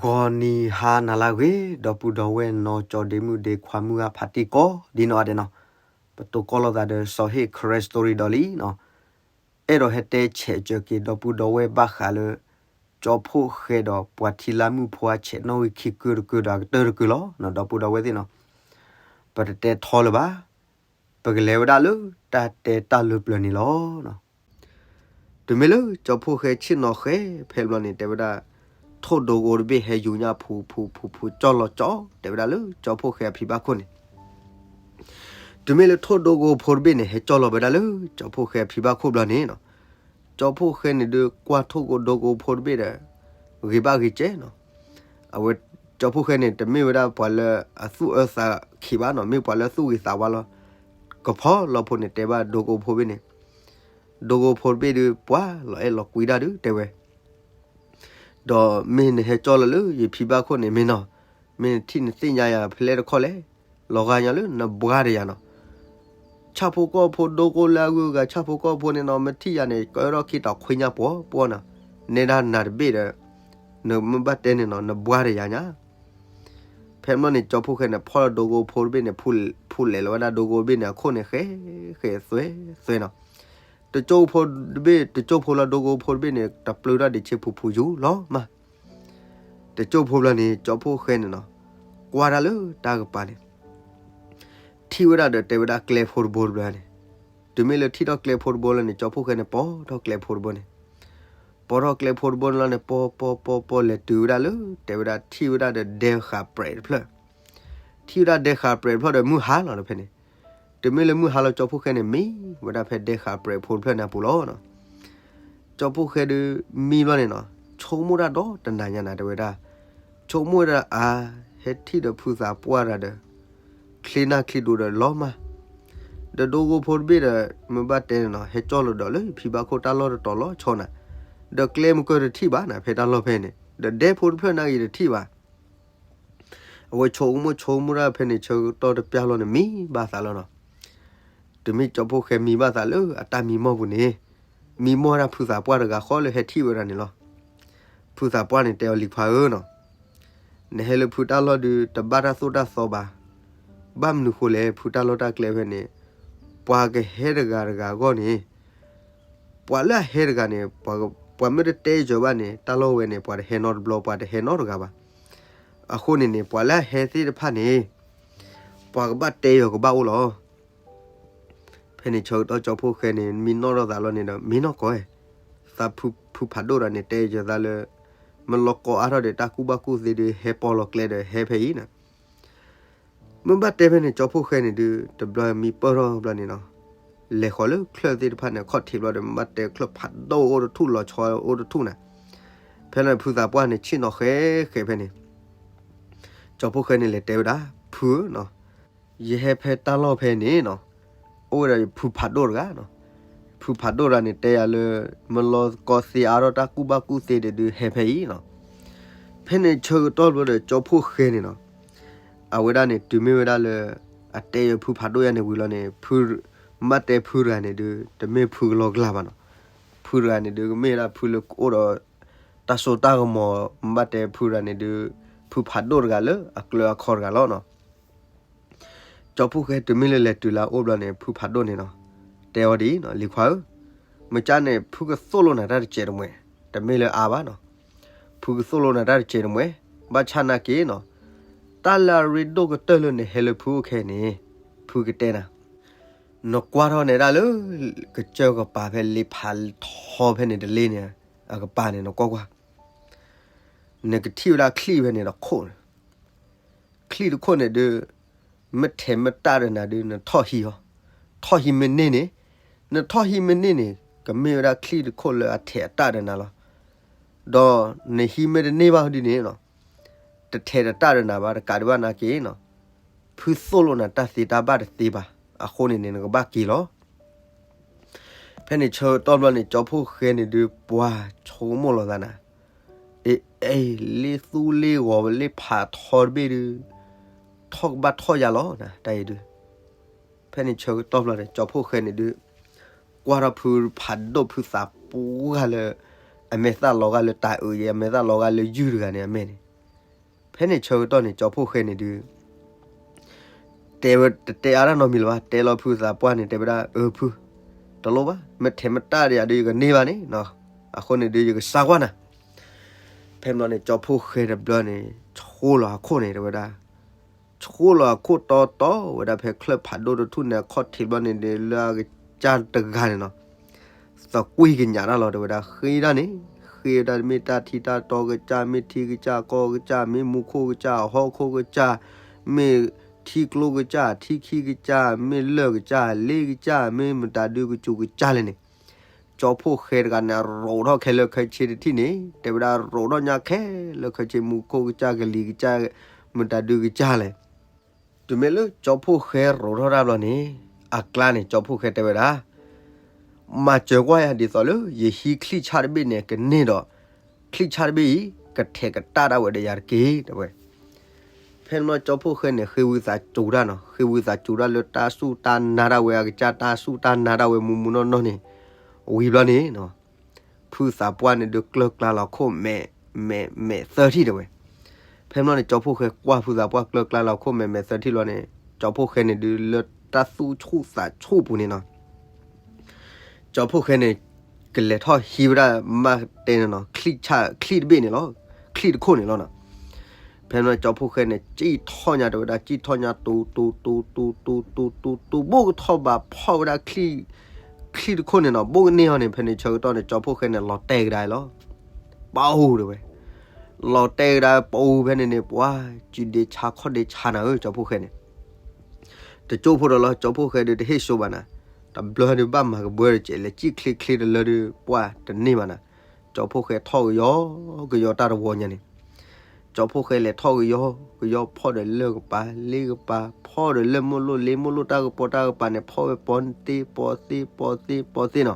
ဂီၤနံၤဟါနၤလၢအဂ့ၤ, ဒီပုၢ်ဒီဝဲၢ်နီၢ်ကၠီဒ့မုၣ်ဒ့ခွါမုၢ်ဂၢ်ဖးတံၢ်ကိးဒ်နီၢ်ဂၤဒဲးနီၤ, ပတိၤကီၢ်လိာ်သးဒီးစီၤဟ့ၣ် Karen Story ဒီးလံနီၤ, အဲၣ်ဒိးဟဲတဲဆဲးစၢၤက့ၤ ဒီပုၢ်ဒီဝဲၢ်ဘၣ်ဃးလၢ ကၠီဖှိၣ်ဃဲဒီးပှၤထံလၢမုၣ်ဖိအဆဲးနီၣ်ဂံၢ်ခံကုၢ်တကုၢ်ဒီးအကတၢၢ်တကုၢ်လီၤ. ဒီပုၢ်ဒီဝဲၢ်သ့ၣ်နီၤ, ပတတဲထီလၢၤဘၣ်, ပကလဲၤဝဲဒၣ်လၢတၢ်တဲတၢ်လၢပျၢၤန့ၣ်လီၤ. တုၤမ့ၢ်လၢကၠီဖှိၣ်ဃဲဆ့ၣ်နီၤဃဲဖဲဘျီန့ၣ် တဲဝဲဒၣ်, ထိၣ်ဒိကိတဘ့ၣ်ဟဲယူၤညၣ်ဖူဖူဖူဖူကၠီၣ်လီၤကၠီ, တဲဝဲဒၣ်လၢကၠီဖှိၣ်ဃဲအဖံဘၣ်ခိၣ်န့ၣ်, တုၤမ့ၢ်လၢထိၣ်ဒိကိဖိတဘ့ၣ်န့ၣ် ဟဲကၠီၣ်လီၤဝဲဒၣ်လၢကၠီဖှိၣ်ဃဲအဖံဘၣ်ခိၣ်ဘျီန့ၣ်နီၤ, ကၠီဖှိၣ်ဃဲန့ၣ်ဒုးကွၢ်ထိၣ်ဒိကိဖိတဘ့ၣ်ဒီး ဂ့ၤဘၣ်ဂ့ၤကဲနီၤ, အဝဲကၠီဖှိၣ်ဃဲန့ၣ် တမ့ၢ်ဝဲဒၣ်ပှၤလၢအသူၣ်အၢသးခံးဘၣ်နီၤ, မ့ၢ်ပှၤလၢသူၣ်ဂ့ၤသးဝါလီၤ. ကဖီလီၤဖိန့ၣ် တဲဘၣ်ဒိကိဖိတဘ့ၣ်န့ၣ်, ဒိကိဖိတဘ့ၣ်ဒုး ပှၤလီၤအဲၣ်လီၤကွံဒၣ်ဒုး တဲဝဲ ဒီးမ့ၢ်နဟဲကၠီၣ်လီၤလၢယဖံဘၣ်ခိၣ်န့ၣ်မ့ၢ်နီၤ, မ့ၢ်နထံၣ်နသ့ၣ်ညါယၤဖဲလဲၣ်တခီလဲၣ်, လီၤဂာ်ညါလၢနဘှါတယၤနီၤ, ဆၣ်ဖိကီၢ်ဖိဒိကိလၢအဂုၤအဂၤ ဆၣ်ဖိကီၢ်ဖိန့ၣ်နီၤ, မ့ၢ်ထံၣ်ယၤန့ၣ် ကၢထီၣ်ခံတီၤခွံညါပှီၤပှီၤနီၤ, နဲဒၣ်နၤတဘ့ၣ်ဒီး နမ့ၢ်ဘၣ်တဲန့ၣ်နီၤ နဘှါတယၤညါ. ဖဲမ့ၢ်န့ၣ် ကၠီဖှိၣ်ဃဲန့ၣ် ဖီၣ်လီၤဒိကိဖိတဘ့ၣ်န့ၣ် ဖူလဲၤလီၤဝဲဒၣ်ဒိကိတဘ့ၣ်န့ၣ် အခိၣ်န့ၣ်ဃဲဃဲသွဲသွဲနီၤ, တကၠိဖိတဘ့ၣ် တကၠိဖိလီၤဒိကိဖိတဘ့ၣ်န့ၣ် တပျုာ်ထီၣ်ဒံးဆ့ဖူဖူယူၤလီၤမး, တကၠိဖိဘျီန့ၣ် ကၠီဖှိၣ်ဃဲန့ၣ်နီၤ, ကွၢ်တၢ်လၢတၢ်ကပၤန့ၣ် ထံၣ်ဝဲဒၣ်ဒီးတဲဝဲဒၣ်ကျဲဖိတဘိတဘျီန့ၣ်, တုၤမ့ၢ်လၢထံၣ်ထီၣ်ကျဲဖိတဘိလီၤန့ၣ် ကၠီဖှိၣ်ဃဲန့ၣ် ပိာ်ထီၣ်ကျဲဖိတဘိန့ၣ်, ပိာ်ထီၣ်ကျဲဖိတဘိန့ၣ်လီၤန့ၣ် ပိာ်ပိာ်ပိာ်ပိာ်လဲၤတုၤဝဲဒၣ်လၢ တဲဝဲဒၣ်ထံၣ်ဝဲဒၣ်ဒီးဒဲဃာ်ပြဲးတဖျၢၣ်, ထံၣ်ဝဲဒၣ်ဒဲဃာ်ပြဲးတဖျၢၣ်ဒီးမုၢ်ဟါလီၤဒီးဖဲန့ၣ်, တုၤမ့ၢ်လၢမုၢ်ဟါလီၤ ကၠီဖှိၣ်ဃဲန့ၣ် မံဝဲဒၣ်ဖဲဒဲဃာ်ပြဲးဖိတဖျၢၣ်န့ၣ်အပူၤလီၤ. ကၠီဖှိၣ်ဃဲဒုးမံဘျီန့ၣ်နီၤ, ဆိကမိၣ်တၢ်ဒီတနၤညါနၤတဲဝဲဒၣ်, ဆိကမိၣ်ဝဲဒၣ်အါ, ဟဲထံၣ်ဒီးဖုသးပှၢ်တဂၤဒီး ချ့နၢ်ချ့ဒိဒီးလီၤမး, ဒီးဒိကိဖိတဘ့ၣ်ဒီး မ့ၢ်ဘၣ်တဲန့ၣ်နီၤ ဟဲကၠီၣ်လီၤဒီးလၢဖံဘၣ်ခိၣ်တၢ်လီၢ်တတီၤလီၤဆီနၤ, ဒီးကျဲမုၢ်ကၢတထံၣ်ဘၣ်နၤ ဖဲတၢ်လီၢ်ဖဲန့ၣ် ဒီးဒဲဖိတဖျၢၣ်နာ်က့ၤတထံၣ်ဘၣ် အဝဲဆိကမိၣ်ဆိကမိၣ်တၢ်ဖဲန့ၣ် ဆၢကတီၢ်တပျၢ်လီၤန့ၣ် မံဘၣ်သးလီၤနီၤ. တုၤမ့ၢ်ကၠီဖှိၣ်ဃဲမံဘၣ်သးလၢအတၢ်မံမီၢ်ပူၤန့ၣ်, မံမီၢ်ဒၣ်ဖုသးပှၢ်တဂၤဃီလၢဟဲထံၣ်ဝဲဒၣ်န့ၣ်လီၤ. ဖုသးပှၢ်န့ၣ်တဲအီၤလံၤခွါဧၢနီၤ, နဟဲလၢဖုတၢ်လီၢ်ဒုး တဘၣ်တၢ်သိၣ်တၢ်သီဘၣ်. ဘၣ်မနုၤဃိလဲၣ် ဖုတၢ်လီၢ်တၢ်ကျဲဖဲန့ၣ်, ပှၤကဟဲတဂၤတဂၤအဂီၢ်န့ၣ် ပှၤလၢအဟဲတဂၤန့ၣ် ပှၤမ့ၢ်တတဲယၢၤဘၣ်န့ၣ် တၢ်လီၢ်ဝဲန့ၣ် ပှၤတဟဲနီတဘျီ ပှၤတဟဲနီတဂၤဘၣ်. အဃိန့ၣ်န့ၣ် ပှၤလၢအဟဲသ့ၣ်တဖၣ်န့ၣ် ပှၤကဘၣ်တဲယၢၤကဘၣ်အိၣ်လီၤ. ဖဲန့ၣ်ဆၢကတီၢ်ကၠီဖှိၣ်ဃဲန့ၣ် မံနီၣ်ထီၣ်သးလီၤန့ၣ်ဒီး မ့ၢ်နီၢ်ကီၢ်, သးဖုဖုဖးဒိၣ်တဂၤန့ၣ် တဲယၢၤသးလၢ မ့ၢ်လီၤကီအါထီၣ်ဒီးတၢ်ကူၣ်ဘၣ်ကူၣ်သ့ဒုး ဟဲပိာ်လီၤကျဲဒီးဟဲဖဲအံၤန့ၣ် မ့ၢ်ဘၣ်တဲဖဲန့ၣ် ကၠီဖှိၣ်ဃဲန့ၣ်ဒုး တဘျီမံပၢၢ်ထီၣ်ဘျီန့ၣ်နီၤ, လဲၤဃီၤလၢချၢၣ်သ့ၣ်တဖၣ်န့ၣ် အခီၣ်ထံးဘျီဒီး မ့ၢ်ဘၣ်တဲချၢၣ်ဖးဒိၣ်အိၣ်တထူၣ် လီၤဆီအိၣ်တထူၣ်န့ၣ်, ဖဲန့ၣ်ဖုသးပှၢ်န့ၣ် ဆ့ၣ်နီၤဃဲဃဲဖဲန့ၣ်, ကၠီဖှိၣ်ဃဲန့ၣ် လဲၤတဲဝဲဒၣ် ဖုဧၢနီၤ, ယဟဲဖဲတၢ်လီၢ်ဖဲန့ၣ်နီၤ, အိၣ်ဝဲဒၣ်ဖုဖးဒိၣ်တဂၤနီၤ, ဖုဖးဒိၣ်တဂၤန့ၣ် တဲယၤလၢ မ့ၢ်လီၤကီသ့အါထီၣ်တၢ်ကူၣ်ဘၣ်ကူၣ်သ့ဒုး ဟဲဖဲအံၤနီၤ. ဖဲန့ၣ်ဆၢကတီၢ်ဘျီဒီး ကၠီဖှိၣ်ဃဲန့ၣ်နီၤ, အဝဲဒၣ်န့ၣ် တုၤမ့ၢ်ဝဲဒၣ်လၢ အတဲယၢၤဖုဖးဒိၣ်ယၤန့ၣ်ဝံၤလီၤန့ၣ် ဖု မ့ၢ်ဘၣ်တဲဖုတဂၤန့ၣ်ဒုး တမ့ၢ်ဖုကလီကလီဘၣ်နီၤ, ဖုတဂၤန့ၣ်ဒုး ကမ့ၢ်ဝဲဒၣ်ဖုလၢအိၣ်ဒီး တၢ်စိတၢ်ကမီၤ မ့ၢ်ဘၣ်တဲဖုတဂၤန့ၣ်ဒုး ဖုဖးဒိၣ်တဂၤလၢအကျၢၤအခီတဂၤလီၤနီၤ. ကၠီဖှိၣ်ဃဲတုၤမ့ၢ်လၢလဲၤတုၤလၢအအိၣ်ဘျီန့ၣ် ဖုဖးဒိၣ်န့ၣ်နီၤ, တဲအီၤဒ်အံၤနီၤ, လံၤခွါဧၢ, မ့ၢ်ကၠၢန့ၣ် ဖုကသိၣ်လိနၤတၢ်တစဲးတမှဲၤ, တမ့ၢ်လၢအါဘၣ်နီၤ, ဖုကသိၣ်လိနၤတၢ်တစဲးတမှဲၤ, ဘၣ်ဆၣ်နာ်က့နီၤ, တၢ်လၢအရ့ဒိၣ်ကတၢၢ်လၢနဟဲလၢဖုအိၣ်ခဲအံၤန့ၣ် ဖုကတဲနၤ နကွၢ်ထီၣ်နဲဒၣ်လၢ ကစၢၢ်ကပၤဖဲလ့ဖးထီဖဲန့ၣ်တလ့န့ၣ် အကပၤန့ၣ် နကွၢ်ကွၢ်, နကထံၣ်ဝဲဒၣ်ချံၣ်ဖဲန့ၣ်တခိၣ်န့ၣ်, ချံၣ်တခိၣ်န့ၣ်ဒုး မ့ၢ်ထဲးမ့ၢ်တၢ်ဒီးနၤဒုး နထီၣ်ဟံးအီၤ, ထီၣ်ဟံးမ့ၢ်န့ၢ်န့ၣ်, နထီၣ်ဟံးမ့ၢ်န့ၢ်န့ၣ် ကမ့ၢ်ဝဲဒၣ်ချံၣ်တခိၣ်လၢအထဲးအတၢ်ဒီးနၤလီၤ. ဒီးနဟံးမ့ၢ်တန့ၢ်ဘၣ်ဒ်န့ၣ်နီၤ, တထဲးတတၢ်ဒီးနၤဘၣ် တကးဒံးဘၣ်နာ်က့နီၤ, ဖုသိၣ်လိနၤတၢ်သ့တၢ်ဘၣ်တသ့ဘၣ်, အဃိန့ၣ်န့ၣ် နကဘၣ်က့ၤလီၤ. ဖဲန့ၣ်ဆၢကတီၢ်ဘျီန့ၣ် ကၠီဖှိၣ်ဃဲန့ၣ်ဒုး ပှၤဆိကမိၣ်လီၤသးနၤ, အ့ အ့ လ့သူလ့ဂီၤလ့ဖးထီတဘ့ၣ်ဒုး ထီၣ်ကဘၣ်ထီၣ်ယၤလီၤနၤ တၢ်အံၤဒုး. ဖဲန့ၣ်ဆၢကတီၢ်ဘျီန့ၣ် ကၠီဖှိၣ်ဃဲန့ၣ်ဒုး ကွၢ်ထီၣ်ဖုဖးဒိၣ်ဖုသးပှၢ်လၢ အမဲာ်သၣ်လီၤဂာ်လၢတၢ်အုးယဲ အမဲာ်သၣ်လီၤဂာ်လၢယုၢ်တဂၤန့ၣ် အမဲာ်န့ၣ် ဖဲန့ၣ်ဆၢကတီၢ်န့ၣ် ကၠီဖှိၣ်ဃဲန့ၣ်ဒုး တဲဝဲတတဲအါတၢ်နီတမံၤလၢၤဘၣ်, တဲလီၤဖုသးပှၢ်န့ၣ် တဲဝဲဒၣ် အၢ ဖု, တလိၣ်ဘၣ်, မ့ၢ်ထဲမတၢ်ဒီးယၤဒုး ယကန့ၢ်ဘၣ်န့ၣ်နီၤ, အဃိန့ၣ်ဒုး ယကစါကွၢ်နၤ. ဖဲမ့ၢ်န့ၣ် ကၠီဖှိၣ်ဃဲတဘျီန့ၣ် ဆှိလီၤအခိၣ်န့ၣ် တဲဝဲဒၣ်, ဆှိလီၤအခိၣ်တီတီဝဲဒၣ် ဖဲချၢၣ်ဖးဒိၣ်တထူၣ်န့ၣ် အခီၣ်ထံးဘျီန့ၣ်ဒီး လၢအကစၢ်တဂၤန့ၣ်နီၤ သကွံၢ်ကညးတၢ်လီၤ တဲဝဲဒၣ် ဃ့ဒၣ်န့ၣ်, ဃ့ဝဲဒၣ်မ့ၢ်တၢ်ထံတၢ်တီကစၢ်, မ့ၢ်ထံကစၢ်ကီၢ်ကစၢ်, မ့ၢ်မူခိၣ်ကစၢ်, ဟီၣ်ခိၣ်ကစၢ်, မ့ၢ်ထံကျိကစၢ်, ထံခံကစၢ်, မ့ၢ်လၢၢ်ကစၢ်, လ့ကစၢ်, မ့ၢ်မတၤဒုးကစူၤကစၢ်လဲၣ်န့ၣ်, ကၠီဖှိၣ်ဃဲတဂၤန့ၣ် ရိးထီၣ်ခဲလၢာ်ခဲဆ့တထံၣ်န့ၣ် တဲဝဲဒၣ် ရိးထီၣ်ညါခဲလၢာ်ခဲဆ့ မူခိၣ်ကစၢ်, ကလံၤကစၢ်, မတၤဒုးကစၢ်လဲၣ်. တုၤမ့ၢ်လၢကၠီဖှိၣ်ဃဲရိးထီၣ်တၢ်ဘျီန့ၣ် အကျါန့ၣ် ကၠီဖှိၣ်ဃဲတဲဝဲဒၣ်, မၤစၢၤကွၢ်ယၤဒ်သိးလၢ ယဟံးချံၣ်ဆၣ်တဘ့ၣ်န့ၣ် ကန့ၢ်ဒီး ချံၣ်ဆၣ်တဘ့ၣ်အံၤ ကထဲးကတၢၢ်ဒၣ်ဝဲဒီးယၤတက့ၢ် တဲဝဲ. ဖဲန့ၣ်ဘျီကၠီဖှိၣ်ဃဲန့ၣ် ဃ့ဝံသးစူၤတၢ်နီၤ, ဃ့ဝံသးစူၤတၢ်လၢတၢ်စူၢ်တၢ်နာ်ဒၣ်ဝဲ အကစၢ်တၢ်စူၢ်တၢ်နာ်ဒၣ်ဝဲ မူမူနီၢ်နီၢ်န့ၣ် ဝံၤဘျီန့ၣ် ဖုသးပှၢ်န့ၣ်ဒုး ကျၢၢ်ကျါလီၤခိၣ်မဲာ်, မဲာ်မဲာ်သၢထံၣ်တဲဝဲ. ဖဲမ့ၢ်န့ၣ် ကၠီဖှိၣ်ဃဲကွၢ်ဖုသးပှၢ်ကျၢၢ်ကျါလီၤခိၣ်မဲာ်မဲာ်သၢထံၣ်လီၤန့ၣ် ကၠီဖှိၣ်ဃဲန့ၣ်ဒုး လၢတၢ်သူၣ်ဆူၣ်သးဆူၣ်ပူၤန့ၣ်နီၤ ကၠီဖှိၣ်ဃဲန့ၣ် ကလဲၤထီၣ်ဟံးဝဲဒၣ်မးတဲန့ၣ်နီၤ ချံၣ်ဆၣ်ချံၣ်တဘ့ၣ်န့ၣ်လီၤ, ချံၣ်တခိၣ်န့ၣ်လီၤနီၤ. ဖဲန့ၣ်ကၠီဖှိၣ်ဃဲန့ၣ် စံၣ်ထီၣ်ညါတဲဝဲဒၣ် စံၣ်ထီၣ်ညါ တူၤတူၤတူၤတူၤတူၤတူၤတူၤ ဘိၣ်ကထီၣ်ဘးဖီၣ်ဝဲဒၣ် ချံၣ်တခိၣ်န့ၣ်နီၤ ဘိၣ်ကန့ၢ်အီၤန့ၣ် ဖဲန့ၣ်ဆၢကတီၢ်န့ၣ် ကၠီဖှိၣ်ဃဲန့ၣ် လီၤတဲာ်ကဒါလီၤ ပအိၣ်တဲဝဲ, လီၤတဲာ်ကဒါပအိၣ်ဖဲန့ၣ်န့ၣ် ပှၤ စုဒ့ဆါခီၣ်ဒ့ဆါနၤဧၢ ကၠီဖှိၣ်ဃဲန့ၣ် တကၠိဖိဒီးလီၤ ကၠီဖှိၣ်ဃဲဒုးတဟ့ၣ်စိဘၣ်နၤ, တဘျီဒုးဘၣ်မၤကဘှၢတစဲး လဲၤစံၣ်ချ့ချ့တလၢဒုး ပှၤတန့ၢ်ဘၣ်နၤ, ကၠီဖှိၣ်ဃဲထီၣ်ကယီကယီတၢ်တဝီညါန့ၣ်, ကၠီဖှိၣ်ဃဲလဲၤထီၣ်ကယီကယီ ဖီၣ်ဒီးလၢၢ်ကပၤ လ့ကပၤ ဖီၣ်ဒီးလၢၢ်မိၢ်လိၣ် လ့မိၢ်လိၣ် တၢ်ကပီၤတၢ်ကပၤန့ၣ် ဖီၣ်ဝဲပီသ့ပီသ့ပီသ့ပီသ့နီၤ,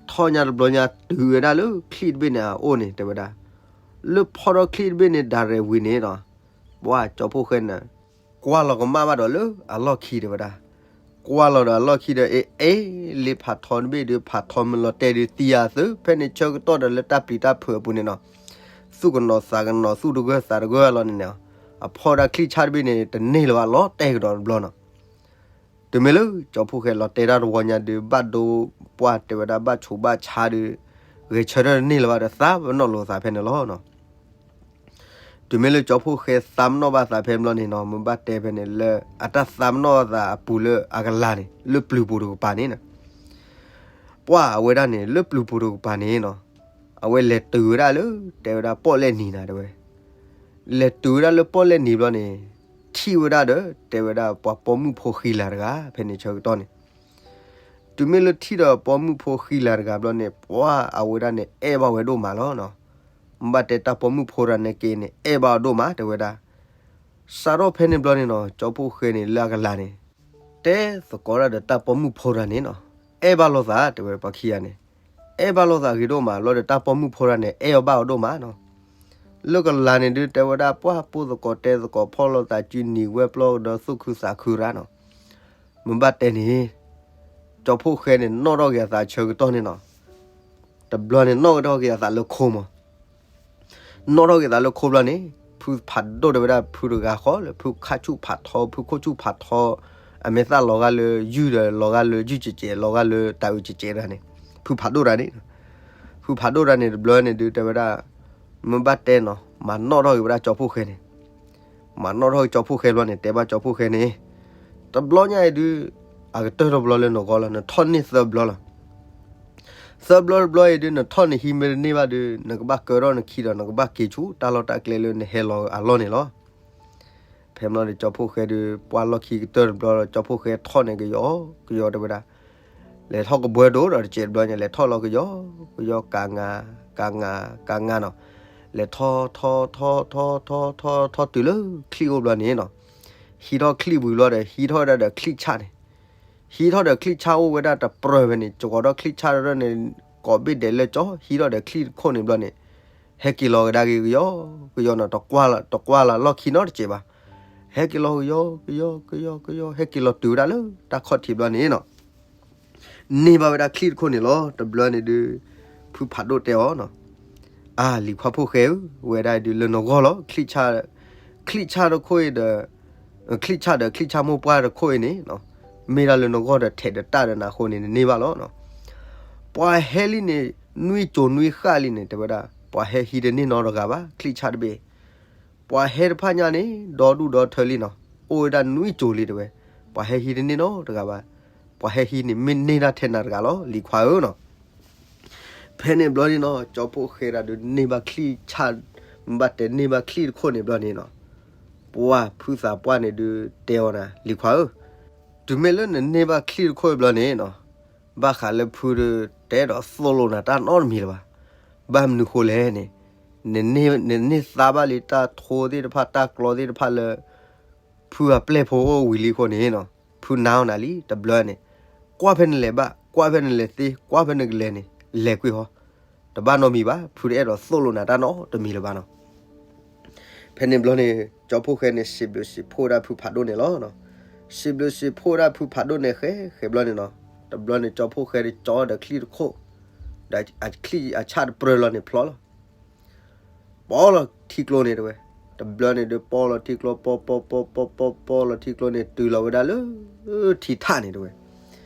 ထီၣ်ညါတဘျီညါတုၤဝဲဒၣ်လၢချံၣ်တဘ့ၣ်န့ၣ်အအိၣ်န့ၣ် တဲဝဲဒၣ်, လၢဖီၣ်ထီၣ်ချံၣ်တဘ့ၣ်န့ၣ် ဒၣ်ရဲၣ်ဝံၤန့ၣ်နီၤ, ပှၤကၠီဖှိၣ်ဃဲန့ၣ် ကွၢ်လီၤကမၣ်ဘၣ်ဒီးလၢအလီၢ်ခံတဲဝဲဒၣ်, ကွၢ်လီၤဒီးအလီၢ်ခံဒီး အ့ အ့ လ့ဖးထီတဘ့ၣ်ဒုး ဖးထီမ့ၢ်လီၤတဲာ်ဒုး သံယၤသု ဖဲန့ၣ်ဆၢကတီၢ်ဒီးလၢတၢ်ပျံၤတၢ်ဖုးအပူၤန့ၣ်နီၤ, သူၣ်ကနီၤသးကနီၤသူၣ်တဂၢၢ်သးတဂၢၢ်အလီၢ်န့ၣ်န့ၣ်, အဖီၣ်ဝဲဒၣ်ချံၣ်ဆၣ်တဘ့ၣ်န့ၣ် တန့ၢ်လၢၤဘၣ်လီၤတဲာ်ကဒီးတဘျီနီၤ တုၤမ့ၢ်လၢကၠီဖှိၣ်ဃဲလီၤတဲာ်တၢ်တဝီညါဒုး ဘၣ်ဒိပှၢ်တဲဝဲဒၣ် ဘၣ်ဆူးဘၣ်ဆါဒုး ဂဲၤဆၢထၢၣ်တန့ၢ်လၢၤဘၣ်ဒီး သးပနီၣ်လိာ်သးဖဲန့ၣ်လီၤနီၤ. တုၤမ့ၢ်လၢကၠီဖှိၣ်ဃဲသးပနီၣ်ဘၣ်သးဖဲန့ၣ်ဘျီန့ၣ်နီၤ မ့ၢ်ဘၣ်တဲဖဲန့ၣ် လၢအတၢ်သးပနီၣ်သးအပူၤလၢအကလၤန့ၣ် လၢပျုၤပူၤတကပၤန့ၣ်နီၤ ပှၢ်အဝဲဒၣ်န့ၣ် လၢပျုၤပူၤတကပၤန့ၣ်နီၤ အဝဲလဲၤတုၤဝဲဒၣ်လၢ တဲဝဲဒၣ်ပီၣ်လဲၣ်နံၤနၤတဲဝဲ, လဲၤတုၤဝဲဒၣ်လၢပီၣ်လဲၣ်နံၤဘျီန့ၣ် ထံၣ်ဝဲဒၣ်ဒီး တဲဝဲဒၣ်ပှၤပိာ်မုၣ်ဖိဃံလၤတဂၤ ဖဲန့ၣ်ဆၢကတီၢ်န့ၣ် တုၤမ့ၢ်လၢထံၣ်ဒီးပိာ်မုၣ်ဖိဃံလၤတဂၤဘျီန့ၣ် ပှၢ်အဝဲဒၣ်န့ၣ် အဲၣ်ဘၣ်ဝဲဒိၣ်မးလီၤနီၤ. မ့ၢ်ဘၣ်တဲတၢ်ပိာ်မုၣ်ဖိတဂၤန့ၣ်က့န့ၣ် အဲၣ်ဘၣ်အီၤဒိၣ်မး တဲဝဲဒၣ်. စးထီၣ်ဖဲန့ၣ်ဘျီန့ၣ်နီၤ ကၠီဖှိၣ်ဃဲန့ၣ် လၢအကလၤန့ၣ် တဲသကိးတၢ်ဒီးတၢ်ပိာ်မုၣ်ဖိတဂၤန့ၣ်နီၤ, အဲၣ်ဘၣ်လိာ်သး တဲဝဲပှၤခံဂၤန့ၣ်, အဲၣ်ဘၣ်လိာ်သးဂ့ၤဒိၣ်မး ဘျီဒီးတၢ်ပိာ်မုၣ်ဖိတဂၤန့ၣ် အဲၣ်အီၤဘၣ်အီၤဒိၣ်မးနီၤ. လၢကလၤန့ၣ်ဒုး တဲဝဲဒၣ်ပှၢ်ပိာ်သကိးတဲသကိး ဖီၣ်လိာ်သးစုနံၤ ဝဲပျီကဒီးသူၣ်ခုသးခုရၣ်နီၤ. မ့ၢ်ဘၣ်တဲန့ၣ် ကၠီဖှိၣ်ဃဲန့ၣ် နီၣ်ထီၣ်က့ၤအသးဆၢကတီၢ်န့ၣ်နီၤ. တဘျီန့ၣ် နီၣ်ထီၣ်က့ၤအသးလၢခိမး, နီၣ်ထီၣ်က့ၤသးလၢခိဘျီန့ၣ် ဖုဖးဒိၣ်တဲဝဲဒၣ် ဖုတဂၤဃီလၢ ဖုခါဆူၣ်ဖးထီ ဖုခိၣ်ဆူၣ်ဖးထီ, အမဲာ်သၣ်လီၤဂာ်လၢယုၢ်ဒီး လီၤဂာ်လၢယုၢ်ကဲးကဲး လီၤဂာ်လၢတၢ်အုးကဲးကဲးတဂၤန့ၣ်, ဖုဖးဒိၣ်တဂၤန့ၣ်, ဖုဖးဒိၣ်တဂၤန့ၣ် တဘျီန့ၣ်ဒုး တဲဝဲဒၣ် မ့ၢ်ဘၣ်တဲနီၤ မၤနီၣ်ထီၣ်က့ၤဝဲဒၣ်ကၠီဖှိၣ်ဃဲန့ၣ်, မၤနီၣ်ထီၣ်ကၠီဖှိၣ်ဃဲဘျီန့ၣ် တဲဘၣ်ကၠီဖှိၣ်ဃဲန့ၣ်, တဘျီညါအံၤဒုး အကတၢၢ်တဘျီလၢနဂီၢ်လီၤ နထီၣ်န့ၢ်သၢဘျီလီၤ. သၢဘျီတဘျီအံၤဒုး နထီၣ်နဟံးမ့ၢ်တန့ၢ်ဘၣ်ဒုး နကဘၣ်ကၢထီၣ်နခံဒီး နကဘၣ်က့ၤဆူတၢ်လီၢ်တၢ်ကျဲလၢနဟဲလီၤအလီၢ်န့ၣ်လီၤ. ဖဲမ့ၢ်ဒီးကၠီဖှိၣ်ဃဲဒုး ပှၢ်လီၢ်ခံကတၢၢ်တဘျီလီၤ ကၠီဖှိၣ်ဃဲထီၣ်န့ၣ်ကယီကယီတဲဝဲဒၣ်, လဲၤထီၣ်ကဘှၢဒိၣ်ဒီးတစဲးတဘျီညါ လဲၤထီၣ်လီၤကယီကယီ ကၤငါ ကၤငါ ကၤငါနီၤ, လဲၤထီၣ်ထီၣ်ထီၣ်ထီၣ်ထီၣ်ထီၣ်တုၤလၢချံၣ်အိၣ်ဘျီန့ၣ်နီၤ, ဟံးထီၣ်ချံၣ်ဝံၤဘျီဒီး ဟံးထီၣ်ဝဲဒၣ်ဒီးချံၣ်ဆၣ်န့ၣ်, ဟံးထီၣ်ဒီးချံၣ်ဆၣ်အိၣ်ဝဲဒၣ်တပြၢၢ်ဖဲန့ၣ် ကဝီၤဒီးချံၣ်ဆၣ်ရၢၢ်န့ၣ် ကိးဘ့ၣ်ဒဲးလၢကၠီ ဟံးထီၣ်ဒီးချံၣ်တခိၣ်န့ၣ်ဘျီန့ၣ်, ဟဲက့ၤလီၤကဒါက့ၤကယီကယီနီၤ တကွၢ်လၢ်လီၢ်ခံနီတစဲးဘၣ်, ဟဲက့ၤလီၤကယီကယီကယီကယီ ဟဲက့ၤလီၤတုၤဝဲဒၣ်လၢတၢ်ခီၣ်ထံးဘျီန့ၣ်နီၤ န့ၢ်ဘၣ်ဝဲဒၣ်ချံၣ်တခိၣ်န့ၣ်လီၤ. တဘျီန့ၣ်ဒုး ဖုဖးဒိၣ်တဲအီၤနီၤ, အါ လံၤခွါဖိၣ်ဃဲဧၢ, ဝဲဒၣ်ဒုးလၢနဂီၢ်လီၤ, ချံၣ်ဆၣ်တခိၣ်အံၤဒီး ချံၣ်ဆၣ်ဒီးချံၣ်ဆၣ်မိၢ်ပှၢ်တခိၣ်အံၤန့ၣ် မ့ၢ်ဒၣ်လၢနဂီၢ်ဒီးထဲးဒီးတၢ်ဒီးနၤအဃိန့ၣ် နန့ၢ်ဘၣ်လီၤ. ပှၤဟဲလံန့ၣ် နွံစိၤနွံဃၣ်လံန့ၣ် တဲဝဲဒၣ် ပှၤဟဲဟံးတန့ၢ်နီတဂၤဘၣ် ချံၣ်ဆၣ်တဘ့ၣ် ပှၤဟဲတဖၣ်ညါန့ၣ် ဒီဒူၣ်ဒီထၢလံနီၤ, အိၣ်ဝဲဒၣ်နွံစိၤလံတဲဝဲ, ပှၤဟဲဟံးတန့ၢ်နီတဂၤဘၣ်, ပှၤဟဲဟံးန့ၣ်မ့ၢ်န့ၢ်ဒၣ်ထဲနၤတဂၤလီၤ လံၤခွါဧၢနီၤ. ဖဲန့ၣ်ဘျီန့ၣ်နီၤ ကၠီဖှိၣ်ဃဲတၢ်ဒုးန့ၢ်ဘၣ်ချံၣ်ဆၣ်, ဘၣ်တဲန့ၢ်ဘၣ်ချံၣ်တခိၣ်န့ၣ်ဘျီန့ၣ်နီၤ, ပှၤဖုသးပှၢ်န့ၣ်ဒုးတဲအီၤနၤ လံၤခွါဧၢ, တုၤမ့ၢ်လၢနန့ၢ်ဘၣ်ချံၣ်တခိၣ်ဘျီန့ၣ်နီၤ, ဘၣ်ဃးလၢဖုဒီး တအဲၣ်ဒိးသိၣ်လိနၤတၢ်နီတမံၤလၢၤဘၣ်. ဘၣ်မနုၤဃိလဲၣ်န့ၣ်, နန့ၢ်သါဘၣ်လံတၢ်ထိသ့ၣ်တဖၣ် တၢ်ကျီသ့ၣ်တဖၣ်လၢ ဖုအပျဲၢ်ဖိအိၣ်ဝံၤလံအဃိန့ၣ်နီၤ, ဖုနာ်အီၤနၤလံ တဘျီန့ၣ်, ကွၢ်ဖဲနလဲၤဘၣ် ကွၢ်ဖဲနလဲၤသ့ ကွၢ်ဖဲနကလဲၤန့ၣ် လဲၤကွံာ်ဟီ, တဘၣ်နီတမံၤဘၣ် ဖုတအဲၣ်ဒိးသိၣ်လိနၤတၢ်နီတမံၤလၢၤဘၣ်နီၤ. ဖဲန့ၣ်ဘျီန့ၣ် ကၠီဖှိၣ်ဃဲန့ၣ် စံးဘျုးစံးဖှိၣ်ဒၣ်ဖုဖးဒိၣ်န့ၣ်လီၤ. စံးဘျုးစံးဖှိၣ်ဒၣ်ဖုဖးဒိၣ်န့ၣ်ဃဲဃဲဘျီန့ၣ်နီၤ, တဘျီန့ၣ် ကၠီဖှိၣ်ဃဲဒီးကၠီဒီးချံၣ်တခိၣ်, ဒီးအချံၣ်အဆၣ်တပြၢလီၤန့ၣ်ဖျီလီၤ ပီလီၤထံကျိန့ၣ်တဲဝဲ, တဘျီန့ၣ်ဒုးပီလီၤထံကျိ ပီပီပီပီပီပီလီၤထံကျိန့ၣ် တုၤလီၤဝဲဒၣ်လၢ ထံထၣ်န့ၣ်တဲဝဲ.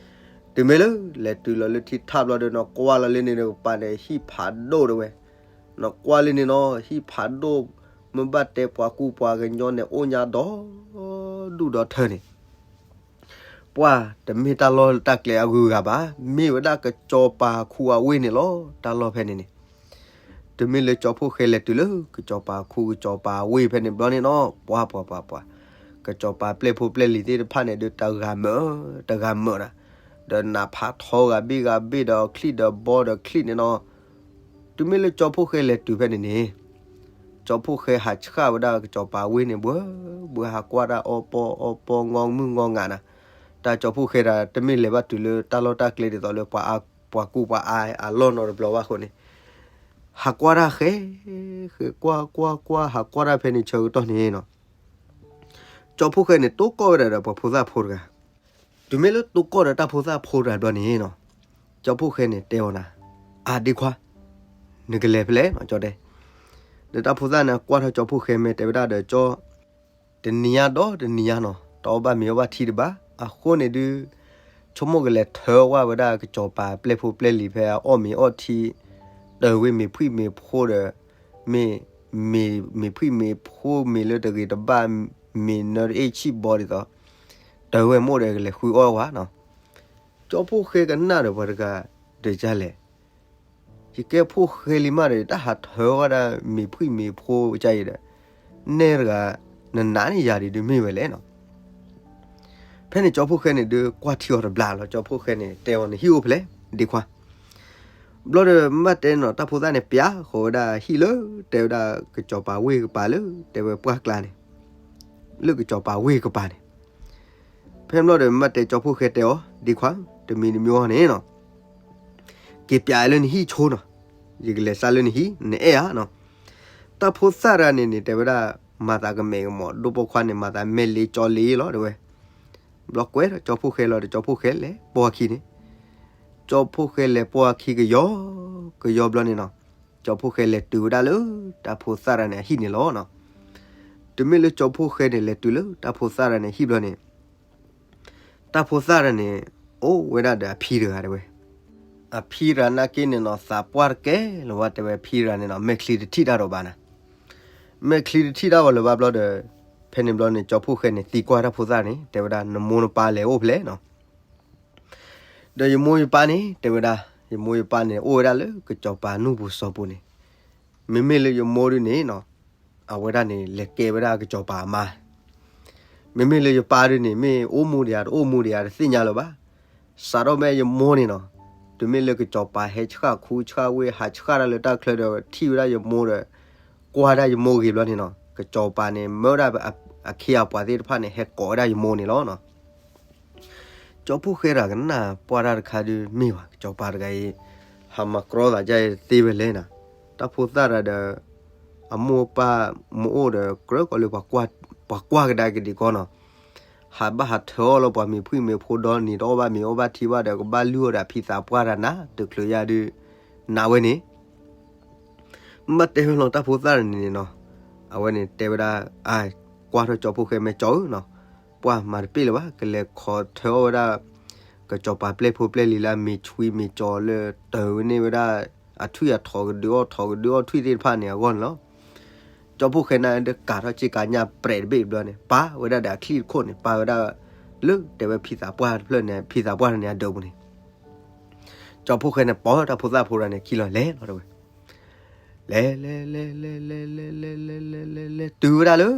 တုၤမ့ၢ်လၢ လဲၤတုၤလီၤလၢထံထၣ်ဘျီဒီး နကွၢ်လီၤလၢန့ၣ်ဒီးကပၤန့ၣ် ဟံၣ်ဖးဒိၣ်တဲဝဲ, နကွၢ်လၢန့ၣ်နီၤ ဟံၣ်ဖးဒိၣ်, မ့ၢ်ဘၣ်တဲပှၤကူပှၤကညီန့ၣ် အိၣ်ညါဒီဒူၣ်ဒီထၢန့ၣ် ပှၤတမ့ၢ်တၢ်လီၢ်တၢ်ကျဲအဂုၤအဂၤဘၣ်, မ့ၢ်ဝဲဒၣ်ကစီၤပၤခူအဝ့ၢ်န့ၣ်လီၤ တၢ်လီၢ်ဖဲန့ၣ်န့ၣ်. တုၤမ့ၢ်လၢကၠီဖှိၣ်ဃဲလဲၤတုၤလၢကစီၤပၤခူကစီၤပၤအဝ့ၢ်ဖဲန့ၣ်ဘျီန့ၣ်နီၤ ပှၤပှၤပှၤပှၤ, ကစီၤပၤပျဲၢ်ဖိပျဲၢ်လံၤသ့ၣ်တဖၣ်န့ၣ်ဒုးတဂၤမၢာ်, တဂၤမၢာ်နၤ, ဒီးနးဖးထီဂၤဘ့ၣ်ဂၤဘ့ၣ်ဒီးချံၣ်ဒီးဘီဒီးချံၣ်န့ၣ်နီၤ. တုၤမ့ၢ်လၢကၠီဖှိၣ်ဃဲလဲၤတုၤဖဲန့ၣ်န့ၣ် ကၠီဖှိၣ်ဃဲဟးဆှၣ်ဝဲဒၣ်ကစီၤပၤဝ့ၢ်န့ၣ် ဘှၢဘှၢဟးကွၢ်တၢ်အီပီအီပီ ငီမုၢ်ငီငးနၤ, တၢ်ကၠီဖှိၣ်ဃဲဒၣ်တမ့ၢ်လဲၤဘၣ်တုၤလၢတၢ်လီၢ်တၢ်ကျဲဒ်သိးလၢပှၤကူပှၤအါအလီၢ်နီတဘျီဘၣ်အဃိန့ၣ်, ဟးကွၢ်တၢ်ဃဲ, ဃဲကွၢ်ကွၢ်ကွၢ် ဟးကွၢ်တၢ်ဖဲန့ၣ်ဆၢကတီၢ်န့ၣ်နီၤ, ကၠီဖှိၣ်ဃဲန့ၣ် တိၢ်ကီၢ်ဝဲဒၣ်ဒီးပှၤဖိသၣ်ဖိတဂၤ. တုၤမ့ၢ်လၢတိၢ်ကီၢ်ဒီးတၢ်ဖိသၣ်ဖိတဂၤဘျီန့ၣ်နီၤ, ကၠီဖှိၣ်ဃဲန့ၣ်တဲအီၤနၤ, အါဒ့ခွါ, နကလဲၤဖဲလဲၣ်နီၤ ကၠီတဲ. ဒီးတၢ်ဖိသၣ်န့ၣ် ကွၢ်ထီၣ်ကၠီဖှိၣ်ဃဲမ့ၢ်တဲဝဲဒၣ်ဒီးကၠီ, တနံၤညါဒီးတနံၤညါနီၤ တအီၣ်ဘၣ်မ့ၤအီၣ်ဘၣ်ထံတဘၣ်, အဃိန့ၣ်ဒုး ဆိကမိၣ်ကလဲၤထၢဝဲဒၣ်ကစီၤပၤပျဲၢ်ဖိပျဲၢ်လံၤဖဲအအီၣ်မ့ၤအီၣ်ထံ, တၢ်ဝဲမ့ၤဖှံမ့ၤဖိဒီး, မ့ၢ်, မ့ၤ, မ့ၤဖှံမ့ၤဖိမ့ၤလၢတဂ့ၤတဘၣ်, မ့ၤနၢတအ့ၣ်ဆံၣ်ဘီဒ်သိး, တၢ်ဝဲမိၣ်ဒီးကလဲၤဃုအီၣ်ဝဲနီၤ. ကၠီဖှိၣ်ဃဲကနၣ်ဒီးပှၤတဂၤ, ဒီးဒ်လဲၣ် ယကဲဖှိၣ်ဃဲလံမးဒီး တၢ်ဟးထၢဝဲဒၣ်မ့ၤဖှံမ့ၤဖိကါအံၤဒီး, နဲတဂၤ, နနာ်န့ၢ်ယၤဒ်ဒုးမ့ၢ်ဝဲလဲၣ်နီၤ. ဖဲန့ၣ်ကၠီဖှိၣ်ဃဲန့ၣ်ဒုးကွၢ်ထံအီၤတဘျီလီၤ, ကၠီဖှိၣ်ဃဲန့ၣ် တဲအီၤနဟံၣ်အိၣ်ဖဲလဲၣ်, ဒ့ခွါ. ဘျီဒီးမ့ၢ်တဲနီၤ တၢ်ဖိသၣ်န့ၣ် ပျးဃီၤဝဲဒၣ်ဟံၣ်လၢ တဲဝဲဒၣ်ကစီၤပၤဝ့ၢ်ကပၤလၢ တဲဝဲပှၢ်ကျါန့ၣ်, လၢကစီၤပၤဝ့ၢ်ကပၤန့ၣ် ဖဲဘျီဒီးမ့ၢ်တဲကၠီဖှိၣ်ဃဲတဲအီၤ ဒ့ခွါ, တမံၤတမံၤအီၤန့ၣ်နီၤ, က့ၤပျးလၢနဟံၣ်ဆိနီၤ, ယကလဲၤစးလၢနဟံၣ် နအဲၣ်ဧါနီၤ. တၢ်ဖိသၣ်တဂၤန့ၣ်န့ၣ် တဲဝဲဒၣ် မၤသးကမဲာ်ကမီၤ ဒိၣ်ပိာ်ခွါန့ၣ် မၤသးမဲာ်လ့ကၠီလ့လီၤ တဲဝဲ. ဘျီကွဲဒီးကၠီဖှိၣ်ဃဲလီၤဒီး ကၠီဖှိၣ်ဃဲလဲၤပိာ်အခံန့ၣ်, ကၠီဖှိၣ်ဃဲလဲၤပိာ်အခံကယီကယီဘျီန့ၣ်နီၤ, ကၠီဖှိၣ်ဃဲလဲၤတုၤဝဲဒၣ်လၢ တၢ်ဖိသၣ်တဂၤန့ၣ်အဟံၣ်န့ၣ်လီၤနီၤ. တုၤမ့ၢ်လၢကၠီဖှိၣ်ဃဲန့ၣ် လဲၤတုၤလၢတၢ်ဖိသၣ်တဂၤန့ၣ်အဟံၣ်ဘျီန့ၣ် တၢ်ဖိသၣ်တဂၤန့ၣ် အိၣ်ဝဲဒၣ်ဒီးအဖံတဂၤတဲဝဲ. အဖံတဂၤနာ်က့န့ၣ်နီၤ သးပှၢ်တကဲလၢၤဝဲ တဲဝဲ ဖံတဂၤန့ၣ်နီၤ မဲာ်ချံတထံၣ်တၢ်ဒီးဘၣ်နၤ, မဲာ်ချံတထံၣ်တၢ်ဝဲလၢၤဘၣ်ဘျီဒီး, ဖဲန့ၣ်ဘျီန့ၣ် ကၠီဖှိၣ်ဃဲန့ၣ် သံကွၢ်တၢ်ဖိသၣ်န့ၣ် တဲဝဲဒၣ် နမိၢ်နပၢ်လဲၤအိၣ်ဖဲလဲၣ်နီၤ. ဒီးယမိၢ်ယပၢ်န့ၣ် တဲဝဲဒၣ် ယမိၢ်ယပၢ်န့ၣ် အိၣ်ဝဲဒၣ်လၢကစီၤပၤနူၢ်ပူၤစီၤပူၤန့ၣ်, မ့မ့ၢ်လၢယမိၢ်ဒုန့ၣ်နီၤ အဝဲဒၣ်န့ၣ် လဲၤကဲဝဲဒၣ်ကစီၤပၤအမါ, မ့မ့ၢ်လၢယပၢ်ဒုန့ၣ် မ့ၢ်အိၣ်မူဒံးဧါ တအိၣ်မူဒံးဧါ တသ့ၣ်ညါလၢၤဘၣ်. စးထီၣ်မ့ၢ်ယမိၢ်န့ၣ်နီၤ, တုၤမ့ၢ်လၢကစီၤပၤဟဲဆှၣ်ခူဆှၣ်ဝ့ၢ် ဟးဆှၣ်တၢ်လၢတၢ်ချၢဒီး ထံၣ်ဝဲဒၣ်ယမိၢ်ဒီး ကွၢ်ဒၣ်ယမိၢ်ဂ့ၤဘျီန့ၣ်နီၤ ကစီၤပၤန့ၣ် မၢဝဲဒၣ်အခ့အပှၤသ့ၣ်တဖၣ်န့ၣ် ဟဲကိးဝဲဒၣ်ယမိၢ်န့ၣ်လီၤနီၤ. ကၠီဖှိၣ်ဃဲတဂၤကနၣ်ပှၢ်တၢ်တခါဒုးမ့ၢ်ဘၣ် ကစီၤပၤတဂၤအံၤ ဟးမၤကြီသးဒ်အံၤသ့ဝဲလဲၣ်နီၤ. တၢ်ဖိသၣ်တဂၤဒီး အမိၢ်အပၢ်မ့ၢ်အိၣ်ဒီး ကြၢးကီးလၢ ပှၤကွၢ်ကဒါက့ၤဒံးကီးနီၤ. ဟးဘၣ်ဟးထၢအီၣ်လၢပှၤမ့ၤဖှံမ့ၤဖိဒီနံၤ တအီၣ်ဘၣ်မ့ၤအီၣ်ဘၣ်ထံဘၣ်ဒီး ကဘၣ်လုၢ်အီၣ်ဒီးအဖံသးပှၢ်တဂၤနၤ တချုးယၤဒုး နးဝဲန့ၣ် ဘၣ်တဲဝဲလီၤတၢ်ဖိသၣ်န့ၣ်နီၤ, အဝဲန့ၣ်တဲဝဲဒၣ်, အါ, ကွၢ်ထီၣ်ကၠီဖီၣ်ဃဲမဲာ်ကၠီဧၢနီၤ, ပှၢ်မၤတပ့ၢ်လၢၤဘၣ်, ကလဲၤခိးထၢအီၣ်ဝဲဒၣ် ကစီၤပၤပျဲၢ်ဖိပျဲၢ်လံၤလၢအမ့ၤဆွံမ့ၤကၠီလၢတၢၤဝဲန့ၢ်ဝဲဒၣ် အထွံၣ်အထီၣ်ကဒုးအီၣ်ထီၣ်ကဒုးအီၣ်ထွံၣ်သ့ၣ်တဖၣ်န့ၣ်အဂီၢ်န့ၣ်လီၤ. ကၠီဖီၣ်ဃဲန့ၣ်ဒီးကးထီၣ်စ့ကးညၣ်ပြဲးတဘ့ၣ်တဘျီန့ၣ် ပာ်ဝဲဒၣ်ဒီးအချံၣ်တခိၣ်န့ၣ် ပာ်ဝဲဒၣ် လၢတဲဝဲဖံသးပှၢ်တဖျၢၣ်န့ၣ် ဖံသးပှၢ်န့ၣ်အဒၢးပူၤန့ၣ် ကၠီဖီၣ်ဃဲန့ၣ် ပိာ်တၢ်ဖိသၣ်ဖိဒၣ်န့ၣ် ခံလီၤလဲၤလီၤတဲဝဲ, လဲၤလဲၤလဲၤလဲၤလဲၤလဲၤလဲၤလဲၤလဲၤလဲၤလဲၤလဲၤတုၤဝဲဒၣ်လၢ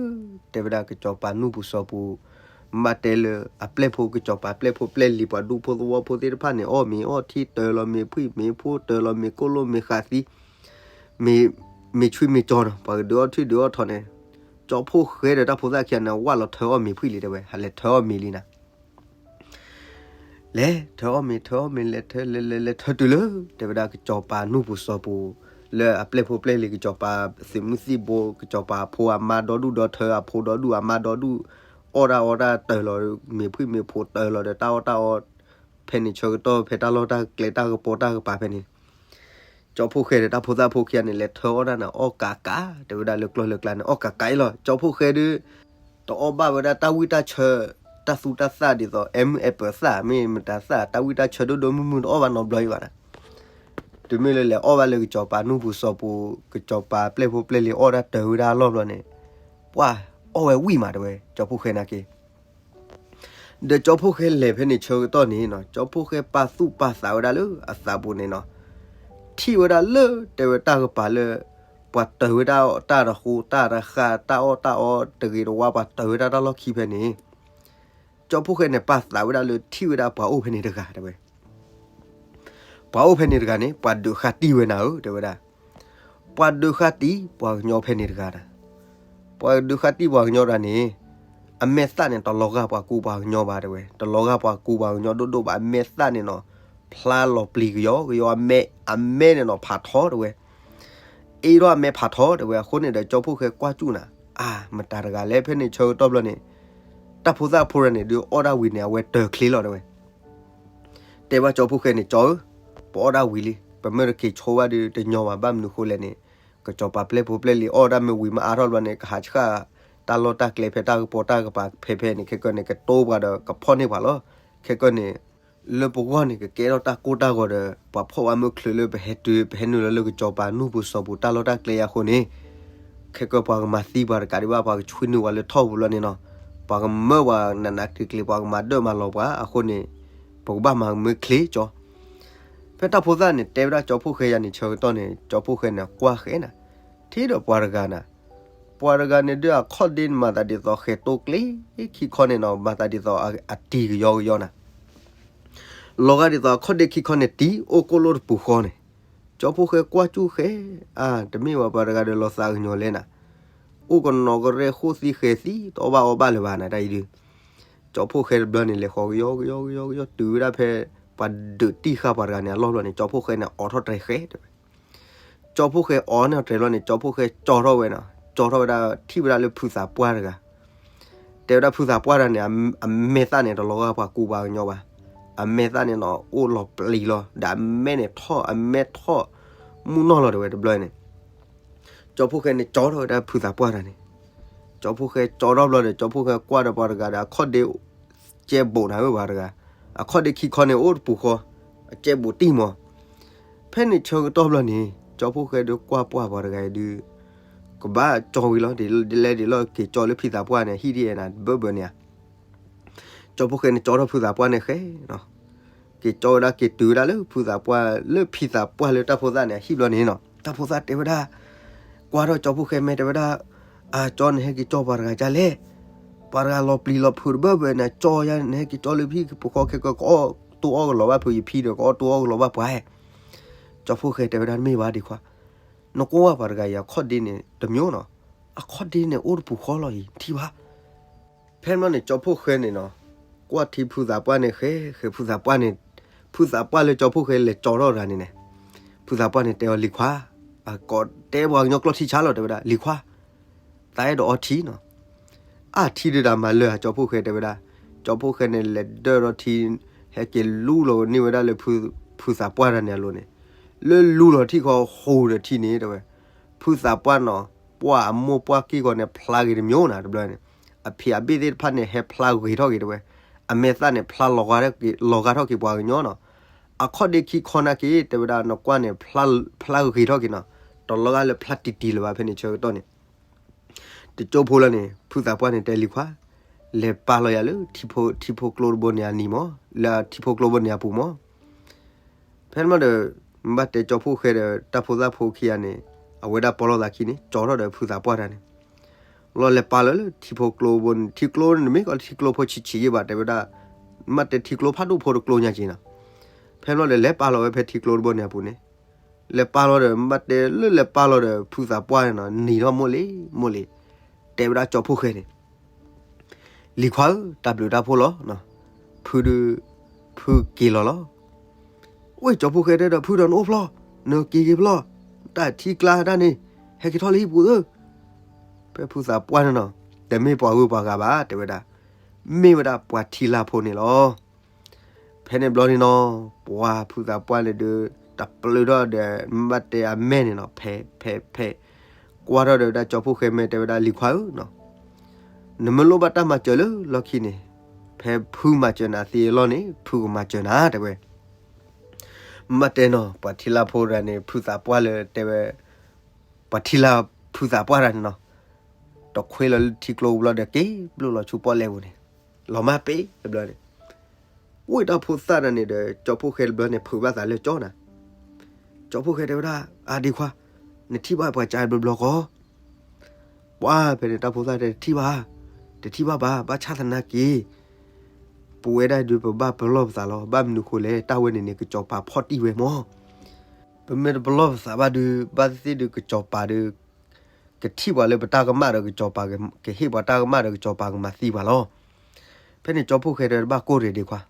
တဲဝဲဒၣ်ကစီၤပၤနူၢ်ပူၤစီၤပူၤ, မ့ၢ်တဲလၢအပျဲၢ်ဖိကစီၤပၤပျဲၢ်ဖိပျဲၢ်လံၤပှၤဒူဖိသဝီဖိသ့ၣ်တဖၣ်န့ၣ် အီၣ်မ့ၤအီၣ်ထံတၢၤလီၤမ့ၤဖှံၣ်မ့ၤဖိတၢၤလီၤမ့ၤကိၣ်လိၣ်မ့ၤဃာ်သံ မ့ၤ, မ့ၤဆွံမ့ၤကၠီနီၤ ပှၤကဒုးအီၣ်ထွံၣ်ဒုးအီၣ်ထီၣ်န့ၣ်, ကၠီဖီၣ်ဃဲဒီးတၢ်ဖိသၣ်ခံဂၤန့ၣ် ဝၢ်လီၤထၢအီၣ်မ့ၤဖှံၣ်လံတဲဝဲ ဟးလဲၤထၢအီၣ်မ့ၤလံနၤ လဲၤထၢအီၣ်မ့ၤ ထၢအီၣ်မ့ၤ လဲၤထၢ လဲၤလဲၤလဲၤထၢတုၤလၢ တဲဝဲဒၣ်ကစီၤပၤနူၢ်ပူၤစီၤပူၤ လၢအပျဲၢ်ဖိပျဲၢ်လံၤ ကစီၤပၤသုးမုၢ်သံၣ်ဘိ ကစီၤပၤအဖိအမါဒီဒူၣ်ဒီထၢ အဖိဒီဒူၣ်အမါဒီဒူၣ် အီၣ်တၢ်အီတၢ်တၢၤလီၤ မ့ၤဖှံၣ်မ့ၤဖိတၢၤလီၤဒီးတၢ်အီၣ်တၢ်အီ ဖဲန့ၣ်ဆၢကတီၢ် ဖဲတၢ်လီၢ်တၢ်ကျဲတၢ်ကပီၤတၢ်ကပၤဖဲန့ၣ် ကၠီဖီၣ်ဃဲဒီးတၢ်ဖိသၣ်ဖိခံဂၤန့ၣ် လဲၤထၢအီၣ်တၢ်န့ၣ် အီၣ်ကးကး တဲဝဲဒၣ်လၢကျီၢ်လၢကျါန့ၣ် အီၣ်ကးကးအံၤလီၤ ကၠီဖီၣ်ဃဲဒုး တအီၣ်ဘၣ်ဝဲဒၣ်တၢ်ဝံၣ်တၢ်ဆၢ တၢ်သူတၢ်သၣ်ဒ်သိး အဲမုၢ်အဲပၢၤသၣ် မ့ၢ်မတၤသၣ် တၢ်ဝံၣ်တၢ်ဆၢဒိၣ်ဒိၣ်မုၢ်မုၢ်တအီၣ်ဘၣ်နီတဘျီအံၤဘၣ်နၤ တုၤမ့ၢ်လၢလဲၤအီၣ်ဘၣ်လၢကစီၤပၤနူၢ်ပူၤစီၤပူၤ ကစီၤပၤပျဲၢ်ဖိပျဲၢ်လံၤအီၣ်တၢ်တၢၤဝဲဒၣ်အလီၢ်ဘျီန့ၣ် ပှၢ်အီၣ်ဝဲဝံၣ်မးတဲဝဲ ကၠီဖီၣ်ဃဲနာ်က့ ဒီးကၠီဖီၣ်ဃဲလဲၤဖဲန့ၣ်ဆၢကတီၢ်န့ၣ်နီၤ ကၠီဖီၣ်ဃဲပာ်သူၣ်ပာ်သးဝဲဒၣ်လၢအသးပူၤန့ၣ်နီၤ ထံၣ်ဝဲဒၣ်လၢတဲဝဲတၢ်ကပၤလၢ ပှၤတၢၤဝဲဒၣ်တၢ်တဃိတၢ်တဃၣ်တၢ်အီၣ်တၢ်အီတဂ့ၤတဝါ ပှၤတၢၤဝဲဒၣ်တၢ်လီၢ်ခံဖဲန့ၣ် ကၠီဖီၣ်ဃဲန့ၣ် ပာ်သးဝဲဒၣ်လၢထံၣ်ဝဲဒၣ်ပှၤအိၣ်ဖဲန့ၣ်တဂၤတဲဝဲ ပှၤအိၣ်ဖဲန့ၣ်တဂၤန့ၣ် ပှၤဒုးဃာ်တံၢ်ဝဲနၤဧၢ တဲဝဲဒၣ် ပှၤဒုးဃာ်တံၢ်ပှၤကညီဖဲန့ၣ်တဂၤနၤ ပှၤဒုးဃာ်တံၢ်ပှၤကညီတဂၤန့ၣ် အမဲာ်သၣ်န့ၣ် တလီၤဂာ်ပှၤကူပှၤကညီဘၣ်တဲဝဲ တလီၤဂာ်ပှၤကူပှၤကညီဒိၣ်ဒိၣ်ဘၣ် အမဲာ်သၣ်န့ၣ်နီၤ ဖျါလီၤပျံၤကယီကယီ အမဲာ် အမဲာ်န့ၣ်နီၤ ဖးထီတဲဝဲ အ့ၣ်ထီၣ်အမဲာ်ဖးထီတဲဝဲ အဃိန့ၣ်ဒီးကၠီဖီၣ်ဃဲကွၢ်စူၣ်နၤ အါ မတၤတဂၤလဲၣ်ဖဲန့ၣ်ဆၢကတီၢ်ဘျီန့ၣ် တၢ်ဖိသၣ်ဖိတဂၤန့ၣ် ဒုးအီၣ်ဒၣ်ဝံၤန့ၣ် အဝဲတၢၤချ့လီၤတဲဝဲ တဲဘၣ်ကၠီဖီၣ်ဃဲန့ၣ် ကၠီဧၢ, ပအီၣ်ဒၣ်ဝံၤလံ, ပမ့ၢ်တက့ၤဆိဘၣ်ဒီး တညီဘၣ် ဘၣ်မနုၤဃိလဲၣ်န့ၣ်, ကစီၤပၤပျဲၢ်ဖိပျဲၢ်လံၤအီၣ်ဒၣ်မ့ၢ်ဝံၤမ့ၢ်အါထီၣ်ဘျီန့ၣ် ကဟးဆှၣ်တၢ်လီၢ်တၢ်ကျဲဖဲတၢ်ကပီၤတၢ်ကပၤဖဲဖဲန့ၣ် ခဲကနံၣ်န့ၣ် ကတိပှၤဒီးကဖီၣ်န့ၢ်ပှၤလီၤ. ခဲကနံၣ်န့ၣ် လၢပဂီၢ်န့ၣ် ကကဲထီၣ်တၢ်ကိၢ်တၢ်ဂီၤဒီး ပှၤဖီၣ်ဝဲမုၢ်ချုးလၢပဟဲတုၤ ပဟဲနုာ်လီၤလၢကစီၤပၤနူၢ်ပူၤစီၤပူၤတၢ်လီၢ်တၢ်ကျဲအံၤအဃိန့ၣ် ခဲကနံၣ်ပှၤကမၤသံပှၤတကးဒံးဘၣ် ပှၤကဆွံနုာ်ဝဲလၢထီၣ်ပူၤလီၤန့ၣ်နီၤ, ပှၤကမၢပှၤနးနးကျံၤကျံၤ ပှၤကမၤဒၢၣ်မၤလီၤပှၤအဃိန့ၣ် ပကဘၣ်မၤမ့ၢ်ချ့ကၠီ. ဖဲတၢ်ဖိသၣ်န့ၣ် တဲဝဲဒၣ်ကၠီဖီၣ်ဃဲယၤန့ၣ် ဆၢကတီၢ်န့ၣ် ကၠီဖီၣ်ဃဲန့ၣ် ကွၢ်ဃဲနၤ, ထံၣ်ဒီးပှၤတဂၤနၤ, ပှၤတဂၤန့ၣ်ဒုးအခီၣ်ဒ့န့ၣ် မၤသးဒ်သိးဃဲၤတိကျ့ခံခီန့ၣ်နီၤ, မၤသးဒ်သိးအတံၤကယီကယီနၤ လီၤဂာ်ဒ်သိးအခီၣ်ဒ့ခံခီန့ၣ် တံၤအိၣ်ကိၣ်လိၣ်တပူၤဃီန့ၣ်, ကၠီဖီၣ်ဃဲကွၢ်စူၣ်ဃဲ, အါ တမ့ၢ်ဝဲပှၤတဂၤဒီးလီၤသးကညီၤလဲၣ်နၤ, အိၣ်ကနီၤကရဲၣ်ဃိၣ်သံဃဲၤသံ တအီၣ်ဘၣ်အီဘၣ်လၢၤဘၣ်နၤတၢ်အံၤဒုး, ကၠီဖီၣ်ဃဲတဘျီန့ၣ် လဲၤဃီၤကယီကယီကယီကယီ တုၤဝဲဒၣ်ဖဲ ပှၤဒုးတံၢ်ဃာ်ပှၤတဂၤန့ၣ် အလီၢ်ဘျီန့ၣ် ကၠီဖီၣ်ဃဲန့ၣ် အိးထီၣ်တြဲၤဃဲတဲဝဲ ကၠီဖီၣ်ဃဲအိးန့ၢ်တြဲၤလီၤန့ၣ် ကၠီဖီၣ်ဃဲကၠီထီၣ်ဝဲနီၤ, ကၠီထီၣ်ဝဲဒၣ်ထံၣ်ဝဲဒၣ်လၢဖုသးပှၢ်တဂၤ, တဲဝဲဒၣ်ဖုသးပှၢ်တဂၤန့ၣ် အမဲာ်သၣ်န့ၣ် တလီၤဂာ်ပှၤကူပှၤကညီဘၣ်, အမဲာ်သၣ်န့ၣ်နီၤ အိၣ်လီၤပျံၤလီၤ ဒီးအမဲာ်န့ၣ်ထီၣ် အမဲာ်ထီၣ်မုၢ်နီၢ်လီၤတဲဝဲတဘျီန့ၣ် ကၠီဖီၣ်ဃဲန့ၣ် ကၠီထီၣ်ဝဲဒၣ်ဖုသးပှၢ်တဂၤန့ၣ်, ကၠီဖီၣ်ဃဲကၠီထီၣ်ဘျီဒီး ကၠီဖီၣ်ဃဲကွၢ်ဒီးပှၤတဂၤဒီး အခီၣ်ဒ့ ကဲဘူးနၤဧၢပှၤတဂၤ, အခီၣ်ဒ့ခံခီန့ၣ် အိၣ်တပူၤဃီ, အကဲဘူးတံၢ်မး, ဖဲန့ၣ်ဆၢကတီၢ်ဘျီန့ၣ် ကၠီဖီၣ်ဃဲဒီးကွၢ်ပှၢ်ပှၤတဂၤအံၤဒုး ကဘၣ်ကၠီဝံၤလီၤ, ဒ်လဲၣ်ဒ်လဲၣ်က့ၤကၠီလၢဖုသးပှၢ်န့ၣ် ဟံၣ်ဒ်အဲၣ်နၤဘၢဘၢန့ၣ်ဧါ ကၠီဖီၣ်ဃဲန့ၣ် ကၠီထီၣ်ဖုသးပှၢ်န့ၣ်ဃဲနီၤ, က့ၤကၠီဝဲဒၣ်က့ၤတုၤဝဲဒၣ်လၢဖုသးပှၢ် လၢဖုသးပှၢ်လၢတၢ်ဖိသၣ်န့ၣ် အဟံၣ်ဘျီန့ၣ်နီၤ, တၢ်ဖိသၣ်တဲဝဲဒၣ်, ကွၢ်ထီၣ်ကၠီဖီၣ်ဃဲမဲာ်တဲဝဲဒၣ်, အါ ကၠီနဟဲက့ၤကၠီပှၤတဂၤဒ်လဲၣ်, ပှၤတဂၤလီၤပျံၤလီၤဖုးတဘၢဘၢန့ၣ် ကၠီယါနဟဲက့ၤကၠီလၢဖံပဃီခဲကၢ ကအီၣ်တိအီၣ်ကလီၤဘၣ်ဖုးယဖံဒီး ကအီၣ်တိအီၣ်ကလီၤဘၣ်ပှၤ, ကၠီဖီၣ်ဃဲတဲဝဲဒၣ်တမ့ၢ်ဘၣ်ဒံးခွါ, နကွၢ်ဝဲပှၤတဂၤအံၤအခီၣ်ဒ့န့ၣ် တမျိုးနီၤ, အခီၣ်ဒ့န့ၣ်အိၣ်တပူၤဃီလီၤအံၤ ထံၣ်ဘၣ် ဖဲန့ၣ်န့ၣ် ကၠီဖီၣ်ဃဲန့ၣ်နီၤ, ကွၢ်ထံဖုသးပှၢ်န့ၣ်ဃဲ ဃဲဖုသးပှၢ်န့ၣ်, ဖုသးပှၢ်လၢကၠီဖီၣ်ဃဲလဲၤကၠီထီၣ်တဂၤန့ၣ်န့ၣ်, ဖုသးပှၢ်န့ၣ်တဲအီၤလံၤခွါ, အကိးတဲပှၤကညီကျိာ်ထံဆါလီၤ တဲဝဲဒၣ် လံၤခွါ, သးအဲၣ်ဒိးအီထံနီၤ, အါထံဒုးတၢ်မၤလၢာ်ဧါ ကၠီဖီၣ်ဃဲတဲဝဲဒၣ်, ကၠီဖီၣ်ဃဲန့ၣ် လဲၤဒၢၣ်ဒီးထံ, ဟဲက့ၤလူလီၤန့ၢ်ဝဲဒၣ်လၢ ဖုသးပှၢ်တဂၤန့ၣ်အလိၤန့ၣ်, လၢလူလီၤထံၣ်ဃီဟူးဒီးထံန့ၣ် တဲဝဲ, ဖ ဖုသးပှၢ်နီၤ, ပှၢ်အမိၢ်ပှၢ်က့ၢ်ဂီၤန့ၣ် ဖျါဂ့ၤတမျိုးနီၤ တဘျီန့ၣ်, အဖံးအဘ့ၣ်သ့ၣ်တဖၣ်န့ၣ် ဟဲဖျါဂ့ၤထီၣ်က့ၤတဲဝဲ, အမဲာ်သၣ်န့ၣ် ဖျါလီၤဂာ်ထီၣ်က့ၤ, လီၤဂာ်ထီၣ်က့ၤပှၤကညီနီၤ, အခီၣ်ဒ့ခံခီနာ်က့ၤ တဲဝဲဒၣ် နကွၢ်န့ၣ် ဖျါဂ့ၤထီၣ်က့ၤနီၤ, တလီၤဂာ်လၢဖျါတံၢ်တံၢ်လၢၤဘၣ် ဖဲန့ၣ်ဆၢကတီၢ်န့ၣ် တကၠိဖိလၢန့ၣ် ဖုသးပှၢ်န့ၣ်တဲလံၤခွါ, လဲၤပာ်လီၤယၤလၢ ထံဖိကျိတဘိန့ၣ်အနံၤမး, လၢထံဖိကျိဘိန့ၣ်အပူၤမး. ဖဲန့ၣ်ဘျီဒီး ဘၣ်တဲကၠီဖှိၣ်ဃဲဒီးတၢ်ဖိသၣ်ဖိခံဂၤန့ၣ် အဝဲဒၣ်ပီလီၤသးခံန့ၣ် ကၠီထီၣ်ဒီးဖုသးပှၢ်တၢ်န့ၣ်, လီၤလဲၤပာ်လီၤလၢထံဖိကျိဘိန့ၣ်, ထံကျိန့ၣ်မ့ၢ်ကီးထံကျိဖိဆံးဆံးယံၣ်ဘၣ် တဲဝဲဒၣ်, ဘၣ်တဲထံကျိဖးဒိၣ်ဖိတကျိညါက့ၤနီၤ. ဖဲန့ၣ်ဘျီဒီးလဲၤပာ်လီၤဝဲဖဲထံကျိတဘိန့ၣ်အပူၤန့ၣ်, လဲၤပာ်လီၤဒီး ဘၣ်တဲလၢလဲၤပာ်လီၤဒီး ဖုသးပှၢ်န့ၣ်နီၤ နံၤထီၣ်မိၢ်လံမိၢ်လံ, တဲဝဲဒၣ်ကၠီဖှိၣ်ဃဲန့ၣ် လံၤခွါဧၢ, တၢ်ဘျုးတၢ်ဖှိၣ်လီၤ, ဖုဒုး, ဖုက့ၤလီၤလီၤ. ဝဲကၠီဖှိၣ်ဃဲတဲဒီး ဖုဒီးနအိၣ်ဖျီ, နက့ၤက့ၤဖျီ, တၢ်ထံကျါဒၣ်န့ၣ်, ဟဲက့ၤထီၣ်လၢဟံၣ်ပူၤဧၢ. ဖဲဖုသးပှၢ်န့ၣ်နီၤ, တမ့ၢ်ပှၤဂုၤပှၤဂၤဘၣ် တဲဝဲဒၣ်, မ့ၢ်ဝဲဒၣ်ပှၤထံလာ်ဖိန့ၣ်လီၤ. ဖဲန့ၣ်ဘျီန့ၣ်နီၤ, ပှၤဖုသးပှၢ်န့ၣ်ဒုး, တပျုၤထီၣ်ဒီး ဘၣ်တဲအမဲာ်န့ၣ်နီၤ, ဖဲးဖဲးဖဲး, ကွၢ်ထီၣ်ဒီးဝဲဒၣ်ကၠီဖှိၣ်ဃဲမဲာ် တဲဝဲဒၣ်လံၤခွါဧၢနီၤ, နမ့ၢ်လိၣ်ဘၣ်တၢ်မၤစၢၤလၢလီၢ်ခံန့ၣ်, ဖဲဖုမၤစၢၤနၤသ့အလီၢ်န့ၣ် ဖုကမၤစၢၤနၤ တဲဝဲ. မ့ၢ်တဲနီၤ ပှၤထံလာ်ဖိတဂၤန့ၣ် ဖုသးပှၢ်လၢတဲဝဲ, ပှၤထံလာ်ဖုသးပှၢ်တဂၤန့ၣ်နီၤ, တခွ့လီၤလၢထံကျိဘျီဒီး က့ၤဘျုးလီၤဆူပီၣ်လဲၣ်ပူၤန့ၣ်, လီၤမၢ်ပ့ၤတဘျီန့ၣ်, ဝဲတၢ်ဖိသၣ်တဂၤန့ၣ်ဒီး ကၠီဖှိၣ်ဃဲတဘျီန့ၣ် ဖုးဘၣ်သးလၢကၠီနၤ. ကၠီဖှိၣ်ဃဲတဲဝဲဒၣ်, အဒံၤခွါ, နထံၣ်ဘၣ်ပှၤကၢဘျီဘျီကီး ပှၤဖဲန့ၣ် တၢ်ဖိသၣ်တဲ တထံၣ်ဘၣ်, တထံၣ်ဘၣ်ဘၣ်, ဘၣ်ဆၣ်သနာ်က့ ပဝဲဒၣ်ဒုး ပဘၣ်ပလီၢ်ပသးလီၤ. ဘၣ်မနုၤဃိလဲၣ်, တၢ်ဝဲန့ၣ်န့ၣ် ကစီၤပၤဖီၣ်တံၢ်ဝဲမၢ်. ပမ့ၢ်တပလီၢ်ပသးဘၣ်ဒုး ဘၣ်သ့ၣ်သ့ၣ်ဒုး ကစီၤပၤဒုး ကထံၣ်ပှၤလၢပတၢ်ကမၣ်ဒီး ကစီၤပၤကဟ့ၣ်ပှၤတၢ်ကမၣ်ဒီး ကစီၤပၤကမၤသံပှၤလီၤ. ဖဲန့ၣ်ကၠီဖှိၣ်ဃဲတဲ ဘၣ်ကိၢ်ရ့ၣ်ဒံးခွါ,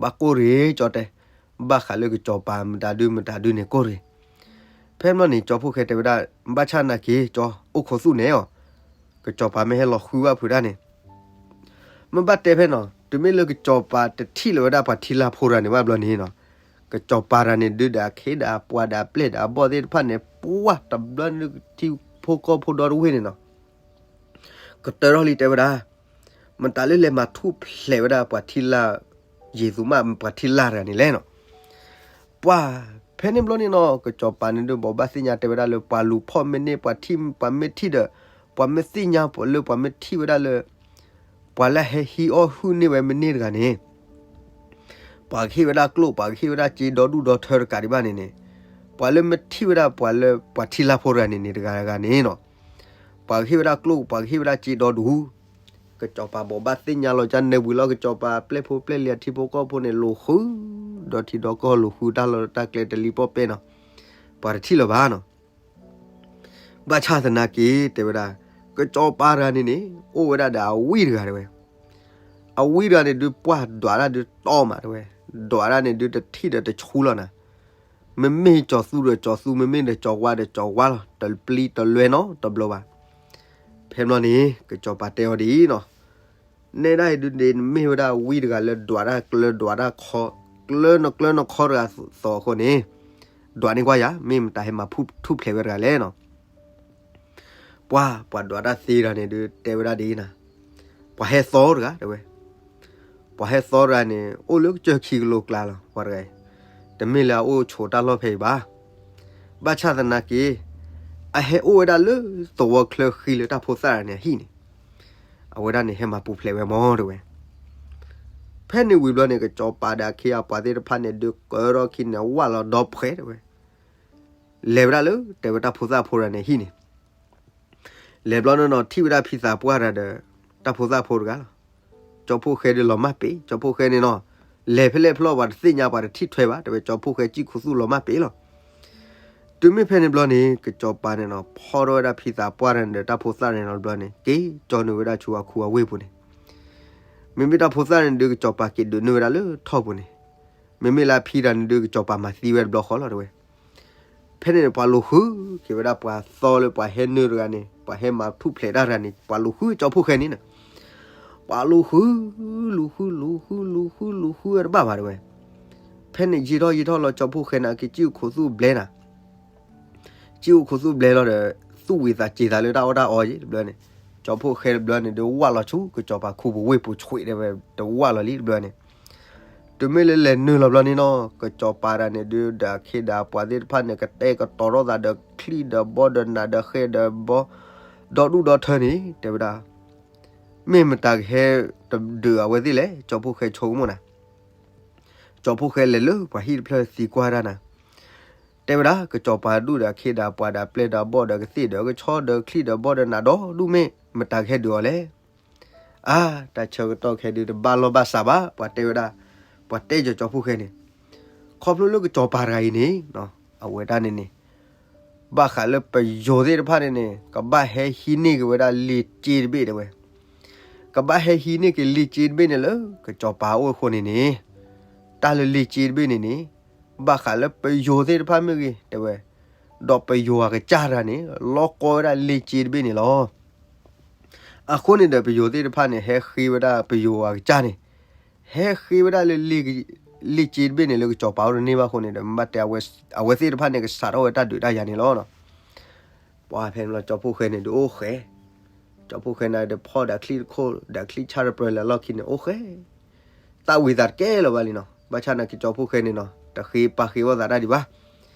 ဘၣ်ကိၢ်ရ့ၣ်ကၠီတဲ, ဘၣ်ဃးလၢကစီၤပၤမတၤဒုမတၤဒုန့ၣ်ကိၢ်ရ့ၣ်. ဖဲမ့ၢ်န့ၣ် ကၠီဖှိၣ်ဃဲတဲဝဲဒၣ်, ဘၣ်ဆၣ်သနာ်က့ ကၠီအိၣ်ခိးသူၣ်န့ၣ်အီၤ, ကစီၤပၤမ့ၢ်ဟဲလီၤဃုဘၣ်ဖုးဒၣ်န့ၣ် မ့ၢ်ဘၣ်တဲဖဲနီၤ, တုၤမ့ၢ်လၢကစီၤပၤတထံၣ်လၢၤဝဲဒၣ်ပှၤထံလာ်ဖိတဂၤန့ၣ်ဘၣ်ဘျီန့ၣ်နီၤ, ကစီၤပၤတဂၤန့ၣ်ဒုးဒီးအခ့ဒီးအပှၤဒီးအပျဲၢ်ဒီးအဘီၣ်သ့ၣ်တဖၣ်န့ၣ် ပှၢ်တဘျီန့ၣ်ထံဖိကီၢ်ဖိဒီတဝ့ၢ်န့ၣ်နီၤ, ကတၢၢ်ထီၣ်လံတဲဝဲဒၣ်, မတၤလၢလဲၤမၤထူၣ်ဖျဲးဝဲဒၣ်ပှၤထံလာ်, ယ့ၣ်သူမးပှၤထံလာ်တဂၤန့ၣ်လဲၣ်နီၤ. ပှၤဖဲန့ၣ်ဘျီန့ၣ်နီၤ ကစီၤပၤန့ၣ်ဒုးဘိးဘၣ်သ့ၣ်ညါတဲဝဲဒၣ်လၢ ပှၤလူၤဖီၣ်မ့ၢ်န့ၢ် ပှၤထံၣ် ပှၤမ့ၢ်ထံၣ်ဒီး ပှၤမ့ၢ်သ့ၣ်ညါလၢပှၤမ့ၢ်ထံၣ်ဝဲဒၣ်လၢ ပှၤလၢဟဲဟံးအီၣ်ဟုၣ်န့ၢ်ဝဲမ့ၢ်န့ၢ်တဂၤန့ၣ် ပှၤကဟ့ၣ်ဝဲဒၣ်ကျိၣ် ပှၤကဟ့ၣ်ဝဲဒၣ်စ့ဒီဒူၣ်ဒီထၢတကးဒံးဘၣ်န့ၣ်န့ၣ်, ပှၤလၢမ့ၢ်ထံၣ်ဝဲဒၣ်ပှၤလၢပှၤထံလာ်ဖိတဂၤန့ၣ်န့ၣ်တဂၤဂၤန့ၣ်နီၤ, ပှၤကဟ့ၣ်ဝဲဒၣ်ကျိၣ် ပှၤကဟ့ၣ်ဝဲဒၣ်စ့ဒီဒူၣ်. ကစီၤပၤဘိးဘၣ်သ့ၣ်ညါလီၤကန့ၣ်ဝံၤလီၤ ကစီၤပၤပျဲၢ်ဖိပျဲၢ်လံၤအထံဖိကီၢ်ဖိန့ၣ် လူၤဃု ဒီထံဒီကီၢ် လူၤဃုတၢ်လီၢ်တၢ်ကျဲတလံၤပီၣ်ပဲၢ်နီၤ, ပှၤတထံၣ်လၢၤဘၣ်နီၤ. ဘၣ်ဆၣ်သနာ်က့ တဲဝဲဒၣ်, ကစီၤပၤတဂၤန့ၣ်န့ၣ် အိၣ်ဝဲဒၣ်ဒီးအဝံတဂၤတဲဝဲ, အဝံတဂၤန့ၣ်ဒုးပှၢ်ဒွးတၢ်ဒုးတီမးတဲဝဲ, ဒွးတၢ်န့ၣ်ဒုးတထံၣ်ဒီးတဆူလီၤနၤ, မ့မ့ၢ်ကၠီၤသူဒီးကၠီၤသူ မ့မ့ၢ်ဒီးကၠီၤဝါဒီးကၠီၤဝါလီၤ, တပျံၤတလွဲနီတဘျီဘၣ်. ဖဲမ့ၢ်န့ၣ် ကစီၤပၤတဲအီၤဒ်အံၤနီၤ, နဲဒၣ်အံၤဒုးန့ၣ် နမ့ၢ်ဝဲဒၣ်ဝံတဂၤလၢဒွးတၢ်ကျၢဒွးတၢ်ခီ, ကျၢနကျၢနခီတဂၤသိးအဃိန့ၣ်, ဒွးန့ၢ်ကွၢ်ယၤ မ့ၢ်မတၤဟဲမၤထူၣ်ဖျဲးဝဲတဂၤလဲၣ်နီၤ. ပှၤ ပှၤဒွးတၢ်သ့တဂၤန့ၣ်ဒုးတဲဝဲဒၣ်ဒ်အံၤနၤ, ပှၤဟဲသီတဂၤတဲဝဲ, ပှၤဟဲသီတဂၤန့ၣ် အိၣ်လၢကစၢၢ်ခံကလိကျါလီၤ ပှၤတဂၤအံၤ, တမ့ၢ်လၢအအိၣ်ဆိးတၢ်လီၢ်ဖဲအံၤဘၣ်. ဘၣ်ဆၣ်သနာ်က့ အဟဲအိၣ်ဝဲဒၣ်လၢသဝီချၢဃံလၢတၢ်ဖိသၣ်တဂၤန့ၣ်အဟံၣ်န့ၣ်, အဝဲဒၣ်န့ၣ်ဟဲမၤပူၤဖျဲးဝဲမၢတဲဝဲ. ဖဲန့ၣ်ဝံၤဘျီန့ၣ် ကစီၤပၤဒီးအခ့အပှၤသ့ၣ်တဖၣ်န့ၣ်ဒုးကၢထီၣ်ခံန့ၣ် ဝၢ်လီၤဒီဖှဲးတဲဝဲ, လဲၤဝဲဒၣ်လၢတဲဝဲတၢ်ဖိသၣ်ဖိတဂၤန့ၣ်အဟံၣ်န့ၣ် လဲၤဘျီန့ၣ်နီၤ ထံၣ်ဝဲဒၣ်ဖံသးပှၢ်တဂၤဒီး တၢ်ဖိသၣ်ဖိတဂၤလီၤ. ကၠီဖိၣ်ဃဲဒီးလီၤမၢ်ပ့ၤ, ကၠီဖိၣ်ဃဲန့ၣ်နီၤ, လဲၤဖဲလဲၣ်ဖဲလဲၣ် ပှၤတသ့ၣ်ညါ ပှၤတထံၣ်ထွဲဘၣ် တဲဝဲ, ကၠီဖိၣ်ဃဲစံၣ်ခိၣ်သူၣ်လီၤမၢ်ပ့ၤလီၤ. တုၤမ့ၢ်ဖဲန့ၣ်ဘျီန့ၣ် ကစီၤပၤန့ၣ်နီၤ ဖီထီၣ်ဝဲဒၣ်ဖံသးပှၢ်တဂၤန့ၣ်ဒီး တၢ်ဖိသၣ်န့ၣ်နီၤဘျီန့ၣ် က့ၤကၠီနုာ်ဝဲဒၣ်ဆူအခူအဝ့ၢ်ပူၤန့ၣ်, မ့မ့ၢ်တၢ်ဖိသၣ်န့ၣ်ဒုး ကစီၤပၤက့ၤဒုးနုာ်ဝဲဒၣ်လၢထီၣ်ပူၤန့ၣ်, မ့မ့ၢ်လၢအဖံတဂၤန့ၣ်ဒုး ကစီၤပၤမၤသံဝဲတဘျီဃီလီၤတဲဝဲ. ဖဲန့ၣ်န့ၣ် ပှၤလူၤဃုက့ၤဝဲဒၣ်ပှၤသီလၢပှၤဟဲနုာ်တဂၤန့ၣ်, ပှၤဟဲမၤထူၣ်ဖျဲးတၢ်တဂၤန့ၣ်, ပှၤလူၤဃုကၠီဖိၣ်ဃဲန့ၣ်နီၤ. ပှၤလူၤဃု, လူၤဃု, လူၤဃု, လူၤဃု, လူၤဃုဝဲတဘၣ်ဘၣ်တဲဝဲ. ဖဲန့ၣ်ယံာ်ထီၣ်ယံာ်ထီၣ်လီၤ ကၠီဖိၣ်ဃဲန့ၣ် က့ၤစံၣ်အိၣ်ခိၣ်သူၣ်ဘျဲနၤ, စံၣ်အိၣ်ခိၣ်သူၣ်ဘျဲလီၤဒီး သူၣ်ဝံၤသးစ့ၤသးလၢတၢ်အီၣ်တၢ်အီယံၤတဘျီန့ၣ်, ကၠီဖှိၣ်ဃဲတဘျီန့ၣ် ဒုးဝၢ်လီၤဆူ ကစီၤပၤခူပူၤဝ့ၢ်ပူၤဆှံးတဲဝဲ တဝၢ်လီၤလံတဘျီန့ၣ်, တုၤမ့ၢ်လၢလဲၤနုာ်လီၤဘျီန့ၣ်နီၤ ကစီၤပၤတဂၤန့ၣ်ဒုး ဒီးအခ့ဒီးအပှၤသ့ၣ်တဖၣ်န့ၣ် ကတဲာ်ကတီၤထီၣ်သးဒီးချံၣ်ဒီးဘီဒီးနးဒီးဃဲဒီးဘီ ဒီဒူၣ်ဒီထၢန့ၣ် တဲဝဲဒၣ် မ့ၢ်မတၤကဟဲတဒုးအဝဲသ့ၣ်လဲၣ်, ကၠီဖှိၣ်ဃဲဆိကမိၣ်နၤ, ကၠီဖှိၣ်ဃဲလဲၤလၢပှၤဟံၣ်တဖျၢၣ်သံကွၢ်ဒၣ်နၤ, တဲဝဲဒၣ် ကစီၤပၤဒုးဒီးအခ့ဒီးပှၤဒီးပျဲၢ်ဒီးဘီၣ်ဒီးကသ့ၣ်ဒီးကဆီဒီးချံၣ်ဒီးဘီဒီးနးဒီဒူၣ် မ့ၢ်မတၤကဟဲဒုးအီၤလဲၣ်. အါ, တၢ်ဆၢကတီၢ်ခဲဒုးတဘၣ်လီၢ်ဘၣ်စးဘၣ် ပှၤတဲဝဲဒၣ်, ပှၤတဲကၠီဖှိၣ်ဃဲန့ၣ်, ခီဖျိလၢကစီၤပၤတဂၤအံၤန့ၣ်, အဝဲဒၣ်န့ၣ်န့ၣ် ဘၣ်ဃးလၢပယီၤသ့ၣ်တဖၣ်န့ၣ်န့ၣ် ကဘၣ်ဟဲဟံးန့ၢ်က့ၤဝဲဒၣ်လ့ၢ်စ့တဘ့ၣ်တဲဝဲ, ကဘၣ်ဟဲဟံးန့ၢ်က့ၤလ့ၢ်စ့တဘ့ၣ်န့ၣ်လၢ ကစီၤပၤအအိၣ်အဃိန့ၣ်န့ၣ်, တၢ်လၢလ့ၢ်စ့တဘ့ၣ်န့ၣ်န့ၣ်, ဘၣ်ဃးလၢပယီၤသ့ၣ်တဖၣ်မ့ၢ်ဂ့ၤတဲဝဲ, ဒီးပယီၤအကစၢ်တဂၤန့ၣ် လီၤကီဝဲဒၣ်လ့ၢ်စ့တဘ့ၣ်န့ၣ်လီၤ. အဃိန့ၣ်ဒီးပယီၤသ့ၣ်တဖၣ်န့ၣ် ဟဲဃ့ဝဲဒၣ်ပယီၤအကစၢ်န့ၣ်, ဟဲဃ့ဝဲဒၣ်လၢ လ့ၢ်စ့တဘ့ၣ်န့ၣ် လၢကစီၤပၤအိၣ်တန့ၢ်ဘၣ်အဃိန့ၣ်ဒီး မ့ၢ်ဘၣ်တဲ အဝဲသ့ၣ်တဖၣ်န့ၣ် ကစးထီၣ်ဝဲတၢ်ဒုးတၢ်ယၤန့ၣ်လီၤ. ပှၤဖဲန့ၣ်လီၤ ကၠီဖှိၣ်ဃဲန့ၣ်ဒုးအိၣ်ဃဲ, ကၠီဖှိၣ်ဃဲန့ၣ်ဒီးဖီၣ်ဒီးချံၣ်တခိၣ် ဒီးချံၣ်ဆၣ်တပြၢလၢအလီၢ်ခံန့ၣ်အိၣ်ဃဲ, သၣ်ဝံၤသးတကဲလၢၤဘၣ်လံနီၤ. ဘၣ်ဆၣ်နာ်က့ ကၠီဖှိၣ်ဃဲန့ၣ်နီၤ တဃ့ပာ်ဃ့အီၣ်သးတၢ်ဒံးဘၣ်.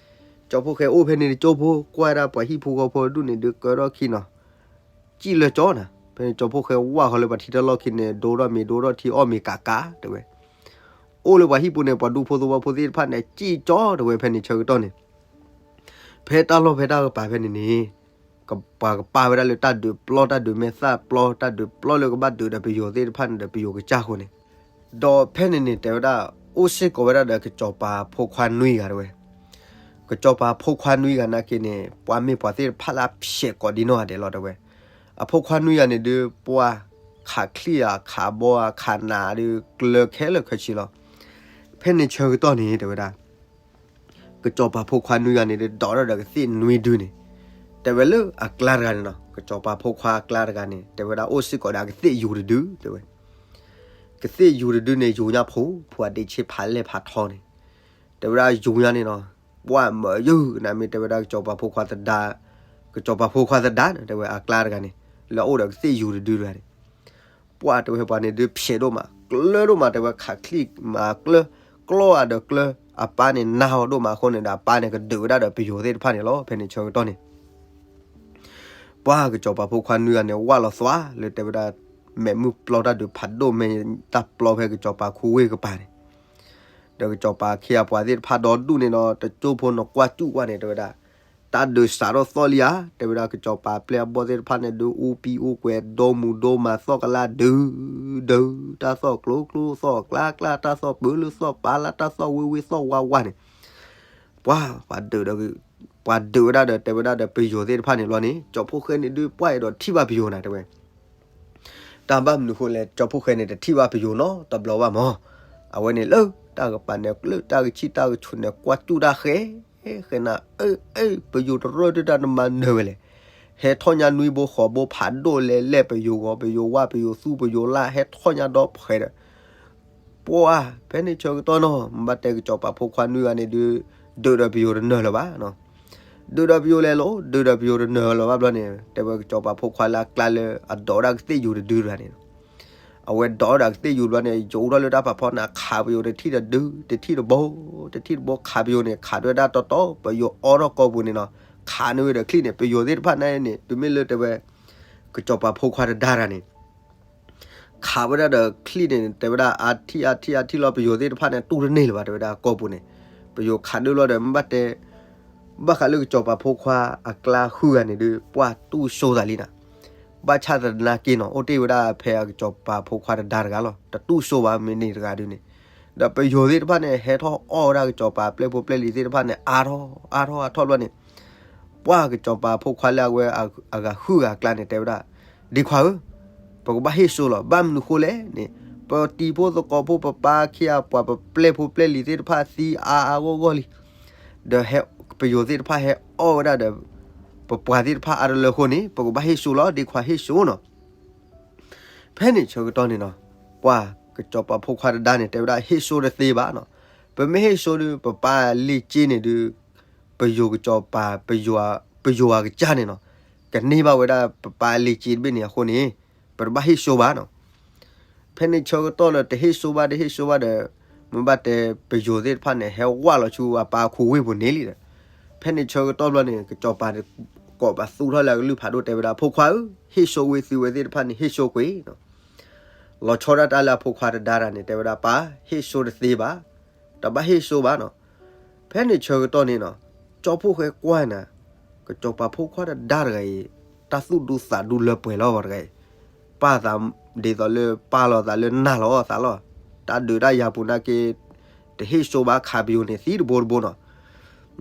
ကၠီဖှိၣ်ဃဲအိၣ်ဖဲန့ၣ်တကၠိဖိ ကွၢ်ဒၣ်ပှၤဟံၣ်ဖိဃီဖိဒူၣ်န့ၣ်ဒုးကၢထီၣ်ခံနီၤ စံၣ်လၢကၠီနၤ, ဖဲန့ၣ်ကၠီဖှိၣ်ဃဲဝၢ်ဃီလၢပှၤထံတၢ်လီၢ်ခံန့ၣ် ဒိထီၣ်မ့ၤဒိထီၣ်ထံအီၣ်မ့ၤကးကးတဲဝဲ, အိၣ်လၢပှၤဟံၣ်ပူၤန့ၣ် ပှၤဒူဖိသဝီဖိသ့ၣ်တဖၣ်န့ၣ် စံၣ်ကၠီတဲဝဲဖဲန့ၣ်ဆၢကတီၢ်န့ၣ်, ဖဲတၢ်လီၢ်ဖဲတၢ်ကပၤဖဲန့ၣ်န့ၣ်, ပှၤကပာ်ဝဲဒၣ်လၢတၢ်ဒုးပျီ တၢ်ဒုးမဲာ်သၣ်ပျီ တၢ်ဒုးပျီလၢကဘၣ်ဒုးဒီးပယီၤသ့ၣ်တဖၣ်န့ၣ်ဒီးပယီၤကစၢ်အဃိန့ၣ်, ဒီးဖဲန့ၣ်န့ၣ် တဲဝဲဒၣ် အိၣ်စ့ၢ်ကီးဝဲဒၣ်ဒီးကစီၤပၤဖိခွါနွံဂၤတဲဝဲ ကစီၤပၤဖိခွါနွံဂၤနာ်က့န့ၣ် ပှၤမ့ၢ်ပှၤသ့ၣ်တဖၣ်လၢအဖျဲးကိးဒံနီၢ်ဂၤဒဲးလီၤတဲဝဲ, အဖိခွါနွံဂၤန့ၣ်ဒုး ပှၤခးချံၣ်ဧါ ခးဘီဧါ ခးနးဒုး ကျၢၤခဲလၢာ်ခဲဆ့လီၤ. ဖဲန့ၣ်ဆၢကတီၢ်န့ၣ် တဲဝဲဒၣ် ကစီၤပၤဖိခွါနွံဂၤန့ၣ်ဒုး ဒိးထီၣ်ဒီးကသ့ၣ်နွံဒုန့ၣ်, တဲဝဲလၢအကျါတဂၤန့ၣ်နီၤ ကစီၤပၤဖိခွါအကျါတဂၤန့ၣ် တဲဝဲဒၣ်အိၣ်စ့ၢ်ကီးဒီးအကသ့ၣ်ယူၤတဒု တဲဝဲ, ကသ့ၣ်ယူၤတဒုန့ၣ် ယူၤညါဖိ ဖိအဒ့ဆ့ဖးလဲၢ်ဖးထီန့ၣ်, တဲဝဲဒၣ်ယူၤညါန့ၣ်နီၤ, ပှၢ်မၢယုၢ်နမ့ၢ်တဲဝဲဒၣ်ကစီၤပၤဖိခွါသဒါ, ကစီၤပၤဖိခွါသဒါန့ၣ် တဲဝဲအကျါတဂၤန့ၣ် လၢအအိၣ်ဒီးကသ့ၣ်ယူၤတဒုတဂၤန့ၣ်, ပှၢ်တဲဝဲပှၤန့ၣ်ဒုးဖျဲးဒိၣ်မး ကျၢၤဒိၣ်မး တဲဝဲခးချံၣ်မၤကျၢၤ, ကျီအဒၢးကျၢၤ, အပၢ်န့ၣ်နါအီၤဒိၣ်မးအဃိန့ၣ်ဒီး အပၢ်န့ၣ်ကဒုးဝဲဒၣ်ဒီးပယီၤသ့ၣ်တဖၣ်န့ၣ်လီၤ. ဖဲန့ၣ်ဆၢကတီၢ်န့ၣ် ပှၢ်ကစီၤပၤဖိခွါနွံဂၤန့ၣ် ဝၢ်လီၤသွါလၢတဲဝဲဒၣ် မဲာ်မုၢ်ပျီတၢ်ဒုးဖးဒိၣ် မ့ၢ်တၢ်ပျီဖဲကစီၤပၤခူဝ့ၢ်ကပၤန့ၣ်, ဒီးကစီၤပၤခ့အပှၤသ့ၣ်တဖၣ်ဒီဒူၣ်န့ၣ်ဒီး တကၠိဖိနီၤကွၢ်စူၣ်ကွၢ်န့ၣ် တဲဝဲဒၣ် တၢ်ဒုးစးထီၣ်သီၣ်လံဧါ, တဲဝဲဒၣ်ကစီၤပၤပျဲၢ်အဘီၣ်သ့ၣ်တဖၣ်န့ၣ် ဒုးအူပံအူကွဲး ဒိမူဒိမၤသီၣ်ကလါဒုး, ဒုး, တၢ်သီၣ်ကျိကျိသီၣ်ကျါကျါ တၢ်သီၣ်ပၢၤလၢသီၣ်ပၢၤလၢ တၢ်သီၣ်ဝ့ဝ့သီၣ်ဝါဝါန့ၣ်, ပှၤ, ပှၤဒုးဒီး, ပှၤဒုးဝဲဒၣ်ဒီး တဲဝဲဒၣ်ဒီးပယီၤသ့ၣ်တဖၣ်န့ၣ်လီၤန့ၣ် ကၠီဖှိၣ်ဃဲန့ၣ်ဒုး ပှၢ်အဲၣ်ဒိးထံၣ်ဘၣ်ပယီၤနၤတဲဝဲ တၢ်ဘၣ်မနုၤဃိလဲၣ် ကၠီဖှိၣ်ဃဲန့ၣ် တထံၣ်ဘၣ်ပယီၤနီတဘျီဘၣ်မး, အဝဲန့ၣ်လၢတၢ်ကပၤန့ၣ် ကျၢၢ်တၢ်ကဆံၣ်တၢ်ကဆူးန့ၣ် ကွၢ်စူၣ်တၢ်ဃဲ, ဃဲနၤ, အ့ အ့ ပယီၤတရၢၢ်တၢ်တမၤနၢၤဝဲလဲၣ်, ဟဲထီၣ်ညါနွံဘိဃိးဘိဖးဒိၣ်လဲၣ်လဲၣ် ပယီၤဂီၤ ပယီၤဝၣ် ပယီၤသူ ပယီၤလၢ် ဟဲထီၣ်ညါဒီဖှဲးဒီး ပှၢ်, ဖဲန့ၣ်ဆၢကတီၢ်နီၤ မ့ၢ်ဘၣ်တဲကစီၤပၤဖိခွါနွံဂၤန့ၣ်ဒုး, ဒုးဒီးပယီၤတနၢၤလၢၤဘၣ်, ဒုးဒီးပယီၤလဲၤလီၤ ဒုးဒီးပယီၤတနၢၤလၢၤဘၣ်ဘျီန့ၣ် တဲဝဲကစီၤပၤဖိခွါလၢအကျါလၢအဒိးဝဲဒၣ်ကသ့ၣ်ယူၤတဒုတဂၤန့ၣ်, အဝဲဒိးဝဲဒၣ်ကသ့ၣ်ယူၤဘျီန့ၣ် ယူၤထီၣ်လၢတၢ်ဖးဖီန့ၣ် ခးပယီၤတထံၣ်တဒု တထံၣ်တဘိ, တထံၣ်တဘိခးပယီၤန့ၣ် ခးဒွဲဒၣ်တီတီ ပယီၤအိးထီၣ်ကီၢ်ပူၤန့ၣ်နီၤ, ခးန့ၢ်ဝဲဒီးချံၣ်န့ၣ် ပယီၤသ့ၣ်တဖၣ်န့ၣ်န့ၣ် တုၤမ့ၢ်လၢတဲဝဲ ကစီၤပၤဖိခွါတဒါတဂၤန့ၣ် ခးဝဲဒၣ်ဒီးချံၣ်န့ၣ် တဲဝဲဒၣ်အါထံၣ်အါထံၣ်အါထံၣ်လီၤ ပယီၤသ့ၣ်တဖၣ်န့ၣ် တူၢ်တန့ၢ်လၢၤဘၣ် တဲဝဲဒၣ်ကီၢ်ပူၤန့ၣ်, ပယီၤခးဒုလီၤဒီး မ့ၢ်ဘၣ်တဲ ဘၣ်ဃးလၢကစီၤပၤဖိခွါအကျါဃုဂၤန့ၣ်ဒုး ပှၢ်တူၢ်စိသးလံနၤ, ဘၣ်ဆၣ်သနာ်က့နီၤ အိၣ်တ့ၢ်ဝဲဒၣ်ဖဲအကစီၤပၤဖိခွါတဒါတဂၤလီၤ တတူၢ်စိဘၣ်မ့ၢ်န့ၣ်တဂၤဒုးန့ၣ်, ဒီးပယီၤသ့ၣ်တဖၣ်န့ၣ် ဟဲထီၣ်အီၣ်ဝဲဒၣ်ကစီၤပၤပျဲၢ်ဖိပျဲၢ်လံၤသ့ၣ်တဖၣ်န့ၣ် အါထီၣ်အါထီၣ်အါထီၣ်ဘျီန့ၣ် ပှၢ်ကစီၤပၤဖိခွါလၢအဝဲအဂၤဃုဂၤအကျါန့ၣ် တဲဝဲဒၣ် ဒ့ခွါဧၢ, ပကဘၣ်ဟ့ၣ်စိလီၤ ဘၣ်မနုၤဃိလဲၣ်န့ၣ်, ပတံၤဖိသကိးဖိပပၢ်ခ့အပှၤ ပပျဲၢ်ဖိပျဲၢ်လံၤသ့ၣ်တဖၣ်သံအါအါဂီၢ်ဂီၢ်လံ, ဒီးဟဲပယီၤသ့ၣ်တဖၣ်ဟဲအီၣ်ဝဲဒၣ်ဒီး ပပှၤသ့ၣ်တဖၣ်အါတလၢအဃိန့ၣ် ပကဘၣ်ဟ့ၣ်စိလီၤ ဒ့ခွါဟ့ၣ်စိနီၤ ဖဲန့ၣ်ဆၢကတီၢ်န့ၣ်နီၤ, ပှၢ်ကစီၤပၤဖိခွါတဒါန့ၣ် တဲဝဲဒၣ်ဟ့ၣ်စိတသ့ဘၣ်နီၤ, ပမ့ၢ်ဟ့ၣ်စိဒီး ပပၢ်လ့ၢ်က့န့ၣ်ဒုး ပယီၤကစီၤပၤ ပယီၤအကစၢ်န့ၣ်နီၤ, ကန့ၢ်ဘၣ်ဝဲဒၣ်ပပၢ်အလံာ်စ့တဘ့ၣ်န့ၣ်အဃိန့ၣ် ပတဘၣ်ဟ့ၣ်စိဘၣ်နီၤ. ဖဲန့ၣ်ဆၢကတီၢ်လၢတဟ့ၣ်စိဘၣ် တဟ့ၣ်စိဘၣ်ဒီး မ့ၢ်ဘၣ်တဲပယိၤသ့ၣ်တဖၣ်န့ၣ် ဟဲဝးလီၤဆူအပၢ်ခူဝ့ၢ်ပူၤန့ၣ်လံဒီး ဖဲန့ၣ်ဆၢကတီၢ်ဘျီန့ၣ် ကစီၤပၤကိးပသူထီၣ်လၢအကလုၢ်ဖးဒိၣ်တဲဝဲဒၣ် ဖိခွါဧၢ, ဟ့ၣ်စိဝဲသုဝဲသ့ၣ်တဖၣ်န့ၣ် ဟ့ၣ်စိကွံာ်နီၤ. လီၤဆီဒၣ်တၢ်လၢအဖိခွါတဒါတဂၤန့ၣ် တဲဝဲဒၣ် ပၢ်, ဟ့ၣ်စိတသ့ဘၣ်, တဘၣ်ဟ့ၣ်စိဘၣ်နီၤ. ဖဲန့ၣ်ဆၢကတီၢ်န့ၣ်နီၤ ကၠီဖှိၣ်ဃဲကွၢ်နၤ, ကစီၤပၤဖိခွါတဒါတဂၤအံၤ တၢ်သူၣ်ဒူသးဒူလၢပှဲၤလီၤပှၤတဂၤအံၤ, ပာ်သးဒ်သိးလၢပာ်လီၤသးလၢနၢ်လီၤသးလီၤ. တၢ်ဒုးတၢ်ယၤပူၤနာ်က့ တဟ့ၣ်စိဘၣ်ခးပယိၤန့ၣ်သံတဘိတဘိနီၤ.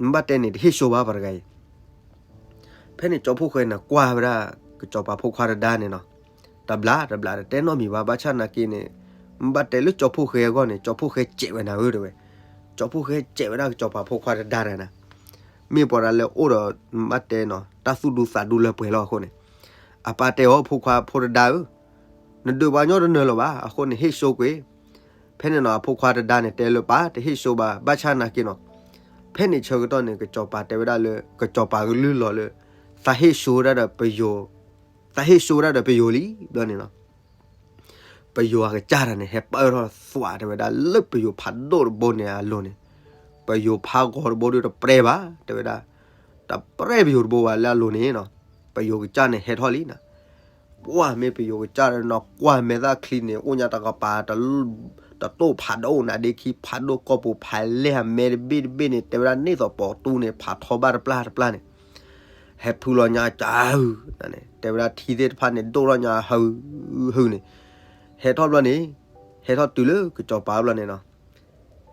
မ့ၢ်ဘၣ်တဲန့ၣ် တဟ့ၣ်စိဘၣ်ပှၤတဂၤအံၤ ဖဲန့ၣ်ကၠီဖှိၣ်ဃဲန့ၣ်ကွၢ်ဝဲဒၣ် ကစီၤပၤဖိခွါတဒါန့ၣ်နီၤ, တဘျးတဘျးတတဲနီတမံၤဘၣ်, ဘၣ်ဆၣ်နာ်က့န့ၣ် မ့ၢ်ဘၣ်တဲလၢကၠီဖှိၣ်ဃဲအဂီၢ်န့ၣ် ကၠီဖှိၣ်ဃဲစဲးဝဲနၤဧၢတဲဝဲ, ကၠီဖှိၣ်ဃဲစဲးဝဲဒၣ်ကစီၤပၤဖိခွါတဒါတဂၤနၤ, မ့ၢ်ပှၤတဂၤလၢအိၣ်ဒီး မ့ၢ်ဘၣ်တဲနီၤ တၢ်သူၣ်ဒူသးဒူလၢပှဲၤလီၤအဃိန့ၣ်, အပၢ်တဲအီၤ ဖိခွါဖိတဒါဧၢ, နဒုးပှၤညီတနၢၤလၢၤဘၣ်, အဃိန့ၣ်ဟ့ၣ်စိကွံာ် ဖဲန့ၣ်နီၤ အဖိခွါတဒါန့ၣ်တဲလၢပၢ် တဟ့ၣ်စိဘၣ်, ဘၣ်ဆၣ်နာ်က့နီၤ, ဖဲန့ၣ်ဆၢကတီၢ်န့ၣ် ကစီၤပၤတဲဝဲဒၣ်လၢ ကစီၤပၤကလုၢ်လီၤလၢ သးဟ့ၣ်စိဝဲဒၣ်ဒီးပယိၤ, သးဟ့ၣ်စိဝဲဒၣ်ဒီးပယိၤလံဘျီန့ၣ်နီၤ, ပယိၤအကစၢ်တဂၤန့ၣ် ဟဲပၢၢ်ထီၣ်သွးတဲဝဲဒၣ် လၢပယိၤဖးဒိၣ်တဘိန့ၣ်အလိၤန့ၣ်, ပယိၤဖးဂီၤတဘိဒီးတပြဲဘၣ်တဲဝဲဒၣ်, တပြဲပယိၤတဘိဘၣ်လၢအလိၤန့ၣ်နီၤ, ပယိၤကစၢ်န့ၣ်ဟဲထီၣ်လံနီၤ. ပှၢ်မ့ၢ်ပယိၤကစၢ်ဒီးနီၤ ကွၢ်မဲာ်သၣ်ချံန့ၣ် အိၣ်ညါတကပၤ တတိၢ်ဖးဒိၣ်နၤဒ့ခံ ဖးဒိၣ်ကီၢ်ပူၤဖးလဲၢ်အမဲတဘ့ၣ်တဘ့ၣ်န့ၣ် တဲဝဲဒၣ်န့ၢ်သိးပိာ်တူန့ၣ် ဖးထီဘၣ်တပျၢ်တပျၢ်န့ၣ်, ဟဲဖုလီၤညါကၢဟုၣ်န့ၣ် တဲဝဲဒၣ်ထံသ့ၣ်တဖၣ်န့ၣ် ဒိၣ်ထီၣ်ညါဟုၣ်ဟုၣ်န့ၣ်, ဟဲထီၣ်ဘျီန့ၣ်, ဟဲထီၣ်တုၤလၢကစီၤပၤဘျီန့ၣ်နီၤ,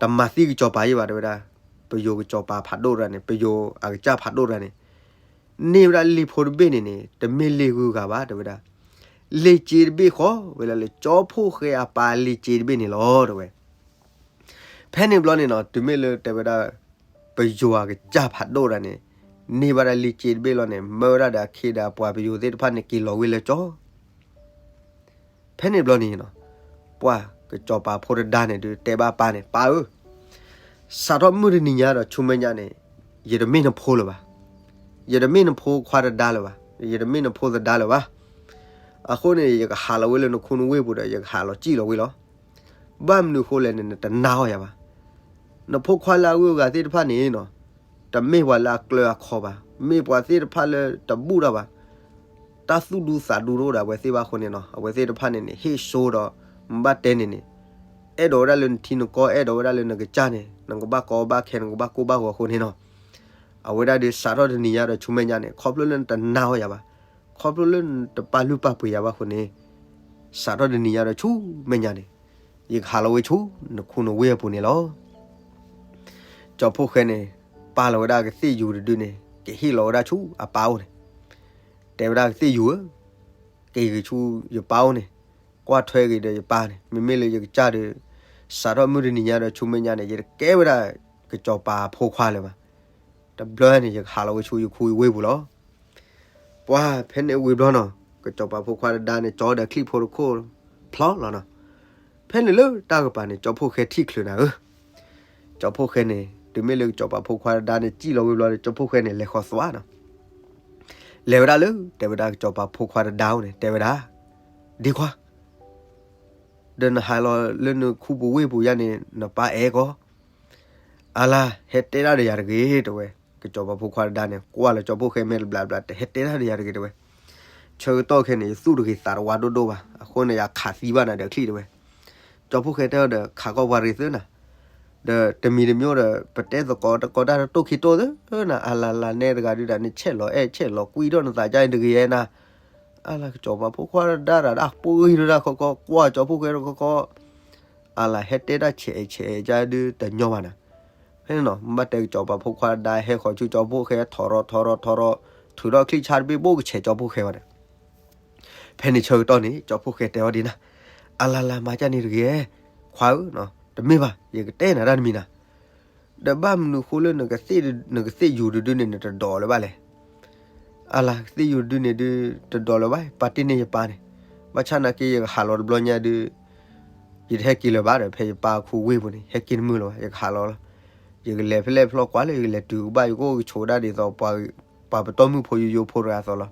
တမၤသံကစီၤပၤယံဘၣ်တဲဝဲဒၣ်, ပယိၤကစီၤပၤဖးဒိၣ်တဂၤန့ၣ် ပယိၤအကစၢ်ဖးဒိၣ်တဂၤန့ၣ် န့ၢ်ဝဲဒၣ်လံာ်ဖိတဘ့ၣ်န့ၣ်န့ၣ် တမ့ၢ်လံာ်ဂုၤဂၤဘၣ်တဲဝဲဒၣ်, လံာ်စ့တဘ့ၣ်ဃီဝဲဒၣ်လၢကၠီဖှိၣ်ဃဲအပၢ်လံာ်စ့တဘ့ၣ်န့ၣ်လီၤတဲဝဲ. ဖဲန့ၣ်ဘျီန့ၣ်နီၤ တုၤမ့ၢ်လၢတဲဝဲဒၣ် ပယိၤအကစၢ်ဖးဒိၣ်တဂၤန့ၣ် န့ၢ်ဘၣ်ဒၣ်လံာ်စ့တဘ့ၣ်လီၤန့ၣ် မၢဝဲဒၣ်ဒီးအခ့ဒီးအပှၤပယိၤသ့ၣ်တဖၣ်န့ၣ် က့ၤလီၤဝ့ၢ်လၢကၠီ ဖဲန့ၣ်ဘျီန့ၣ်နီၤ, ပှၢ်ကစီၤပၤဖိတဒါန့ၣ်ဒုး တဲဘၣ်ပၢ်န့ၣ် ပၢ်ဧၢ, စးထီၣ်မုၢ်တနံၤညါဒီးဆူမဲာ်ညါန့ၣ် ယတမ့ၢ်နဖိလၢၤဘၣ်, ယတမ့ၢ်နဖိခွါတဒါလၢၤဘၣ်, ယတမ့ၢ်နဖိသဒါလၢၤဘၣ်. အဃိန့ၣ် ယကဟးလီၤဝဲလၢနခူနဝ့ၢ်ပူၤဒီး ယကဟးလီၤစံၣ်လီၤဝဲလီၤ. ဘၣ်မနုၤအဃိလဲၣ်န့ၣ် နတနာ်အီၤယၤဘၣ်. နဖိခွါလၢအဂုၤအဂၤသ့ၣ်တဖၣ်န့ၣ်နီၤ, တမ့ၢ်ပှၤလၢအကျၢၤအခီၣ်ဘၣ်, မ့ၢ်ပှၤသ့ၣ်တဖၣ်လၢတဘူၣ်တၢ်ဘၣ်, တၢ်သူၣ်ဒူသးဒူတအိၣ်ဒီးအဝဲသ့ၣ်ဘၣ်အဃိန့ၣ်နီၤ, အဝဲသ့ၣ်တဖၣ်န့ၣ်န့ၣ် ဟ့ၣ်စိဒီး မ့ၢ်ဘၣ်တဲန့ၣ်န့ၣ်, အဲၣ်ဒိးဝဲဒၣ်လၢနထံနကီၢ်, အဲၣ်ဒိးဝဲဒၣ်လၢနကစၢ်န့ၣ်, နကဘၣ်ကီဘၣ်ခဲ, နကဘၣ်ကိၢ်ဘၣ်ဂီၤအဃိန့ၣ်နီၤ, အဝဲဒၣ်ဒုးစးထီၣ်တနံၤညါဒီးဆူမဲာ်ညါန့ၣ် ခီဖျိလၢနတနာ်အီၤယၤဘၣ်, ခီဖျိလၢနတပာ်လုၢ်ပာ်ပှ့ၤယၤဘၣ်အဃိန့ၣ်, စးထီၣ်တနံၤညါဒီးဆူမဲာ်ညါန့ၣ်, ယကဟးလီၤဝဲဆူနခူနဝ့ၢ်အပူၤန့ၣ်လီၤ. ကၠီဖှိၣ်ဃဲန့ၣ် ပာ်လီၤဝဲဒၣ်ကသ့ၣ်ယူၤတဒုန့ၣ် ကဟ့ၣ်လီၤဝဲဒၣ်ဆူအပၢ်အိၣ်န့ၣ်, တဲဝဲဒၣ်ကသ့ၣ်ယူၤဧၢ, က့ၤဂ့ၤဆူယပၢ်အိၣ်န့ၣ်, ကွၢ်ထွဲက့ၤဒီးယပၢ်န့ၣ်, မ့မ့ၢ်လၢယကစၢ်ဒီး စးထီၣ်မုၢ်တနံၤညါဒီးဆူမဲာ်ညါန့ၣ် ယတကဲဝဲဒၣ်ကစီၤပၤအဖိခွါလၢၤဘၣ်. တဘျီန့ၣ် ယကဟးလီၤဝဲဆူယခူယဝ့ၢ်ပူၤလီၤ. ပှၢ်ဖဲန့ၣ်ဝံၤဘျီနီၤ, ကစီၤပၤဖိခွါတဒါန့ၣ် ကၠီဒီးချံၣ်ဖိတခိၣ်ဖျီလီၤနီၤ. ဖဲန့ၣ်လၢတၢ်ကပၤန့ၣ် ကၠီဖှိၣ်ဃဲထံၣ်ချုးနၤဧၢ, ကၠီဖှိၣ်ဃဲန့ၣ် တုၤမ့ၢ်လၢကစီၤပၤဖိခွါတဒါန့ၣ် စံၣ်လီၤဝံၤဘျီန့ၣ် ကၠီဖှိၣ်ဃဲန့ၣ် လဲၤဃီၤသွးနီၤ. လဲၤဝဲဒၣ်လၢ တဲဝဲဒၣ်ကစီၤပၤဖိခွါတဒါအိၣ်န့ၣ် တဲဝဲဒၣ်, ဒ့ခွါ ဒီးနဟးလီၤလၢနခူပူၤဝ့ၢ်ပူၤယါန့ၣ် နပၢ်အဲၣ်ကီး, အလၤ ဟဲတဲတၢ်ဒီးယၤတဂ့ၤ တဲဝဲ. ကစီၤပၤဖိခွါတဒါန့ၣ် ကွၢ်လၢကၠီဖှိၣ်ဃဲမဲာ်တဘျးဘျး တဟဲတဲတၢ်ဒီးယၤတဂ့ၤ တဲဝဲ. ဆၢကတီၢ်ခဲန့ၣ် ယသူၣ်တဂ့ၤသးတဝါဒိၣ်ဒိၣ်ဘၣ်, အဃိန့ၣ် ယခးသံဘၣ်နၤဒီးချံၣ် တဲဝဲ. ကၠီဖှိၣ်ဃဲတဲအီၤဒီး ခးကီၢ်ပှၤရ့ၤသၢနၤ, ဒီးတမံၤတမံၤဒီး ပတဲသကိးတကိးတၢ်တတိၢ်ခံတိၢ်သၢနၤ, အလၤလၤနဲတဂၤဒုးဒၣ်န့ၣ် ဆဲးလီၤအဲၣ်ဆဲးလီၤကွံထီၣ်နသးကါတဂ့ၤဧါနၤ. အလၤ ကစီၤပၤဖိခွါတဒါဒၣ် အပှ့ၤဒိၣ်တၢ်ခီခီ ကွၢ်ကၠီဖှိၣ်ဃဲတခီခီ, အလၤ ဟဲတဲတၢ်ဆဲးအဲၣ်ဆဲးအဲၣ်ကါဒုးတညီဘၣ်နၤ. ဖဲန့ၣ်နီၤ ဘၣ်တဲကစီၤပၤဖိခွါတဒါဟဲဃီၤဆူကၠီဖှိၣ်ဃဲ ထီရီၤထီရီၤထီရီၤ, ထုးထီၣ်ချံၣ်ဆါတဘ့ၣ်ဘိၣ်ကဆဲးကၠီဖှိၣ်ဃဲဝဲဒီး ဖဲန့ၣ်ဆၢကတီၢ်န့ၣ် ကၠီဖှိၣ်ဃဲတဲအီၤဒ်နၤ, အလၤလၤ မၤကၢ်န့ၣ်တဂ့ၤ, ခွါဧၢ, တမ့ၢ်ဘၣ် ယကတဲနၤတၢ်တမံၤနၤ. ဒီးဘၣ်မနုၤဃိလၢ နကသ့ၣ်ယူၤတဒုန့ၣ် နတဒိးလၢၤဘၣ်လဲၣ်. အလၤ ကသ့ၣ်ယူၤတဒုန့ၣ်ဒုး တဒိးလၢၤဘၣ်, ပာ်တ့ၢ်န့ၢ်ယပၢ်န့ၣ်, ဘၣ်ဆၣ်နာ်က့ ယကဟးလီၤတဘျီညါဒုး ယတဟဲက့ၤလၢၤဘၣ်ဒီး ဖဲယပၢ်ခူဝ့ၢ်ပူၤန့ၣ် ဟဲက့ၤတမုာ်လၢၤဘၣ်, ယကဟးလီၤလီၤ. ယကလဲၤဖဲလဲၣ်ဖျီၣ်ကွၢ်လၢ ယကလဲၤတုၤကဘၣ် ယကအိၣ်ကဆိးဒၣ်ဒ်သိး ပှၤပတီၢ်မုၣ်ဖိယိယိဖိတဂၤအသိးလီၤ.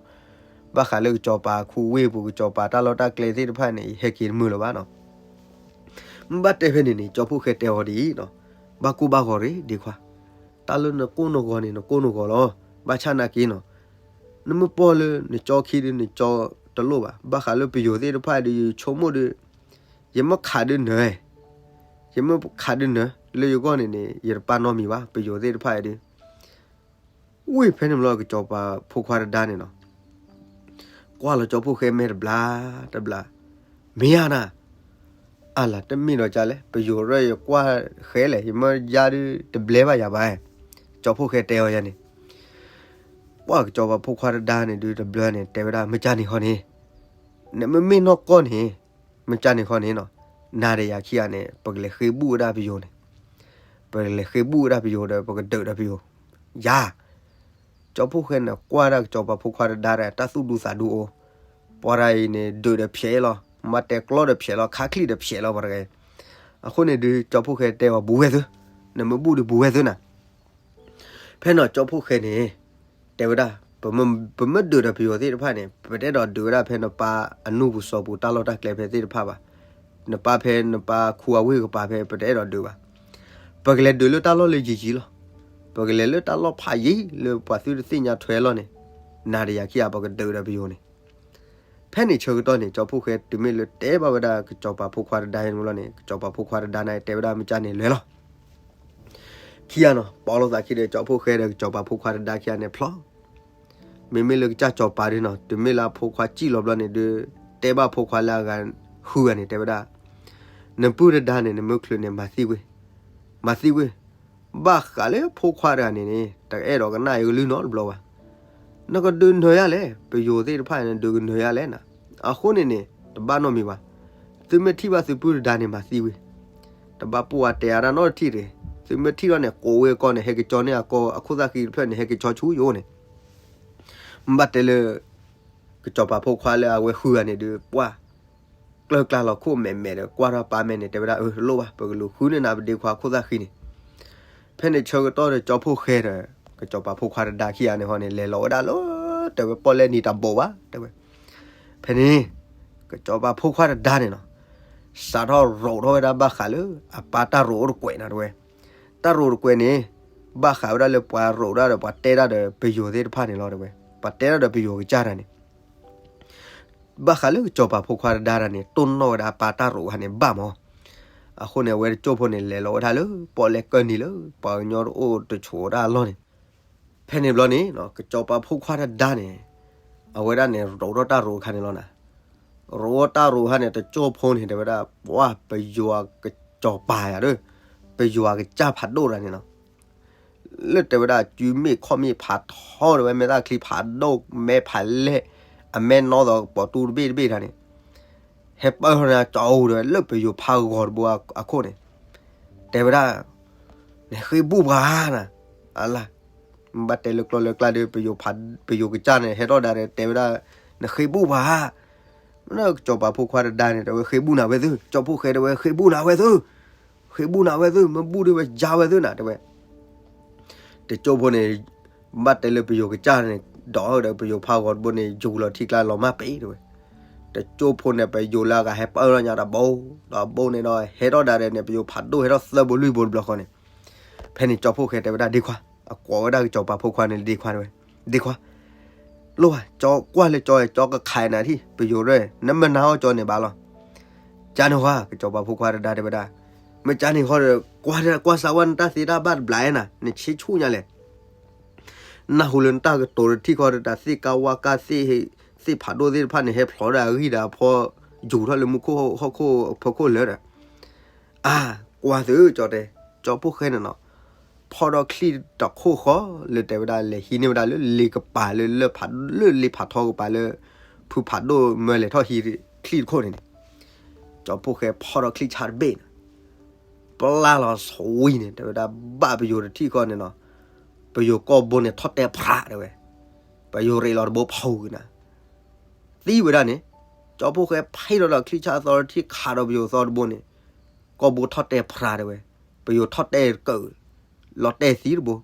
ဘၣ်ဃးလၢကစီၤပၤခူဝ့ၢ်ပူၤ ကစီၤပၤတၢ်လီၢ်တၢ်ကျဲသ့ၣ်တဖၣ်န့ၣ် ယဟဲက့ၤတမုာ်လၢၤဘၣ်နီၤ. မ့ၢ်ဘၣ်တဲဖဲန့ၣ်န့ၣ် ကၠီဖှိၣ်ဃဲတဲအီၤဒ်အံၤနီၤ, ဘၣ်ကိၢ်ဘၣ်ဂီၤရ့ၣ်ဒ့ခွါ, တၢ်လၢနကိၢ်နဂီၤန့ၣ် နကိၢ်နဂီၤလီၤ. ဘၣ်ဆၣ်နာ်က့နီၤ, နမ့ၢ်ပီၢ်လၢနကၠီခံဒီး နကၠီတလိၣ်ဘၣ်. ဘၣ်ဃးလၢပယိၤသ့ၣ်တဖၣ်ဒီး ယဆိကမိၣ်ဒီး ယမ့ၢ်ခးဒုးနၢၤ, ယမ့ၢ်ခးဒုးနၢၤ လၢယဂီၢ်န့ၣ်န့ၣ် ယတပာ်နီတမံၤဘၣ် ပယိၤသ့ၣ်တဖၣ်အံၤဒီး ဝံၤဖဲန့ၣ်ဘျီ ကစီၤပၤဖိခွါတဒါန့ၣ်နီၤ, ကွၢ်လီၤကၠီဖှိၣ်ဃဲမဲာ်တဘျါတဘျါ, မ့ၢ်ဧါနၤ, အလၤ တမ့ၢ်ဒီးကလဲၣ်, ပယိၤရၢၢ်ယကွၢ်ဃဲလဲၣ်, ယမ့ၢ်ယါဒုးတဘျဲဘၣ်ယၤဘၣ်, ကၠီဖှိၣ်ဃဲတဲအီၤယၤန့ၣ်, ကွၢ်ကစီၤပၤဖိခွါတဒါန့ၣ်ဒုးတဘျၢန့ၣ် တဲဝဲဒၣ် မ့ၢ်ကၢ်န့ၣ်ဃီန့ၣ်, နမ့မ့ၢ်နီၢ်ကီၢ်န့ၣ်, မ့ၢ်ကၢ်န့ၣ်ဃီန့ၣ်နီၤ, နၤဒီးယၤခံဂၤန့ၣ် ပကလဲၤဃ့ဘူၣ်ဝဲဒၣ်ပယိၤန့ၣ်, ပကလဲၤဃ့ဘူၣ်ဝဲဒၣ်ပယိၤဒီး ပကဒုးဒီးပယိၤ, ယၤ ကၠီဖှိၣ်ဃဲန့ၣ် ကွၢ်ဒၣ်ကစီၤပၤဖိခွါတဒါဒီး တၢ်သူၣ်ဒူသးဒူအိၣ်, ပှၤတဂၤအံၤန့ၣ် ဒုးဒီးဖျဲးလီၤ, မ့ၢ်တဲကျီဒီးဖျဲးလီၤ, ခါချံၣ်ဒီးဖျဲးလီၤ ပှၤတဂၤအံၤ, အဃိန့ၣ်ဒုး ကၠီဖှိၣ်ဃဲတဲအီၤ ဘူးဝဲသု, နမ့ၢ်ဘူၣ်ဒီးဘူးဝဲသုနၤ, ဖဲန့ၣ်ကၠီဖှိၣ်ဃဲန့ၣ် တဲဝဲဒၣ် ပမ့ၢ်ဒုးဒီးပယိၤသ့ၣ်တဖၣ်န့ၣ် ပတအဲၣ်ဒိးဒုးဝဲဒၣ်ဖဲနပၢ်အနူၢ်ပူၤစီၤပူၤတၢ်လီၢ်တၢ်ကျဲဖဲသ့ၣ်တဖၣ်ဘၣ်, နပၢ်ဖဲနပၢ်ခူအဝ့ၢ်ကပၤဖဲ ပတအဲၣ်ဒိးဒုးဘၣ်, ပကလဲၤဒုးလၢတၢ်လီၢ်လၢယံၤယံၤလီၤ, ပကလဲၤလၢတၢ်လီၢ်ဖးယံၤလၢပှၤသုတသ့ၣ်ညါထွဲလီၤန့ၣ်, နၤဒီးယၤခံဂၤပကဒုးဒီးပယိၤန့ၣ်, ဖဲန့ၣ်ဆၢကတီၢ်န့ၣ် ကၠီဖှိၣ်ဃဲတုၤမ့ၢ်လၢတဲဘၣ်ဝဲဒၣ်ကစီၤပၤဖိခွါတဒါန့ၣ်လီၤန့ၣ် ကစီၤပၤဖိခွါတဒါန့ၣ်တဲဝဲဒၣ် မ့ၢ်ကၢ်န့ၣ်လဲၤလီၤ ခံဂၤနီၤ ပိာ်လိာ်သးခံဒီး ကၠီဖှိၣ်ဃဲဒီးကစီၤပၤဖိခွါတဒါခံဂၤန့ၣ်ဖျီ, မ့မ့ၢ်လၢကစၢ်စီၤပၤဒုနီၤ တုၤမ့ၢ်လၢအဖိခွါစံၣ်လီၤဘျီန့ၣ်ဒုး တဲဘၣ်ဖိခွါလၢအဂၤဃုဂၤန့ၣ် တဲဝဲဒၣ်, နပုၢ်တဒါန့ၣ် နမ့ၢ်ချုးန့ၣ် မၤသံဝ့ၢ်, မၤသံဝ့ၢ်, ဘၣ်ဃးလၢဖိခွါတဂၤန့ၣ်န့ၣ် တအဲၣ်ဒိးကနၣ်အံၤကလုၢ်နီတဘျီဘၣ် နကဒုးနၢၤယၤလဲၣ်, ပယိၤသ့ၣ်တဖၣ်န့ၣ် ဒုးကနၢၤယၤလဲၣ်နၤ, အဃိန့ၣ်န့ၣ် တဘၣ်နီတမံၤဘၣ်, သုမ့ၢ်ထံၣ်ဘၣ်သုပုၢ်တဒါန့ၣ် မၤသံဝ့ၢ်, တဘၣ်ပိာ်အတဲအါတၢ်နီတထံၣ်တဂ့ၤ, သုမ့ၢ်ထံၣ်ထီၣ်န့ၣ် ကိးဝဲကီၢ်န့ၣ် ဟဲက့ၤကၠီန့ၢ်အကိာ်အခိၣ်သၣ်ဃံတဖျၢၣ်န့ၣ် ဟဲက့ၤကၠီဆူယအိၣ်န့ၣ်, ဘၣ်တဲလၢ ကစီၤပၤဖိခွါလၢအဝဲဃုဂၤန့ၣ်ဒုး ပှၢ် ကျၢၢ်ကျါလီၤခိၣ်မဲာ်မဲာ်ဒီး ကွၢ်ထီၣ်ပၢ်မဲာ်န့ၣ် တဲဝဲဒၣ် အၢ တလိၣ်ဘၣ် ပကလူၤဃုန့ၢ်နၤပဒ့ခွါခိၣ်သၣ်ဃံန့ၣ်, ဖဲန့ၣ်ဆၢကတီၢ်ဒီး ကၠီဖှိၣ်ဃဲဒီး ကစီၤပၤဖိခွါတဒါခံဂၤန့ၣ်ဟီန့ၣ် လဲၤလီၤဝဲဒၣ်လၢ တဲဝဲပီၣ်လဲၣ်နံၤတၢ်ဘိးဘၣ် တဲဝဲ, ဖဲန့ၣ် ကစီၤပၤဖိခွါတဒါန့ၣ်နီၤ, စးထီၣ်ရိးထီၣ်ဝဲဒၣ်ဘၣ်ဃးလၢ အပၢ်တၢ်ရိးအိၣ်တကွဲးနၤတဲဝဲ, တၢ်ရိးတကွဲးန့ၣ် ဘၣ်ဃးဝဲဒၣ်လၢပှၤရိးတၢ်ဒီးပှၤတဲတၢ်ဒီးပယိၤသ့ၣ်တဖၣ်န့ၣ်လီၤတဲဝဲ, ပှၤတဲတၢ်ဒီးပယိၤကစၢ်တၢ်န့ၣ် ဘၣ်ဃးလၢကစီၤပၤဖိခွါတဒါတၢ်န့ၣ် တိၢ်နီၣ်ဝဲဒၣ်ပၢ်တၢ်ရိးဟါန့ၣ်ဘၣ်မး, အဃိန့ၣ် အဝဲတကၠိၢ်ဖိန့ၣ် လဲၤလီၤဝဲဒၣ်လၢ ပီၣ်လဲၣ်ကၢၢ်နံၤလၢ ပှၤကညီတအိၣ်တဆိးတၢ်အလီၢ်န့ၣ်, ဖဲန့ၣ်ဘျီန့ၣ် ကစီၤပၤဖိခွါတဒါန့ၣ် အဝဲဒၣ်န့ၣ် ရိးထီၣ်တၢ်ရိးအခါန့ၣ်လီၤနၤ, ရိးထီၣ်တၢ်ရိးအခါန့ၣ် တကၠိၢ်ဖိန့ၣ် တဲဝဲဒၣ် ပှၢ်ပယိၤကစီၤပၤယၤဒီး ပယိၤကစၢ်ဖးဒိၣ်တၢ်န့ၣ်နီၤ လၢတဲဝဲဒၣ် စုမ့ၣ်ခီၣ်မ့ၣ်ဖးထီတဲဝဲ မဲာ်သၣ်ချံဖးဒိၣ် မဲာ်ဖးလဲၢ် အမဲာ်နီၣ်သိးပိာ်တူတဘ့ၣ်တဘ့ၣ်တၢ်န့ၣ်, ဟဲပၢၢ်ထီၣ်န့ၣ် ကၠီအိၣ်တဲဝဲ လၢပယိၤဖးဂီၤတဘိအခိၣ်န့ၣ်, တဲဝဲဒၣ် နဃ့ဘူၣ်ပှၤဧါနၤ, အလါ ဘၣ်တဲလၢကျီလၢကျါဒီး ပယိၤကစၢ်န့ၣ် ဟဲထီၣ်ဒၣ်ဒီး တဲဝဲဒၣ် နဃ့ဘူၣ်ပှၤဧါ, ကစီၤပၤဖိခွါတဒါန့ၣ် တဲဝဲ ဃ့ဘူၣ်နၤဝဲသု, ကၠီဖှိၣ်ဃဲတဲဝဲ ဃ့ဘူၣ်နၤဝဲသု, ဃ့ဘူၣ်နၤဝဲသု, မ့ၢ်ဘူၣ်ဒီးဝဲယါဝဲသုနၤ တဲဝဲ တကၠိၢ်ဖိန့ၣ် ဘၣ်တဲလၢပယိၤကစၢ်န့ၣ် ဒီးဒီးပယိၤဖးဂီၤတဘိန့ၣ် ယူၤလီၤထံကျါလီၤမၢ်ပ့ၤတဲဝဲ, တကၠိၢ်ဖိန့ၣ် ပယိၤလၢအဂၤဟဲပၢၢ်ထီၣ်ညါတဘိ, ဒီးဘိန့ၣ်ဒီး ဟဲထီၣ်ဒၣ်ဒီးန့ၣ် ပယိၤဖးဒိၣ်ဟဲထီၣ်သၢဘိလွံၢ်ဘိတဘျီဃီန့ၣ်, ဖဲန့ၣ်ကၠီဖှိၣ်ဃဲတဲဝဲဒၣ် ဒ့ခွါ, အကိးဝဲဒၣ်ကစီၤပၤဖိခွါန့ၣ် ဒ့ခွါတဲဝဲ, ဒ့ခွါ လိၣ်ဧါ, ကၠီကွၢ်လၢကၠီ ကၠီကခးနၤထံၣ် ပယိၤရဲၣ် နမ့ၢ်နာ်အီၣ်ကၠီန့ၣ်ဘၣ်လီၤ, ကၢ်န့ၣ်ဟီ ကစီၤပၤဖိခွါတဒါတဲဝဲဒၣ်, မ့ၢ်ကၢ်န့ၣ်ဟီဒီး ကွၢ်ကွၢ်စးဝါနတၢ်သ့တၢ်ဘၣ်တဘျီနၤ နဆ့ဆူၣ်ညါလဲၣ် နၢ်ဟူလၢနတၢ်ကတိၤတထံၣ်ဃီဒီး တၢ်သ့ၣ်ကါဝါကါသ့ၣ် သ့ၣ်ဖးဒိၣ်သ့ၣ်တဖၣ်န့ၣ် ဟဲဖျိးဒၣ်အဂံၢ်ဒီးအဖီ ယူၤထီၣ်လၢမူခိၣ်ဟီၣ်ခိၣ်အဖီခိၣ်လၢာ်ဒီး, အါ ကွၢ်သုကၠီတဲ, ကၠီဖိၣ်ဃဲန့ၣ်နီၤ, ဖီၣ်ထီၣ်ချံၣ်တခိၣ်ဃီ လၢတဲဝဲဒၣ် လဲၤဟံးန့ၢ်ဝဲဒၣ်လၢလ့ကပၤလၢ လၢလ့ဖးထီကပၤလၢ ဖုဖးဒိၣ်မၢလဲၤထီၣ်ဟံးချံၣ်တခိၣ်န့ၣ်န့ၣ်, ကၠီဖိၣ်ဃဲဖီၣ်ထီၣ်ချံၣ်ဆၣ်တဘ့ၣ်န့ၣ် ပျၢ်လီၤဆွံန့ၣ် တဲဝဲဒၣ် ဘၣ်ပယိၤတထံၣ်ဃီန့ၣ်နီၤ, ပယိၤကီၢ်ဘိန့ၣ်ထီၣ်တဲဖျးတဲဝဲ, ပယိၤရ့းလီၤတဘိဖုးက့ၤနၤ, သံဝဲဒၣ်န့ၣ်, ကၠီဖိၣ်ဃဲဖံးထီၣ်ဒီးချံၣ်ဆၣ်အသီတထံၣ်ခးဒီးပယိၤသီတဘိန့ၣ်, ကီၢ်ဘိထီၣ်တဲဖျးတဲဝဲ, ပယိၤထီၣ်တဲကၢၣ်, လီၤတဲသံတဘိ,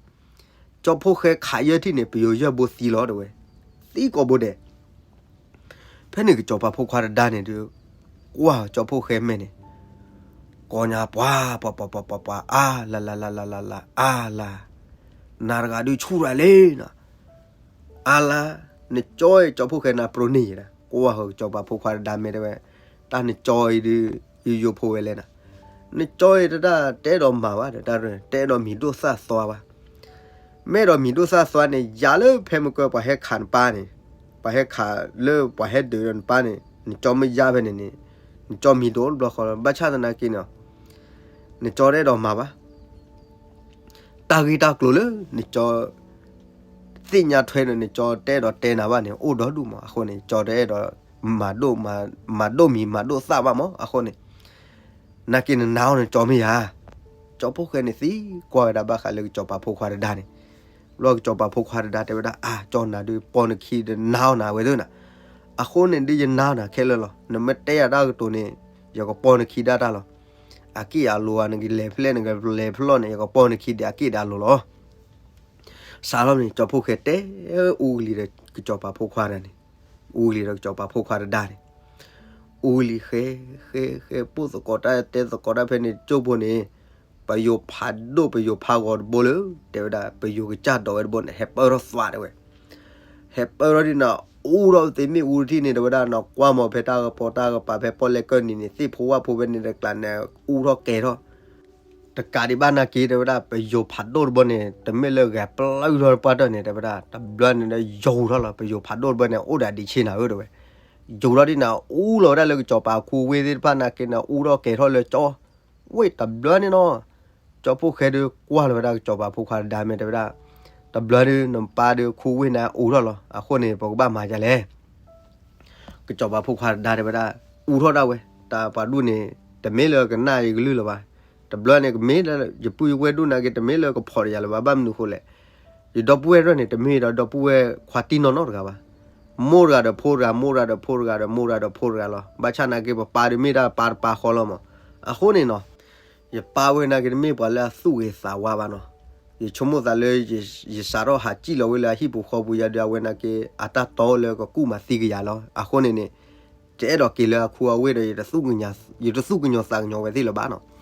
ကၠီဖိၣ်ဃဲခးယဲၢ်ထံၣ်န့ၣ် ပယိၤယဲၢ်ဘိသံလီၤတဲဝဲ, သံကီၢ်ဘိဒဲး ဖဲန့ၣ်ကစီၤပၤဖိခွါတဒါန့ၣ်ဒုး ကွၢ်ကၠီဖီၣ်ဃဲမဲာ်န့ၣ် ကိးညါပှၤ ပှၤ ပှၤ ပှၤ ပှၤ ပှၤ အါလၤ လၤ လၤ လၤ လၤ လၤ အါလၤ, နၤတဂၤဒုးဆူၣ်ရၤလံနီၤ, အါလၤ, နကၠီအံၤ ကၠီဖီၣ်ဃဲနၤပြိန့ၢ်ယဲဒၣ်, ကွၢ်ဃီကစီၤပၤဖိခွါတဒါမဲာ်တဲဝဲ, တၢ်နကၠီအံၤဒုး ယယိဖိဝဲလဲၣ်နၤ, နကၠီအံၤတဒၣ်တအဲၣ်ဒိးမၤဘၣ်ဒီး တၢ်တအဲၣ်ဒိးမံၤဒိၣ်သၣ်သွါဘၣ် မ့ၢ်အဲၣ်ဒိးမံၤဒိၣ်သၣ်သွါန့ၣ် ယၤလၢဖဲမုၢ်ကၢပှၤဟဲခးနပၢ်န့ၣ်, ပှၤဟဲခးလၢပှၤဟဲဒုးဒီးနပၢ်န့ၣ် နကၠီမ့ၢ်ယါဖဲန့ၣ်န့ၣ်, နကၠီမံၤဒိၣ်တဘျီဃီလီၤ. ဘၣ်ဆၣ်သနာ်က့န့ၣ် နကၠီတအဲၣ်ဒိးမၤဘၣ် တၢ်ဂ့ၢ်တၢ်ကျိၤလၢ နကၠီ သ့ၣ်ညါထွဲဒီး နကၠီတအဲၣ်ဒိးတဲနၤဘၣ်န့ၣ် အိၣ်ဒီဒူၣ်မး. အဃိန့ၣ် ကၠီတအဲၣ်ဒိး မၤဒိၣ်မၤ မၤဒိၣ်မံၤမၤဒိၣ်သၣ်ဘၣ်မး. အဃိန့ၣ် နာ်က့နနါအီၤန့ၣ် ကၠီမ့ၢ်ယါ. ကၠီဖိၣ်ဃဲန့ၣ်သံကွၢ်ဝဲဒၣ်ဘၣ်ဃးလၢကစီၤပၤဖိခွါတဒါန့ၣ်, ဘျီကစီၤပၤဖိခွါတဒါတဲဝဲဒၣ် အါ ကၠီနၤဒုးပီၢ်နခံဒီးနါအီၤနၤဝဲသ့ၣ်နၤ, အဃိန့ၣ်ဒုးယနါအီၤနၤခဲလၢာ်လီၤ. နမ့ၢ်တဲယၤတၢ်ကတိၤန့ၣ် ယကပီၢ်နခံဒၣ်တၢ်လီၤ. အက့ၢ်အလိၤဧါ နကလဲၤဖဲလဲၣ် နကလဲၤဖဲလဲၣ်န့ၣ် ယကပီၢ်နခံဒီးအက့ၢ်ဒီးအလိၤလီၤ. စးထီၣ်န့ၣ် ကၠီဖိၣ်ဃဲတဲအူကလံၤဒီးကစီၤပၤဖိခွါတဒါန့ၣ်, အူကလံၤဒီးကစီၤပၤဖိခွါတဒါန့ၣ်, အူကလံၤဃဲ ဃဲ ဃဲ ပိၢ်သကိးတၢ်တဲသကိးတၢ်ဖဲန့ၣ် ကၠိဖိန့ၣ် ပယိၤဖးဒိၣ် ပယိၤဖးဂီၤတဘိလၢ တဲဝဲဒၣ် ပယိၤကစၢ်ဒိးဝဲတဘိန့ၣ် ဟဲပၢၢ်ထီၣ်သွးတဲဝဲ, ဟဲပၢၢ်ထီၣ်ဒ်န့ၣ် အူထီၣ်သ့မ့ၣ်အူတထံၣ်န့ၣ် တဲဝဲဒၣ် နကွၢ်မးဖဲတၢ်ကပီၤတၢ်ကပၤ ဖဲပီၣ်လဲၣ်ကၢၢ်နံၤန့ၣ် သ့ၣ်ဖိဝၣ်ဖိဖဲန့ၣ်တကျးန့ၣ် အူထီၣ်ကဲၤထီၣ် တကးဒံးဘၣ်နာ်က့ တဲဝဲဒၣ် ပယိၤဖးဒိၣ်တဘိန့ၣ် တမ့ၢ်လၢဂဲၤပျၢၢ်ထီၣ်ပှၢ်တၢၢ်န့ၣ် တဲဝဲဒၣ် တဘျီန့ၣ်ဒီးယိၤထီၣ်လီၤ. ပယိၤဖးဒိၣ်တဘိန့ၣ် အိၣ်ဒီးဒံးဆ့နၤဧၢ တဲဝဲ, ယိၤထီၣ်ဒ်န့ၣ် အူလီၤဝဲဒၣ်လၢကစီၤပၤခူဝ့ၢ်သ့ၣ်တဖၣ်နာ်က့န့ၣ် အူထီၣ်ကဲၤထီၣ်လၢကၠီ ဝ့ၢ်တဘျီန့ၣ်နီၤ, ကၠီဖိၣ်ဃဲဒုးကွၢ်လီၤဝဲဒၣ်ကစီၤပၤဖိခွါတဒါမဲာ်တဲဝဲဒၣ်, တဘျီဒုး နပၢ်ဒုးခူဝ့ၢ်န့ၣ်အူထီၣ်လီၤ. အဃိန့ၣ် ပကဘၣ်မၤဒ်လဲၣ်. ကစီၤပၤဖိခွါတဒါတဲဝဲဒၣ်, အူထီၣ်ဒၣ်ဝဲ, တၢ်ပှၤဒူၣ်န့ၣ် တမ့ၢ်လၢကနၣ်ယကလုၢ်လၢၤဘၣ်. တဘျီန့ၣ် ကမ့ၢ်လၢယပုၢ်ယဝဲၢ်ဒူၣ်နာ်က့ တမ့ၢ်လၢကဖီၣ်တယၤလၢၤဘၣ်. ဘၣ်မနုၤဃိလဲၣ်, ယဒီပုၢ်ဝဲၢ်တဖၣ်န့ၣ် တမ့ၢ်ဒီးဒီပုၢ်ဝဲၢ်ခွါတံၢ်နီၢ်နီၢ်တဂၤဘၣ်. မိၢ်တဂၤဒီးဖိတဂၤ, မိၢ်တဂၤဒီးဖိတဂၤဒီးမိၢ်တဂၤဒီးဖိတဂၤလီၤ. ဘၣ်ဆၣ်နာ်က့ ပပၢ်ဒုးမ့ၢ်ဒၣ်ပၢ်တပၢ်ဃီလီၤမး. အဃိန့ၣ်နီၤ ယပၢ်ဝဲနာ်က့ တမ့ၢ်ပှၤလၢအသူၣ်ဂ့ၤသးဝါဘၣ်နီၤ. ယဆိကမိၣ်သးလၢ ယစးထီၣ်ဟးစံၣ်လီၤဝဲလၢအဟံၣ်ပူၤဃီပူၤယၤဒီး အဝဲနာ်က့ အတၢ်တီလၢကကူၣ်မၤသံကယၤလီၤ. အဃိန့ၣ်န့ၣ် တအဲၣ်ဒိးက့ၤလၢအခူအဝ့ၢ်ဒီး ယတသူၣ်ကညီၤသးကညီၤဝဲသ့ၣ်လၢၤဘၣ်နီၤ.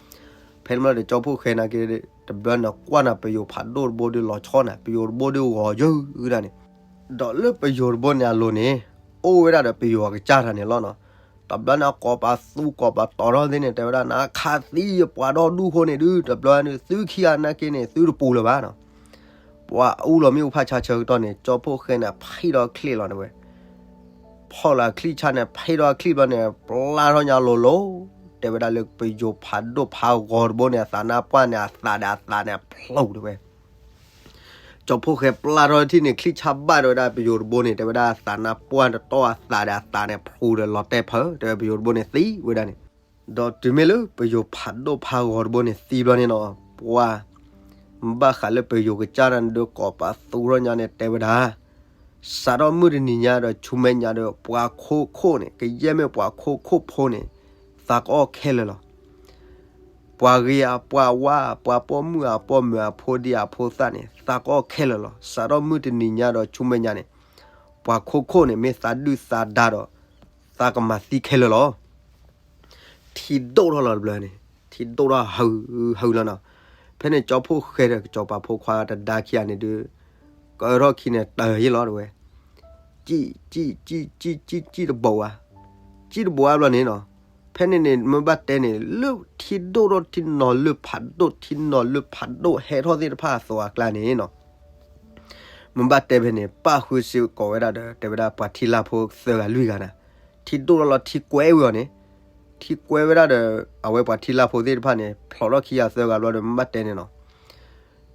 ဖဲန့ၣ်ဘျီဒီး ကၠီဖိၣ်ဃဲနာ်က့ တဘျီန့ၣ်ကွၢ်န့ၣ် ပယိၤဖးဒိၣ်တဘိဒုးလီၤဆီန့ၣ် ပယိၤတဘိဒုးဂီၤယုၢ်ဒၣ်န့ၣ်, ဒီးလၢပယိၤတဘိန့ၣ်အလိၤန့ၣ် အိၣ်ဝဲဒၣ်ဒီးပယိၤအကစၢ်တဂၤန့ၣ်လီၤနီၤ. တဘျီန့ၣ် ကိးပသူကိးပတီၤထီၣ်သ့ၣ်န့ၣ် တဲဝဲဒၣ် နခးသံယပှၤဒီဒူၣ်အဃိန့ၣ်ဒုး တဘျီန့ၣ် သုခံဂၤနာ်က့န့ၣ် သုတပူၤလၢၤဘၣ်နီၤ. ပှၤအူလီၤမ့ၣ်အူဖးဆါဆၢကတီၢ်န့ၣ် ကၠီဖိၣ်ဃဲန့ၣ် ဖံးဒီးချံးလီၤန့ၣ်ဝဲ ဖီၣ်လီၤအချံၣ်ဆါန့ၣ် ဖံးဒီးအချံၣ်ဘျီန့ၣ် ပျၢ်ထီၣ်ညါလိၤလိၤ, တဲဝဲဒၣ်လၢပယိၤဖးဒိၣ်ဖးဂီၤတဘိန့ၣ် အသးနါပှၢ်န့ၣ် အသးဒီးအသးန့ၣ်ဖျိးတဲဝဲ. ကၠီဖိၣ်ဃဲပျၢ်ထီၣ်ထံၣ်န့ၣ် ချံၣ်ဆါဘၣ်တဲဝဲဒၣ် ပယိၤတဘိန့ၣ် တဲဝဲဒၣ် အသးနါပှၢ်တတီၢ် အသးဒီးအသးန့ၣ်ဖျိးဒီးလီၤတဲာ်ဖၢ တဲဝဲ ပယိၤတဘိန့ၣ်သံဝဲဒၣ်န့ၣ်. ဒီးတုၤမ့ၢ်လၢပယိၤဖးဒိၣ်ဖးဂီၤတဘိန့ၣ်သံဘျီန့ၣ်နီၤ ပှၤ ဘၣ်ဃးလၢပယိၤကစၢ်န့ၣ်ဒီး ကိးပသူထီၣ်ညါန့ၣ် တဲဝဲဒၣ် စးထီၣ်မုၢ်တနံၤညါဒီးဆူမဲာ်ညါဒီး ပှၤခိခိၣ်န့ၣ် ကယဲၢ်မ့ၢ်ပှၤခိခိၣ်ဖိန့ၣ် သးကအီၣ်ခဲလၢာ်လီၤ. ပှၤဂ့ၤအပှၤဝါ ပှၤပိာ်မုၣ်အပိာ်မုၣ် အဖိဒံအဖိသၣ်န့ၣ် သးကအီၣ်ခဲလၢာ်လီၤ. စးထီၣ်မုၢ်တနံၤညါဒီးဆူမဲာ်ညါန့ၣ် ပှၤခိခိၣ်န့ၣ် မ့ၢ်သးဒုၣ်သးဒါဒီး သးကမၤသံခဲလၢာ်လီၤ. ထံဒိၣ်ထီၣ်လီၤတဘျီန့ၣ် ထံဒိၣ်ထီၣ်ဟု ဟုလီၤနီၤ. ဖဲန့ၣ်ကၠီဖိၣ်ဃဲဒီးကစီၤပၤဖိခွါတဒါခံဂၤန့ၣ်ဒုး ကၢထီၣ်ခံန့ၣ်တၢၤယ့ၢ်လီၤတဲဝဲ. ကံၣ် ကံၣ် ကံၣ် ကံၣ် ကံၣ် ကံၣ်တဘိးဧါ. ကံၣ်တဘိးဧါဘျီန့ၣ်နီၤ. ဖဲန့ၣ်န့ၣ် မ့ၢ်ဘၣ်တဲန့ၣ် လၢထံဒိၣ်ထီၣ်ထံနီၤလၢဖးဒိၣ် ထံနီၤလၢဖးဒိၣ်ဟဲထီၣ်သ့ၣ်တဖၣ်အသိးအကျါန့ၣ်နီၤ မ့ၢ်ဘၣ်တဲဖဲန့ၣ် ပၣ်ဃုစ့ၢ်ကီးဝဲဒၣ်ဒီး တဲဝဲဒၣ်ပှၤထံလၢ်ဖိသၢဂၤလွံၢ်ဂၤန့ၣ် ထံဒိၣ်ထီၣ်လီၤထံကွဲဝဲအီၤန့ၣ် ထံကွဲဝဲဒၣ်ဒီး အဝဲပှၤထံလၢ်ဖိသ့ၣ်တဖၣ်န့ၣ် ဖျိးထီၣ်ခံဂၤသၢဂၤဘျီဒီး မ့ၢ်ဘၣ်တဲန့ၣ်နီၤ.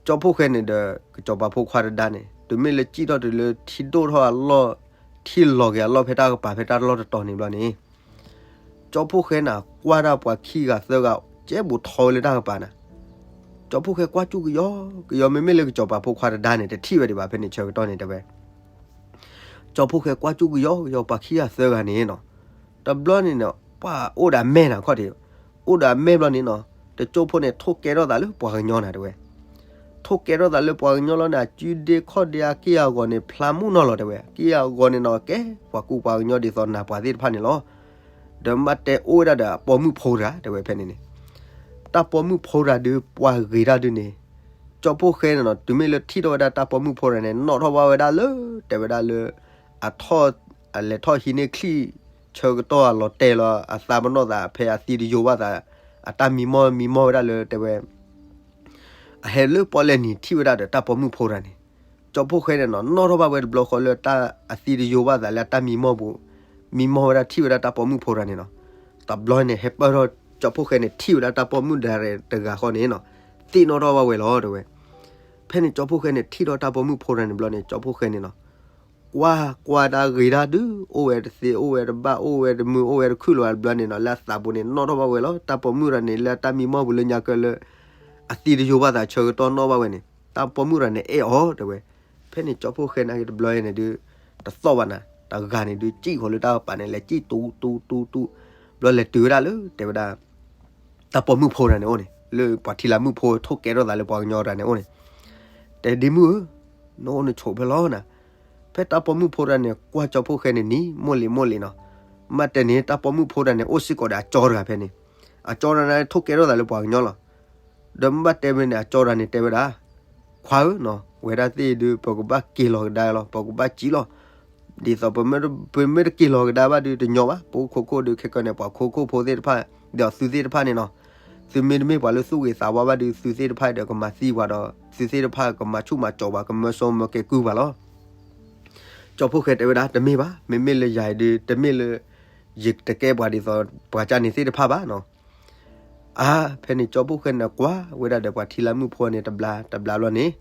ကၠီဖိၣ်ဃဲန့ၣ်ဒီး ကစီၤပၤဖိခွါတဒါန့ၣ် တုၤမ့ၢ်လၢကံၣ်ထီၣ်တုၤလၢထံဒိၣ်ထီၣ်အလီၢ် ထံလီၤက့ၤအလီၢ်ဖဲတၢ်ကပၤဖဲတၢ်လီၢ်တတီၤန့ၣ်ဘျီန့ၣ် ကၠီဖိၣ်ဃဲန့ၣ် ကွၢ်ဒၣ်ပှၤခံဂၤသၢဂၤ ကဲဘူးထီဝဲလၢတၢ်ကပၤန့ၣ် ကၠီဖိၣ်ဃဲကွၢ်ကၠူၣ်ကယီကယီ မ့မ့ၢ်လၢကစီၤပၤဖိခွါတဒါန့ၣ် တထံၣ်ဝဲဒံးဘၣ်ဖဲန့ၣ်ဆၢကတီၢ်န့ၣ်တဲဝဲ ကၠီဖိၣ်ဃဲကွၢ်ကၠူၣ်ကယီကယီ ပှၤခံဂၤသၢဂၤန့ၣ်နီၤ တဘျီန့ၣ်နီၤ ပှၤအိၣ်ဒီးအမဲာ်နၤခီၣ်ထံး အိၣ်ဒီးအမဲာ်ဘျီန့ၣ်နီၤ တကၠိဖိန့ၣ် ထိၣ်ကဲထီၣ်သးလၢပှၤကညီနၤတဲဝဲ. ထိၣ်ကဲထီၣ်သးလၢပှၤကညီလီၤန့ၣ် အစုဒ့ခီၣ်ဒ့အက့ၢ်အဂီၤန့ၣ် ဖျါမုၢ်နီၢ်လီၤတဲဝဲ, အက့ၢ်အဂီၤန့ၣ်နီၤ ကဲပှၤကူပှၤကညီဒ်သိးနၤပှၤသ့ၣ်တဖၣ်န့ၣ်လီၤ. ဒီးမ့ၢ်ဘၣ်တဲအိၣ်ဝဲဒၣ်ဒီးအပိာ်မုၣ်ဖိတဂၤတဲဝဲဖဲန့ၣ်န့ၣ်, တၢ်ပိာ်မုၣ်ဖိတဂၤဒုးပှၤဂ့ၤတၢ်ဒုးန့ၣ်, ကၠီဖီၣ်ဃဲန့ၣ်နီၤ တုၤမ့ၢ်လၢထံၣ်ထီၣ်ဝဲဒၣ်တၢ်ပိာ်မုၣ်ဖိတဂၤန့ၣ် နီၣ်ထီၣ်ဘၣ်ဝဲဒၣ်လၢ တဲဝဲဒၣ်လၢ အထီၣ် အလဲၤထီၣ်ဟံးန့ၢ်ချံၣ်ဆၢကတီၢ်အလီၤတဲာ်လီၤ အသးပနီၣ်သးဖဲအသံတယိာ်ဘၣ်သး အတၢ်မံမီၢ်မံမီၢ်ဝဲဒၣ်လၢတဲဝဲ အဟဲလၢပီၣ်လဲၣ်နံၤထံၣ်ဝဲဒၣ်ဒီးတၢ်ပိာ်မုၣ်ဖိတဂၤန့ၣ်, ကၠီဖီၣ်ဃဲန့ၣ်နီၤ နီၣ်ထီၣ်ဘၣ်ဝဲတဘျီဃီလၢတၢ်အသံတယိာ်ဘၣ်သးလၢအတၢ်မံမီၢ်ပူၤ, မံမီၢ်ဝဲဒၣ်ထံၣ်ဝဲဒၣ်တၢ်ပိာ်မုၣ်ဖိတဂၤန့ၣ်နီၤ, တဘျီန့ၣ် ဟဲပၢၢ်ထီၣ်ကၠီဖီၣ်ဃဲန့ၣ်ထံၣ်ဝဲဒၣ်တၢ်ပိာ်မုၣ်ဒၣ်ရဲၣ်တဂၤဃီန့ၣ်နီၤ, သ့ၣ်နီၣ်ထီၣ်ဘၣ်ဝဲလီၤတဲဝဲ. ဖဲန့ၣ်ကၠီဖီၣ်ဃဲန့ၣ်ထံၣ်ထီၣ်တၢ်ပိာ်မုၣ်ဖိတဂၤန့ၣ်ဘျီန့ၣ် ကၠီဖီၣ်ဃဲန့ၣ်နီၤ ကွၢ် ကွၢ်တၢ်ဂ့ၤတၢ်ဒုး အိၣ်ဝဲတသ့ အိၣ်ဝဲတဘၣ် အိၣ်ဝဲတမုာ် အိၣ်ဝဲတခုၣ်လီၤဘျီန့ၣ်နီၤ လၢအသးပူၤန့ၣ် နီၣ်ထီၣ်ဘၣ်ဝဲလီၤ တၢ်ပိာ်မုၣ်တဂၤန့ၣ် လၢအတၢ်မံမီၢ်ပူၤလၢညါကၢလၢ အသံတယိာ်ဘၣ်သးဆၢကတီၢ်နီၣ်ဘၣ်ဝဲန့ၣ် တၢ်ပိာ်မုၣ်တဂၤန့ၣ်အဲၣ်အီၤတဲဝဲ. ဖဲန့ၣ်ကၠီဖီၣ်ဃဲန့ၣ်က့တဘျီန့ၣ်ဒုး တသီၣ်ဘၣ်နၤ တဂၤန့ၣ်ဒုး စံၣ်ဃီၤလၢတၢ်ပာ်န့ၣ် လဲၤစံၣ်တူတူတူတူ ဘျီလဲၤတုၤဝဲဒၣ်လၢတဲဝဲဒၣ် တၢ်ပိာ်မုၣ်ဖိတဂၤန့ၣ်အိၣ်န့ၣ် လၢပှၤထံလၢ်မုၣ်ဖိထိၣ်ကဲထီၣ်သးလၢပှၤကညီတဂၤန့ၣ်အိၣ်န့ၣ်, တဲဒ့မုၣ်ဧၢ, နအိၣ်နဆိးဖဲလီၤနၤ. ဖဲတၢ်ပိာ်မုၣ်ဖိတဂၤန့ၣ် ကွၢ်ကၠီဖီၣ်ဃဲန့ၣ်နံၤမိၢ်လံၤမိၢ်လံၤနီၤ, မ့ၢ်တဲန့ၣ် တၢ်ပိာ်မုၣ်ဖိတဂၤန့ၣ် အိၣ်စ့ၢ်ကီးဒီးအကၠီတဂၤဖဲန့ၣ်, အကၠီတဂၤန့ၣ်ထိၣ်ကဲထီၣ်သးလၢပှၤကညီလီၤ. ဒီးမ့ၢ်ဘၣ်တဲဖဲန့ၣ် အကၠီတဂၤန့ၣ်တဲဝဲဒၣ် ခွါဧၢနီၤ ဝဲဒၣ်သ့ၣ်ဒုး ပကဘၣ်က့ၤလီၤကဒါလီၤ ပကဘၣ်စံၣ်လီၤ. ဒ်သိး ပမ့ၢ်တက့ၤလီၤကဒါဘၣ်ဒုးတညီဘၣ် ပအိၣ်ခိခိၣ်ဒုး ခဲကနံၣ်န့ၣ် ပှၤခိခိၣ်ဖိသ့ၣ်တဖၣ် ဒီးသုသ့ၣ်တဖၣ်န့ၣ်နီၤ, သုမ့တမ့ၢ်ပှၤလၢသူၣ်ဂ့ၤသးဝါဘၣ်ဒုး သုသ့ၣ်တဖၣ်ဒီးကမၤသံပှၤဒီး သုသ့ၣ်တဖၣ်ကမၤဆူၣ်မၤစိးပှၤ ကမၢစိမၢကဲကုၢ်ပှၤလီၤ. ကၠီဖီၣ်ဃဲတဲဝဲဒၣ် တမ့ၢ်ဘၣ် မ့မ့ၢ်လၢယၤအံၤဒုး တမ့ၢ်လၢ ယတကဲပှၤဒ်သိး ပှၤကၢ်န့ၣ်သ့ၣ်တဖၣ်ဘၣ်နီၤ. အါ ဖဲန့ၣ်ကၠီဖီၣ်ဃဲန့ၣ်ကွၢ်ဝဲဒၣ်ဒီးပှၤထံလၢ်မုၣ်ဖိန့ၣ် တဘျီတဘျီန့ၣ်,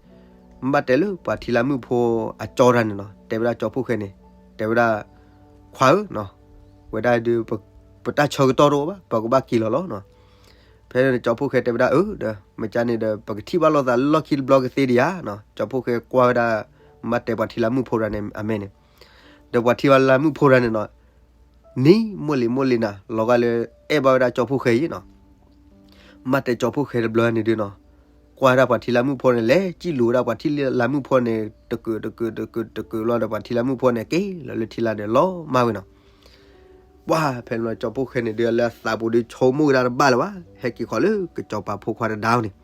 မ့ၢ်ဘၣ်တဲလၢပှၤထံလၢ်မုၣ်ဖိအကၠီတဂၤန့ၣ်နီၤ တဲဝဲဒၣ်ကၠီဖီၣ်ဃဲန့ၣ်, တဲဝဲဒၣ် ခွါဧၢနီၤ, ဝဲဒၣ်ဒုး ပတၢ်ဆၢကတီၢ်တအိၣ်ဘၣ် ပကဘၣ်က့ၤလီၤလီၤနီၤ. ဖဲန့ၣ်ကၠီဖီၣ်ဃဲတဲဝဲဒၣ် အၢ ဒီး မ့ၢ်ကၢ်န့ၣ်ဒီး ပကထံၣ်ဘၣ်လိာ်သးလၢလီၢ်ခံတဘျီကသ့ဒံးဧါနီၤ. ကၠီဖီၣ်ဃဲကွၢ်ဝဲဒၣ် မ့ၢ်ဘၣ်တဲပှၤထံလၢ်မုၣ်ဖိတဂၤန့ၣ် အမဲာ်န့ၣ်, ဒီးပှၤထံလၢ်မုၣ်ဖိတဂၤန့ၣ်နီၤ နံၤမိၢ်လံၤမိၢ်လံၤနၤ လီၤဂာ်လၢ အဲၣ်ဘၣ်ဝဲဒၣ်ကၠီဖီၣ်ဃဲအံၤနီၤ. မ့ၢ်ဘၣ်တဲကၠီဖီၣ်ဃဲတဘျီန့ၣ်ဒုးနီၤ, ကွၢ်ဝဲဒၣ်ပှၤထံလၢ်မုၣ်ဖိန့ၣ် လဲၤစံၣ်လူၤဝဲဒၣ်ပှၤထံလၢ်မုၣ်ဖိန့ၣ် တကုာ်တကုာ်တကုာ်တကုာ်လီၤဒီး ပှၤထံလၢ်မုၣ်ဖိန့ၣ် က့ၤလီၤလၢထံလၢ်ဒီးလီၤမၢ်ဝဲနီၤ. ပှၢ်ဖဲန့ၣ်လီၤ ကၠီဖီၣ်ဃဲန့ၣ်ဒုးလၢအသးပူၤဒုး ဆိကမိၣ်ကဒါတဘၣ်လၢၤဘၣ် ဟဲက့ၤဃီၤလၢကစီၤပၤဖိခွါတဒါန့ၣ်,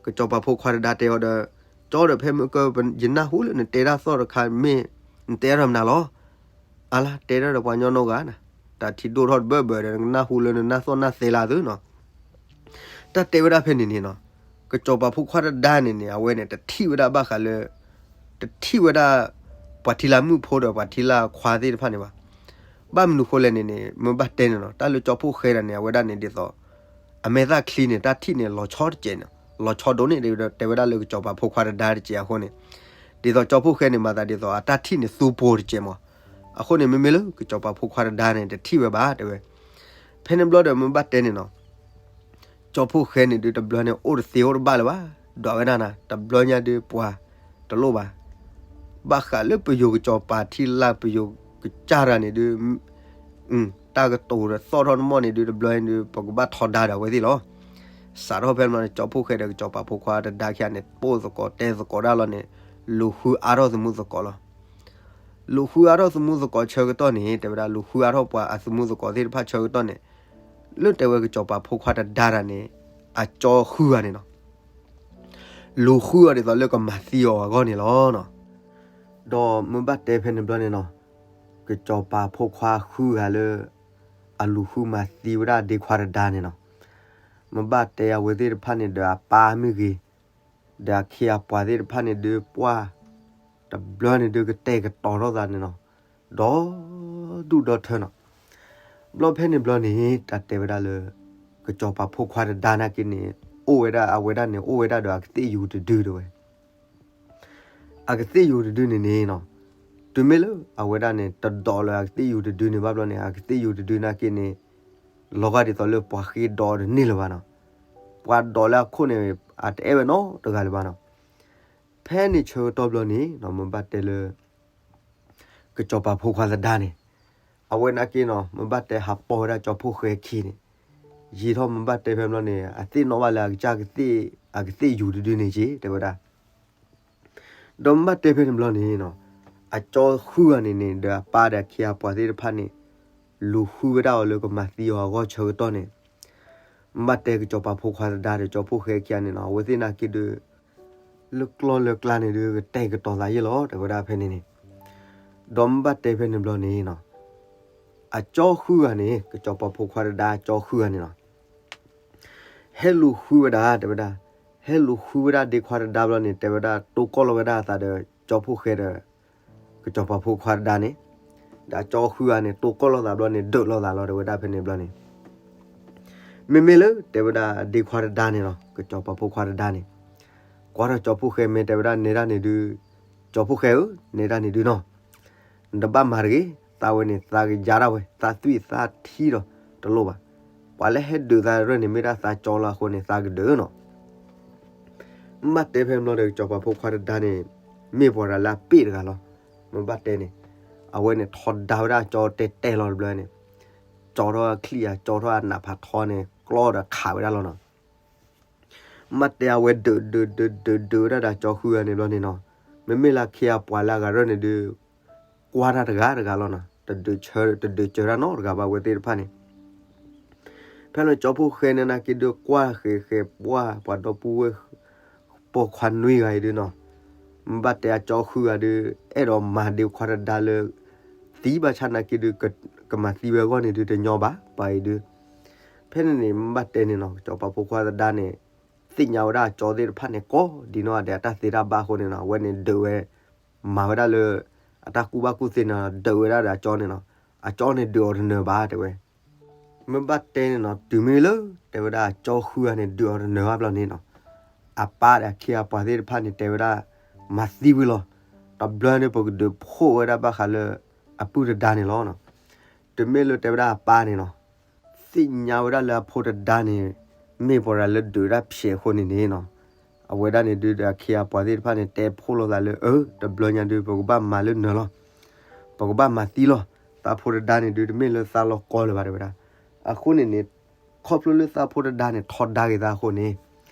ကစီၤပၤဖိခွါတဒါတဲအီၤဒီး ကၠီဒီး ဖဲမုၢ်ကၢ ယနၢ်ဟူလၢနတဲတၢ်သီၣ်တခါ မ့ၢ် နတဲထီၣ်မနုၤလီၤ. အါလါ တဲထီၣ်ဒီးပှၤကညီနီၢ်ဂၤနၤ, တၢ်ထံဒိၣ်ထီၣ်တဘၢဘၢဒီး နကနၢ်ဟူလၢနနၢ်သီၣ်နၢ်သဲလၢသုနီၤ. တၢ်တဲဝဲဒၣ်ဖဲန့ၣ်န့ၣ်နီၤ, ကစီၤပၤဖိခွါတဒါန့ၣ်န့ၣ် အဝဲန့ၣ် တထံၣ်ဝဲဒၣ်ဘၣ်ဃးလၢ တထံၣ်ဝဲဒၣ် ပှၤထံလၢ်မုၣ်ဖိဒီးပှၤထံလၢ်ခွါသ့ၣ်တဖၣ်န့ၣ်ဘၣ်. ဘၣ်မနုၤဃိလဲၣ်န့ၣ်န့ၣ် မ့ၢ်ဘၣ်တဲန့ၣ်နီၤ, တၢ်လၢကၠီဖီၣ်ဃဲဒၣ်န့ၣ် အဝဲဒၣ်န့ၣ်ဒ်သိး အမဲာ်သၣ်ချံန့ၣ် တၢ်ထံၣ်န့ၣ် လီၤဆီတစဲးန့ၣ် လီၤဆီဒိၣ်န့ၣ် တဲဝဲဒၣ်လၢကစီၤပၤဖိခွါတဒါတစဲးအဃိန့ၣ်, ဒ်သိးကၠီဖီၣ်ဃဲန့ၣ် မၤသးဒ်သိး အတၢ်ထံၣ်န့ၣ်သူပှိၤတစဲးမး. အဃိန့ၣ် မ့မ့ၢ်လၢကစီၤပၤဖိခွါတဒါန့ၣ် တထံၣ်ဝဲဘၣ်တဲဝဲ. ဖဲန့ၣ်ဘျီဒီး မ့ၢ်ဘၣ်တဲန့ၣ်နီၤ, ကၠီဖီၣ်ဃဲန့ၣ်ဒုး တဘျီန့ၣ် အိၣ်တသ့အိၣ်တဘၣ်လၢၤဘၣ်, ဒွးဝဲဒၣ်နၤ တဘျီညါဒုး ပှၤတလိၣ်ဘၣ်. ဘၣ်ဃးလၢပယိၤကစီၤပၤထံလၢ် ပယိၤကစၢ်တဂၤန့ၣ်ဒုး တၢ်ကတိၤဒီးသီၣ်ထီၣ်နမီၢ်န့ၣ်ဒုး တဘျီန့ၣ်ဒုး ပကဘၣ်ထီဒါဒီးအဝဲသ့ၣ်လီၤ. စးထီၣ်ဖဲန့ၣ် ကၠီဖီၣ်ဃဲဒီးကစီၤပၤဖိခွါတဒါခံဂၤန့ၣ် ပိာ်သကိးတဲသကိးတၢ်လီၤန့ၣ် လူၤဃုအါထီၣ်သမူသကိးလီၤ. လူၤဃုအါထီၣ်သမူသကိးဆၢကတီၢ်န့ၣ် တဲဝဲဒၣ် လူၤဃုအါထီၣ်ပှၤအသမူသကိးသ့ၣ်တဖၣ်ဆၢကတီၢ်န့ၣ် လၢတဲဝဲကစီၤပၤဖိခွါတဒါတဂၤန့ၣ် အကၠီဃုဂၤန့ၣ်နီၤ, လူၤဃုအီၤဒ်သိးလၢကမၤသံအီၤအဂီၢ်န့ၣ်လီၤ. ဒီးမ့ၢ်ဘၣ်တဲဖဲန့ၣ်ဘျီန့ၣ်နီၤ, ကစီၤပၤဖိခွါဃုဂၤလၢ အလူၤဃုမၤသံဝဲဒၣ်ဒ့ခွါတဒါန့ၣ်နီၤ, မ့ၢ်ဘၣ်တဲအဝဲသ့ၣ်တဖၣ်န့ၣ်ဒီးအပၢ်မ့ၢ်ဂ့ၤ, ဒီးအခ့အပှၤသ့ၣ်တဖၣ်န့ၣ်ဒုးပှၢ် တဘျီန့ၣ်ဒုးကတဲာ်ကတီၤထီၣ်သးန့ၣ်နီၤ, ဒီဒူၣ်ဒီထၢနီၤ. ဘျီဖဲန့ၣ်ဘျီန့ၣ် တၢ်တဲဝဲဒၣ်လၢ ကစီၤပၤဖိခွါတဒါနာ်က့န့ၣ် အိၣ်ဝဲဒၣ်အဝဲဒၣ်န့ၣ် အိၣ်ဝဲဒၣ်ဒီးအကသ့ၣ်ယုၤတဒုတဲဝဲ အကသ့ၣ်ယုၤတဒုန့ၣ်န့ၣ်နီၤ, တုၤမ့ၢ်လၢအဝဲဒၣ်န့ၣ် တဒိးလၢအကသ့ၣ်ယုၤတဒုန့ၣ်ဘၣ်ဘျီန့ၣ် အကသ့ၣ်ယုၤတဒုနာ်က့န့ၣ် လီၤဂာ်ဒ်သိးလၢပှၤဃ့ဒိးတန့ၢ်လၢၤဘၣ်နီၤ, ပှၤဒိးလၢအခိၣ်န့ၣ် အတအဲၣ်ဝဲနီတဂၤလၢၤဘၣ်နီၤ. ဖဲန့ၣ်ဆၢကတီၢ်ဘျီန့ၣ်နီၤ မ့ၢ်ဘၣ်တဲလၢ ကစီၤပၤဖိခွါသဒါန့ၣ် အဝဲနာ်က့နီၤ မ့ၢ်ဘၣ်တဲဟးပိာ်ဝဲဒၣ်ကၠီဖီၣ်ဃဲခံန့ၣ် ယံာ်ထီၣ်မ့ၢ်ဘၣ်တဲဖဲန့ၣ်ဘျီန့ၣ် အသ့ၣ်နီၣ်ဘၣ်လၢအကစၢ်ကသ့ၣ် အကသ့ၣ်ယူၤတဒုန့ၣ်က့ တဲဝဲဒၣ်. ဒီးမ့ၢ်ဘၣ်တဲဖဲန့ၣ်ဘျီန့ၣ်နီၤ အကၠီဃုဂၤန့ၣ်န့ၣ် ဒီးအပၢ်ဒီးအခ့အပှၤသ့ၣ်တဖၣ်န့ၣ် လူၤဃုဝဲဒၣ်အီၤလၢကမၤသံအီၤအဂီၢ်ဆၢကတီၢ်န့ၣ် မ့ၢ်ဘၣ်တဲကစီၤပၤဖိခွါသဒါဒီးကၠီဖှိၣ်ဃဲခံဂၤန့ၣ်နီၤ အဝဲသ့ၣ်နာ်က့ဒီး လၢကျီၢ်လၢကျါန့ၣ်ဒီး ကတဲာ်ကတီၤသးယဲၢ်လီၤ တဲဝဲဒၣ်ဖဲန့ၣ်န့ၣ်. ဒီးမ့ၢ်ဘၣ်တဲဖဲန့ၣ်ဘျီန့ၣ်နီၤ အကၠီဃုဂၤန့ၣ် ကစီၤပၤဖိခွါသဒါကၠီဃုဂၤန့ၣ်နီၤ ဟဲလူၤဃုဝဲဒၣ် တဲဝဲဒၣ်, ဟဲလူၤဃုဝဲဒၣ်ဒ့ခွါသဒါဘျီန့ၣ် တဲဝဲဒၣ် တိၢ်ကီၢ်လီၤဝဲဒၣ်အသးဒီး ကၠီဖှိၣ်ဃဲဒီး ကစီၤပၤဖိခွါသဒါန့ၣ်, ဒီးကၠီဃုဂၤန့ၣ် တိၢ်ကီၢ်လိာ်သးဘျီန့ၣ် ဒုးလိာ်သးလီၤ တဲဝဲဒၣ်ဖဲန့ၣ်ဘျီန့ၣ်. မ့မ့ၢ်လၢ တဲဝဲဒၣ်ဒ့ခွါသဒါန့ၣ်လီၤ ကစီၤပၤဖိခွါသဒါန့ၣ် ကွၢ်ထီၣ်ကၠီဖှိၣ်ဃဲမ့ၢ်တဲဝဲဒၣ်နဲဒၣ်န့ၣ်ဒုး, ကၠီဖှိၣ်ဃဲဧၢ, နဲဒၣ်န့ၣ်ဒုးနီၤ နတဘၣ်မၤတဂ့ၤ, သးဝဲန့ၣ် သးကယါဒၣ်ဝဲ, သးသွံၣ်သးထံဒီး တလိၣ်ဘၣ်. ပှၤလၢဟဲဒုးသးရၢၢ်န့ၣ် မ့ၢ်ဒၣ်သးကၠီလီၤအဃိန့ၣ် သးကဒုးနီၤ. မ့ၢ်ဘၣ်တဲဖဲန့ၣ်ဘျီဒီး ကစီၤပၤဖိခွါသဒါန့ၣ် မ့ၢ်ပှၤတဂၤလၢအပ့ၢ်တဂၤလီၤ. မ့ၢ်ဘၣ်တဲန့ၣ် အဝဲန့ၣ်ထီဒါဝဲဒၣ်ကၠီတဲတဲလီၤတဘျီန့ၣ်, ကၠီထီၣ်အချံၣ်ဧါ, ကၠီထီၣ်အနးဖးထီန့ၣ် ကျီဒီးခးဝဲဒၣ်လီၤနီၤ. မ့ၢ်ဘၣ်တဲအဝဲဒုးဒုးဒုးဒုးဒုးဝဲဒၣ်ဒီးကၠီဃုဂၤန့ၣ်ဘျီန့ၣ်နီၤ, မ့မ့ၢ်လၢအခ့အပှၤလၢအဂၤရၢၢ်န့ၣ်ဒုး ကွၢ်တၢ်တဂၤတဂၤလီၤနီၤ, တဒုးဆၢ တဒုးစၢၤတၢ်နီတဂၤဘၣ်ဝဲသ့ၣ်တဖၣ်န့ၣ်. ဖဲလၢကၠီဖှိၣ်ဃဲန့ၣ်နာ်က့ဒုးကွၢ်ဃဲၤဃဲၤပှၢ်ပှၤဒီပုၢ်ဝဲၢ် ပိာ်ခွါနွံဂၤအံၤဒုးနီၤ, မ့ၢ်ဘၣ်တဲအကၠီဃုဂၤဒုး အဲၣ်ဒိးမၤဒ့ခွါသဒါလၢ သံဘၣ်ဆၣ်နာ်က့ဒုး ကမၤသံဝဲအဂီၢ်န့ၣ်ဒုးတညီဘၣ် ပှၤအံၤဒုး. ဖဲန့ၣ်န့ၣ် မ့ၢ်ဘၣ်တဲန့ၣ်နီၤ ကစီၤပၤဖိခွါသဒါန့ၣ် သ့ၣ်ညါဝဲဒၣ်အကၠီသ့ၣ်တဖၣ်န့ၣ်ကိးဒ်နီၢ်ဂၤဒဲးအတၢ်သ့တၢ်ဘၣ်အဃိန့ၣ်နီၤ အဝဲန့ၣ်ဒုးဝဲ မၤဝဲဒၣ်လၢ အတၢ်ကူၣ်ဘၣ်ကူၣ်သ့န့ၣ် ဒုးဝဲဒၣ်ဒီးအကၠီန့ၣ်နီၤ, အကၠီန့ၣ်ဒုးအီၤတနၢၤဘၣ်တဲဝဲ. မ့ၢ်ဘၣ်တဲန့ၣ်နီၤ တုၤမ့ၢ်လၢ တဲဝဲဒၣ်အကၠီဃုဂၤန့ၣ် ဒုးအီၤတနၢၤဘၣ်ဘျီန့ၣ်နီၤ, အပၢ်ဒီးအခ့အပှၤသ့ၣ်တဖၣ်န့ၣ် တဲဝဲဒၣ် မၤသံဝံၤလီၤ. တဘျီန့ၣ် ပကဒုးဖှိၣ်ဝဲဒၣ်ဘၣ်ဃးလၢ အပုၢ်သဒါန့ၣ်လီၤ. တုၤမ့ၢ်လၢတဲဝဲဒၣ်အပၢ်န့ၣ်နီၤ သ့ၣ်ညါဝဲဒၣ်လၢအဖိသဒါန့ၣ် မ့ၢ်ပှၤတဂၤလၢဒုးတၢ်ဖျဲးအဃိန့ၣ်န့ၣ်နီၤ, အဝဲဒၣ်န့ၣ်ဒုးဒီးအခ့အပှၤသ့ၣ်တဖၣ်န့ၣ် တဲဖှိၣ်လိာ်သးလၢ အၢ တဘျီညါဒုး ပကဘၣ်မၤလၢနၢၤလီၤ. ပကဘၣ်မၤသံလီၤ. သးဖိသဒါန့ၣ်ဒုး တမ့ၢ်လၢသးလီၤကီလၢၤဘၣ်တဲဝဲဒၣ်. အဃိန့ၣ်န့ၣ် ခီဖျိလၢသးဖိသဒါန့ၣ် ထီဒါက့ၤသးအဃိန့ၣ်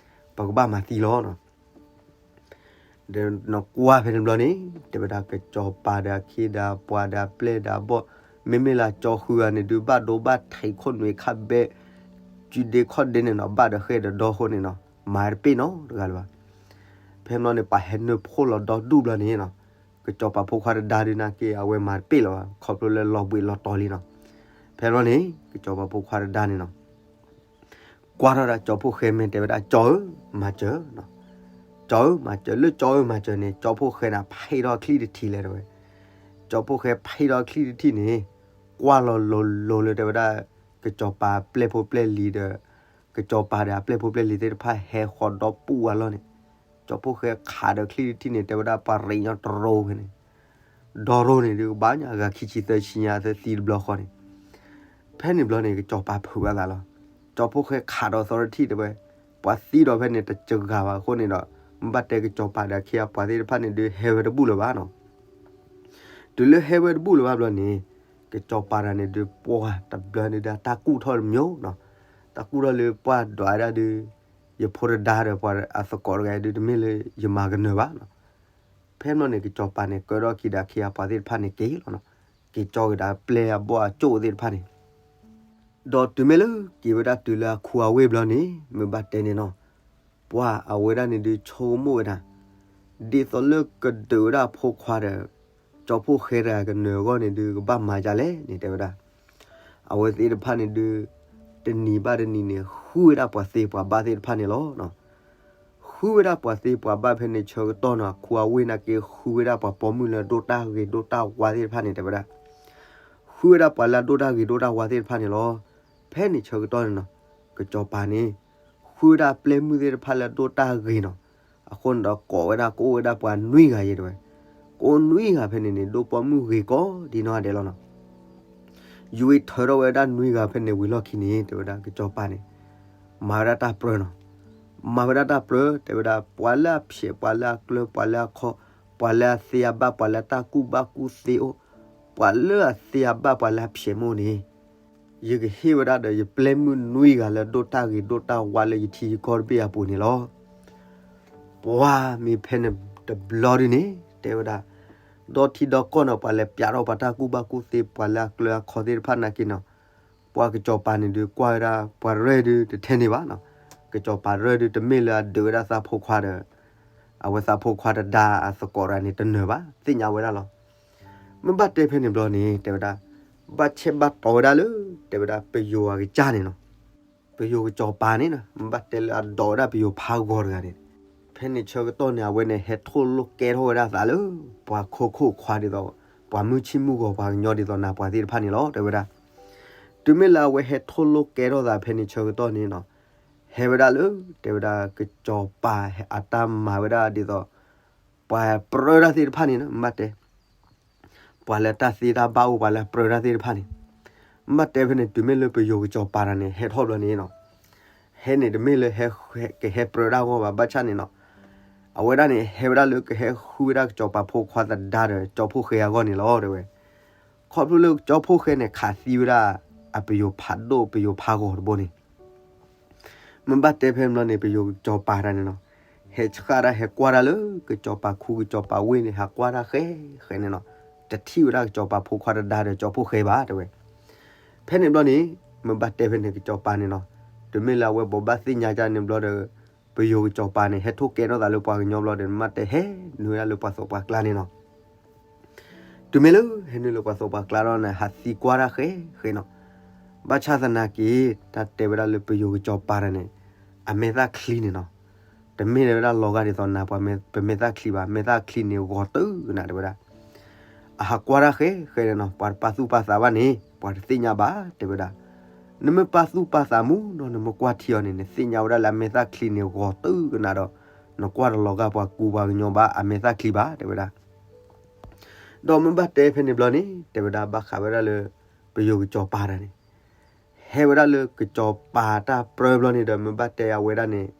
ပကဘၣ်မၤသံလီၤ. ဒီးနကွၢ်ဖဲန့ၣ်ဘျီန့ၣ် တဲဝဲဒၣ် ကစီၤပၤဒီးအခ့ဒီးအပှၤဒီးအပျဲၢ်ဒီးအဘီၣ်, မ့မ့ၢ်လၢအကၠီဃုဂၤန့ၣ်ဒုး ဘၣ်ဒိဘၣ်ထံးခိၣ်နွံခါဘဲ ကုဒ့ခီၣ်ဒ့န့ၣ်နီၤ ဘၣ်ဒီးဃဲၢ်ဒီးဒီအဃိန့ၣ်နီၤ မၤတပ့ၢ်နီတဂၤလၢၤဘၣ်. ဖဲန့ၣ်ဘျီန့ၣ် ပှၤဟဲနုာ်ဖှိၣ်လီၤဒီဒူၣ်ဘျီန့ၣ်နီၤ, ကစီၤပၤဖိခွါသဒါဒုးနာ်က့ အဝဲမၤတပ့ၢ်လၢၤဘၣ် ခီဖျိလၢလီၤဘှံးလီၤတီၤလံနီၤ. ဖဲန့ၣ်ဘျီန့ၣ် ကစီၤပၤဖိခွါသဒါန့ၣ်နီၤ ကွၢ်ထီၣ်ဒီးကၠီဖှိၣ်ဃဲမ့ၢ်တဲဝဲဒၣ် ကၠီဧၢ, မၤစၢၤ, ကၠီဧၢ, မၤစၢၤ, လၢကၠီဧၢ မၤစၢၤန့ၣ် ကၠီဖှိၣ်ဃဲန့ၣ် ဖံးထီၣ်ချံၣ်တထံးလဲၣ်တဲဝဲ. ကၠီဖှိၣ်ဃဲဖံးထီၣ်ချံၣ်တထံးန့ၣ် ကွၢ်လီၤလိၤလိၤလၢတဲဝဲဒၣ် ကစီၤပၤပျဲၢ်ဖိပျဲၢ်လံၤဒီး ကစီၤပၤဒီးအပျဲၢ်ဖိပျဲၢ်လံၤသ့ၣ်တဖၣ်ဟဲဃီၤဒီပူၣ်ဝဲလီၤန့ၣ်, ကၠီဖှိၣ်ဃဲခးဒီးချံၣ်တထံးန့ၣ် တဲဝဲဒၣ်ပှၤရ့ညီတရိဖဲန့ၣ် ဒီရိန့ၣ်ဒုးကဘၣ်ညါ ဂၤခံဆံသၢဆံညါသၢသံတဘျီဃီန့ၣ်, ဖဲန့ၣ်ဘျီန့ၣ် ကစီၤပၤဖုးဘၣ်သးလီၤ. ကၠီဖှိၣ်ဃဲခးဒီးသီတထံၣ်တဲဝဲ, ပှၤသံဒီးဖဲန့ၣ်တစှၤဘၣ်အဃိန့ၣ်ဒီး မ့ၢ်ဘၣ်တဲကစီၤပၤဒီးအခ့အပှၤသ့ၣ်တဖၣ်န့ၣ်ဒုးဟဲဝဲတဘူၣ်လၢၤဘၣ်နီၤ. တုၤလၢဟဲဝဲတဘူၣ်လၢၤဘၣ်ဘျီန့ၣ် ကစီၤပၤတဂၤန့ၣ်ဒုး ပှၤတဘျီန့ၣ်ဒုး တၢ်ကူၣ်ထီၣ်တမံၤနီၤ, တၢ်ကူၣ်ထီၣ်လၢပှၤဒွးဝဲဒၣ်ဒုး ယဖိတဒါဒီးပှၤအသကိးတဂၤဒုး တမ့ၢ်လၢယမၤကနၢၤဘၣ်နီၤ. ဖဲန့ၣ်ဘျီန့ၣ် ကစီၤပၤန့ၣ် ကၢထီၣ်ခံဒီးအခ့အပှၤသ့ၣ်တဖၣ်န့ၣ်က့ၤလီၤနီၤ, က့ၤကၠီက့ၤဒီးပျဲၢ်အဘီၣ်အကၠိၣ်သ့ၣ်တဖၣ်န့ၣ် ဒီးတုၤမ့ၢ်လၢက့ၤဝဲဒၣ်တုၤလၢအခူအဝ့ၢ်ဘျီန့ၣ် မ့ၢ်ဘၣ်တဲန့ၣ်နီၤ, ပှၤအဝဲဒၣ်န့ၣ်ဒုးဆိကမိၣ်ဝဲဒၣ် ဒ်သိးလၢကဒုးဝဲဒၣ်အဖိခွါဒီး ကၠီဖှိၣ်ဃဲတဂၤကနၢၤအဂီၢ်န့ၣ်ဒုး ကဘၣ်မၤဒ်လဲၣ်န့ၣ်တဲဝဲဒၣ်. အဝဲသ့ၣ်တဖၣ်န့ၣ်ဒုး တနံၤဘၣ်တနံၤန့ၣ် ဃုဝဲဒၣ်ပှၤသ့ပှၤဘၣ်သ့ၣ်တဖၣ်န့ၣ်လီၤ. ဃုဝဲဒၣ်ပှၤသ့ပှၤဘၣ်ဖဲန့ၣ်ဆၢကတီၢ်န့ၣ် အခူအဝ့ၢ်နာ်က့ ဃုဝဲဒၣ်ပှၤပိာ်မုၣ်လၢအဒိၣ်တၢ်ဂ့ၤဒိၣ်တၢ်ဝါသ့ၣ်တဖၣ်န့ၣ်တဲဝဲဒၣ်. ဃုဝဲဒၣ်ပှၤလၢအဒိၣ်တၢ်ဂ့ၤဒိၣ်တၢ်ဝါသ့ၣ်တဖၣ်န့ၣ်လီၤ. ဖဲန့ၣ်ဆၢကတီၢ်န့ၣ်နီၤ ကစီၤပၤန့ၣ် ဃုဝဲဒၣ်ပျဲၢ်မုၣ်သ့ၣ်တဖၣ်လၢအဒိၣ်တၢ်ဂ့ၤနီၤ, အဃိန့ၣ်ဒီးကိးဝဲဒၣ်ကအိၣ်ဝဲဒၣ်ပှၤနွံဂၤယဲတဲဝဲ. ကအိၣ်နွံဂၤဖဲန့ၣ်န့ၣ် ဒိၣ်ပိာ်မုၣ်ဂ့ၤကိးဒ်နီၢ်ဂၤဒဲးလီၤနီၤ. ယွံထၢထီၣ်ဝဲဒၣ်နွံဂၤဖဲန့ၣ်ဝံၤလီၢ်ခံန့ၣ် တဲဝဲဒၣ်ကစီၤပၤန့ၣ် မၤဝဲဒၣ်တၢ်ပြၢနီၤ. မၤဝဲဒၣ်တၢ်ပြၢ တဲဝဲဒၣ် ပှၤလၢအဖျဲး ပှၤလၢအကျၢၤ ပှၤလၢအခီ ပှၤလၢအသ့အဘၣ် ပှၤလၢတၢ်ကူၣ်ဘၣ်ကူၣ်သ့အိၣ် ပှၤလၢအသ့အဘၣ် ပှၤလၢအဖျဲးမိၢ်န့ၣ် ယကဟ့ၣ်ဝဲဒၣ်ဒီးယပျဲၢ်မုၣ်နွံဂၤလၢအဒိၣ်တၢ်ဂ့ၤဒိၣ်တၢ်ဝါလၢယထံယကီၢ်တဘ့ၣ်အပူၤန့ၣ်လီၤ. ပှၤမ့ၢ်ဖဲန့ၣ်တဘျီဒုန့ၣ် တဲဝဲဒၣ်, ဒီထံဒီကီၢ်န့ၣ် ပှၤလဲၤပျးထီၣ်ပှၤတၢ်ကူၣ်ဘၣ်ကူၣ်သ့ ပှၤလၢအကျၢၤအခီသ့ၣ်တဖၣ်နာ်က့န့ၣ်, ပှၤကစီၤပၤန့ၣ်ဒုးကွၢ်ဝဲဒၣ် ပှၤရဲၣ်ဒုးတထဲန့ၣ်ဘၣ်နီၤ, ကစီၤပၤရဲၣ်ဒုးတမ့ၢ်လၢအဒုးဝဲဒၣ်သးဖိခွါဒီး အဝဲသးဖိခွါတဒါအသကိးတဂၤန့ၣ်တနၢၤဘၣ်, သ့ၣ်ညါဝဲဒၣ်လီၤ. မ့ၢ်ဘၣ်တဲဖဲန့ၣ်ဘျီန့ၣ် တဲဝဲဒၣ်, ဘၣ်ဆဲးဘၣ်တီၤဝဲဒၣ်လၢ တဲဝဲဒၣ်ပယိၤအကစၢ်န့ၣ်နီၤ, ပယိၤကစီၤပၤန့ၣ်နီၤ, မ့ၢ်ဘၣ်တဲလၢအဒိးဝဲဒၣ်ပယိၤဖးဂီၤတဂၤန့ၣ်, ဖဲန့ၣ်ဆၢကတီၢ်န့ၣ် အဝဲန့ၣ်ဟဲထိၣ်လိာ်ကဲထီၣ်ဝဲဒၣ်သးလၢ ပှၤခိခိၣ်ခွါဒ်သိး ပှၤမုၢ်ဆံၣ်မုၢ်ဂီၤပှၤကညီဒ်သိးနၤပှၤသ့ၣ်တဖၣ်န့ၣ်လီၤ တဲဝဲဒၣ်. တုၤမ့ၢ်လၢအဝဲဟဲထိၣ်လိာ်ကဲထီၣ်သးဖဲန့ၣ်ဆၢကတီၢ်န့ၣ်နီၤ, ဟဲဝဲဒၣ်လၢ တဲဝဲဒၣ်ကစီၤပၤအတၢ်မၤဝဲဒၣ်ဒ်သိး ပှၤပြၢတၢ်သ့ၣ်တဖၣ်န့ၣ်နီၤ, မ့ၢ်ဘၣ်တဲ ပှၤလၢတၢ်သ့တၢ်ဘၣ်အိၣ် ပှၤလၢပြၢတၢ်သ့ၣ်တဖၣ်န့ၣ်, မ့ၢ်ဘၣ်တဲဖဲန့ၣ် တုၤမ့ၢ်လၢပယိၤကစီၤပၤတဂၤန့ၣ် ဟဲထီၣ်ဘျီန့ၣ်နီၤ, ဟဲန့ၣ်တမ့ၢ်လၢဟဲ ကဟဲပြၢတၢ်အဂီၢ်ဘၣ် ဘၣ်ဆၣ်န့ၣ်နီၤ, အဝဲဒၣ်န့ၣ် ဟဲဝဲဒၣ်လၢကဟဲဃုဝဲဒၣ်ကစီၤပၤဖိခွါသဒါဒီး ကၠီဖှိၣ်ဃဲအဂီၢ်န့ၣ်လီၤ တဲဝဲ. ခီဖျိလၢကၠီဖှိၣ်ဃဲန့ၣ် ခးသံဝဲဒၣ် အပယိၤဖးဒိၣ်ပယိၤဖးဂီၤတဘိန့ၣ် မ့ၢ်ဘၣ်တဲဖဲန့ၣ်ဘျီန့ၣ် ပယိၤကစီၤပၤတဂၤန့ၣ်နီၤ, ဟဲဆှၣ်ဒၣ်ဟဲကွၢ်ဒၣ်လၢ ကစီၤပၤခူကစီၤပၤဝ့ၢ်န့ၣ် ဟးကွၢ်ဒၣ်ဃဲဃဲန့ၣ်နီၤ, တထံၣ်ဝဲဒၣ်ကစီၤပၤဖိခွါတဒါဒီးကၠီဖှိၣ်ဃဲဘၣ် တဲဝဲ. ဖဲန့ၣ်ဘျီန့ၣ် မ့ၢ်ဘၣ်တဲဖဲန့ၣ်ကစီၤပၤန့ၣ်နီၤ, တုၤမ့ၢ်လၢအဝဲဘိးဘၣ်သ့ၣ်ညါဒ်န့ၣ်ဘျီဒီး ပယိၤကစီၤပၤန့ၣ် ဟဲထိၣ်ကဲထီၣ်သးလၢပှၤကညီဘျီဒီး မ့ၢ်ဘၣ်တဲဟဲနုာ်ဝဲဒၣ်လၢပှၤသးပှၢ်ကျါန့ၣ်နီၤ. တုၤမ့ၢ်လၢဟဲနုာ်လၢပှၤသးပှၢ်ကျါဒီးန့ၣ် ဟးသံကွၢ်တၢ်ဃဲဃဲနီၤ, ဘၣ်ဆၣ်သနာ်က့ တၢ်တဲဝဲဒၣ်လၢပယိၤကစီၤပၤတဂၤန့ၣ် အမဲာ်သၣ်ချံန့ၣ်နီၤ, တမ့ၢ်လၢဝဲဒၣ်လီၤဂာ်ဒ်သိးနၤပှၤမဲာ်သၣ်ချံဘၣ်, မဲာ်သၣ်ချံန့ၣ်ဂီၤတုၤကနၣ် တဲဝဲဒၣ်. အဟးကွၢ်တၢ်ဃဲဃဲန့ၣ်နီၤ, ပှၤတပာ်သူၣ်ပာ်သးဘၣ်န့ၣ် ပှၤတသ့ၣ်ညါဘၣ် တဲဝဲဒၣ်. နမ့ၢ်ပာ်သူၣ်ပာ်သးမူနီၤ နမ့ၢ်ကွၢ်ထံအီၤန့ၣ် နသ့ၣ်ညါဝဲဒၣ်လၢအမဲာ်သၣ်ချံန့ၣ်ဂီၤတုၤကနၣ်ဒီး နကွၢ်တလီၤဂာ်ပှၤကူပှၤကညီဘၣ် အမဲာ်သၣ်ချံဘၣ် တဲဝဲဒၣ်. ဒီးမ့ၢ်ဘၣ်တဲဖဲန့ၣ်ဘျီန့ၣ် တဲဝဲဒၣ်ဘၣ်ဃးဝဲဒၣ်လၢ ပယိၤကစီၤပၤတဂၤန့ၣ် ဟဲဝဲဒၣ်လၢကစီၤပၤတၢ်ပြၢဘျီန့ၣ်ဒီး မ့ၢ်ဘၣ်တဲအဝဲဒၣ်န့ၣ်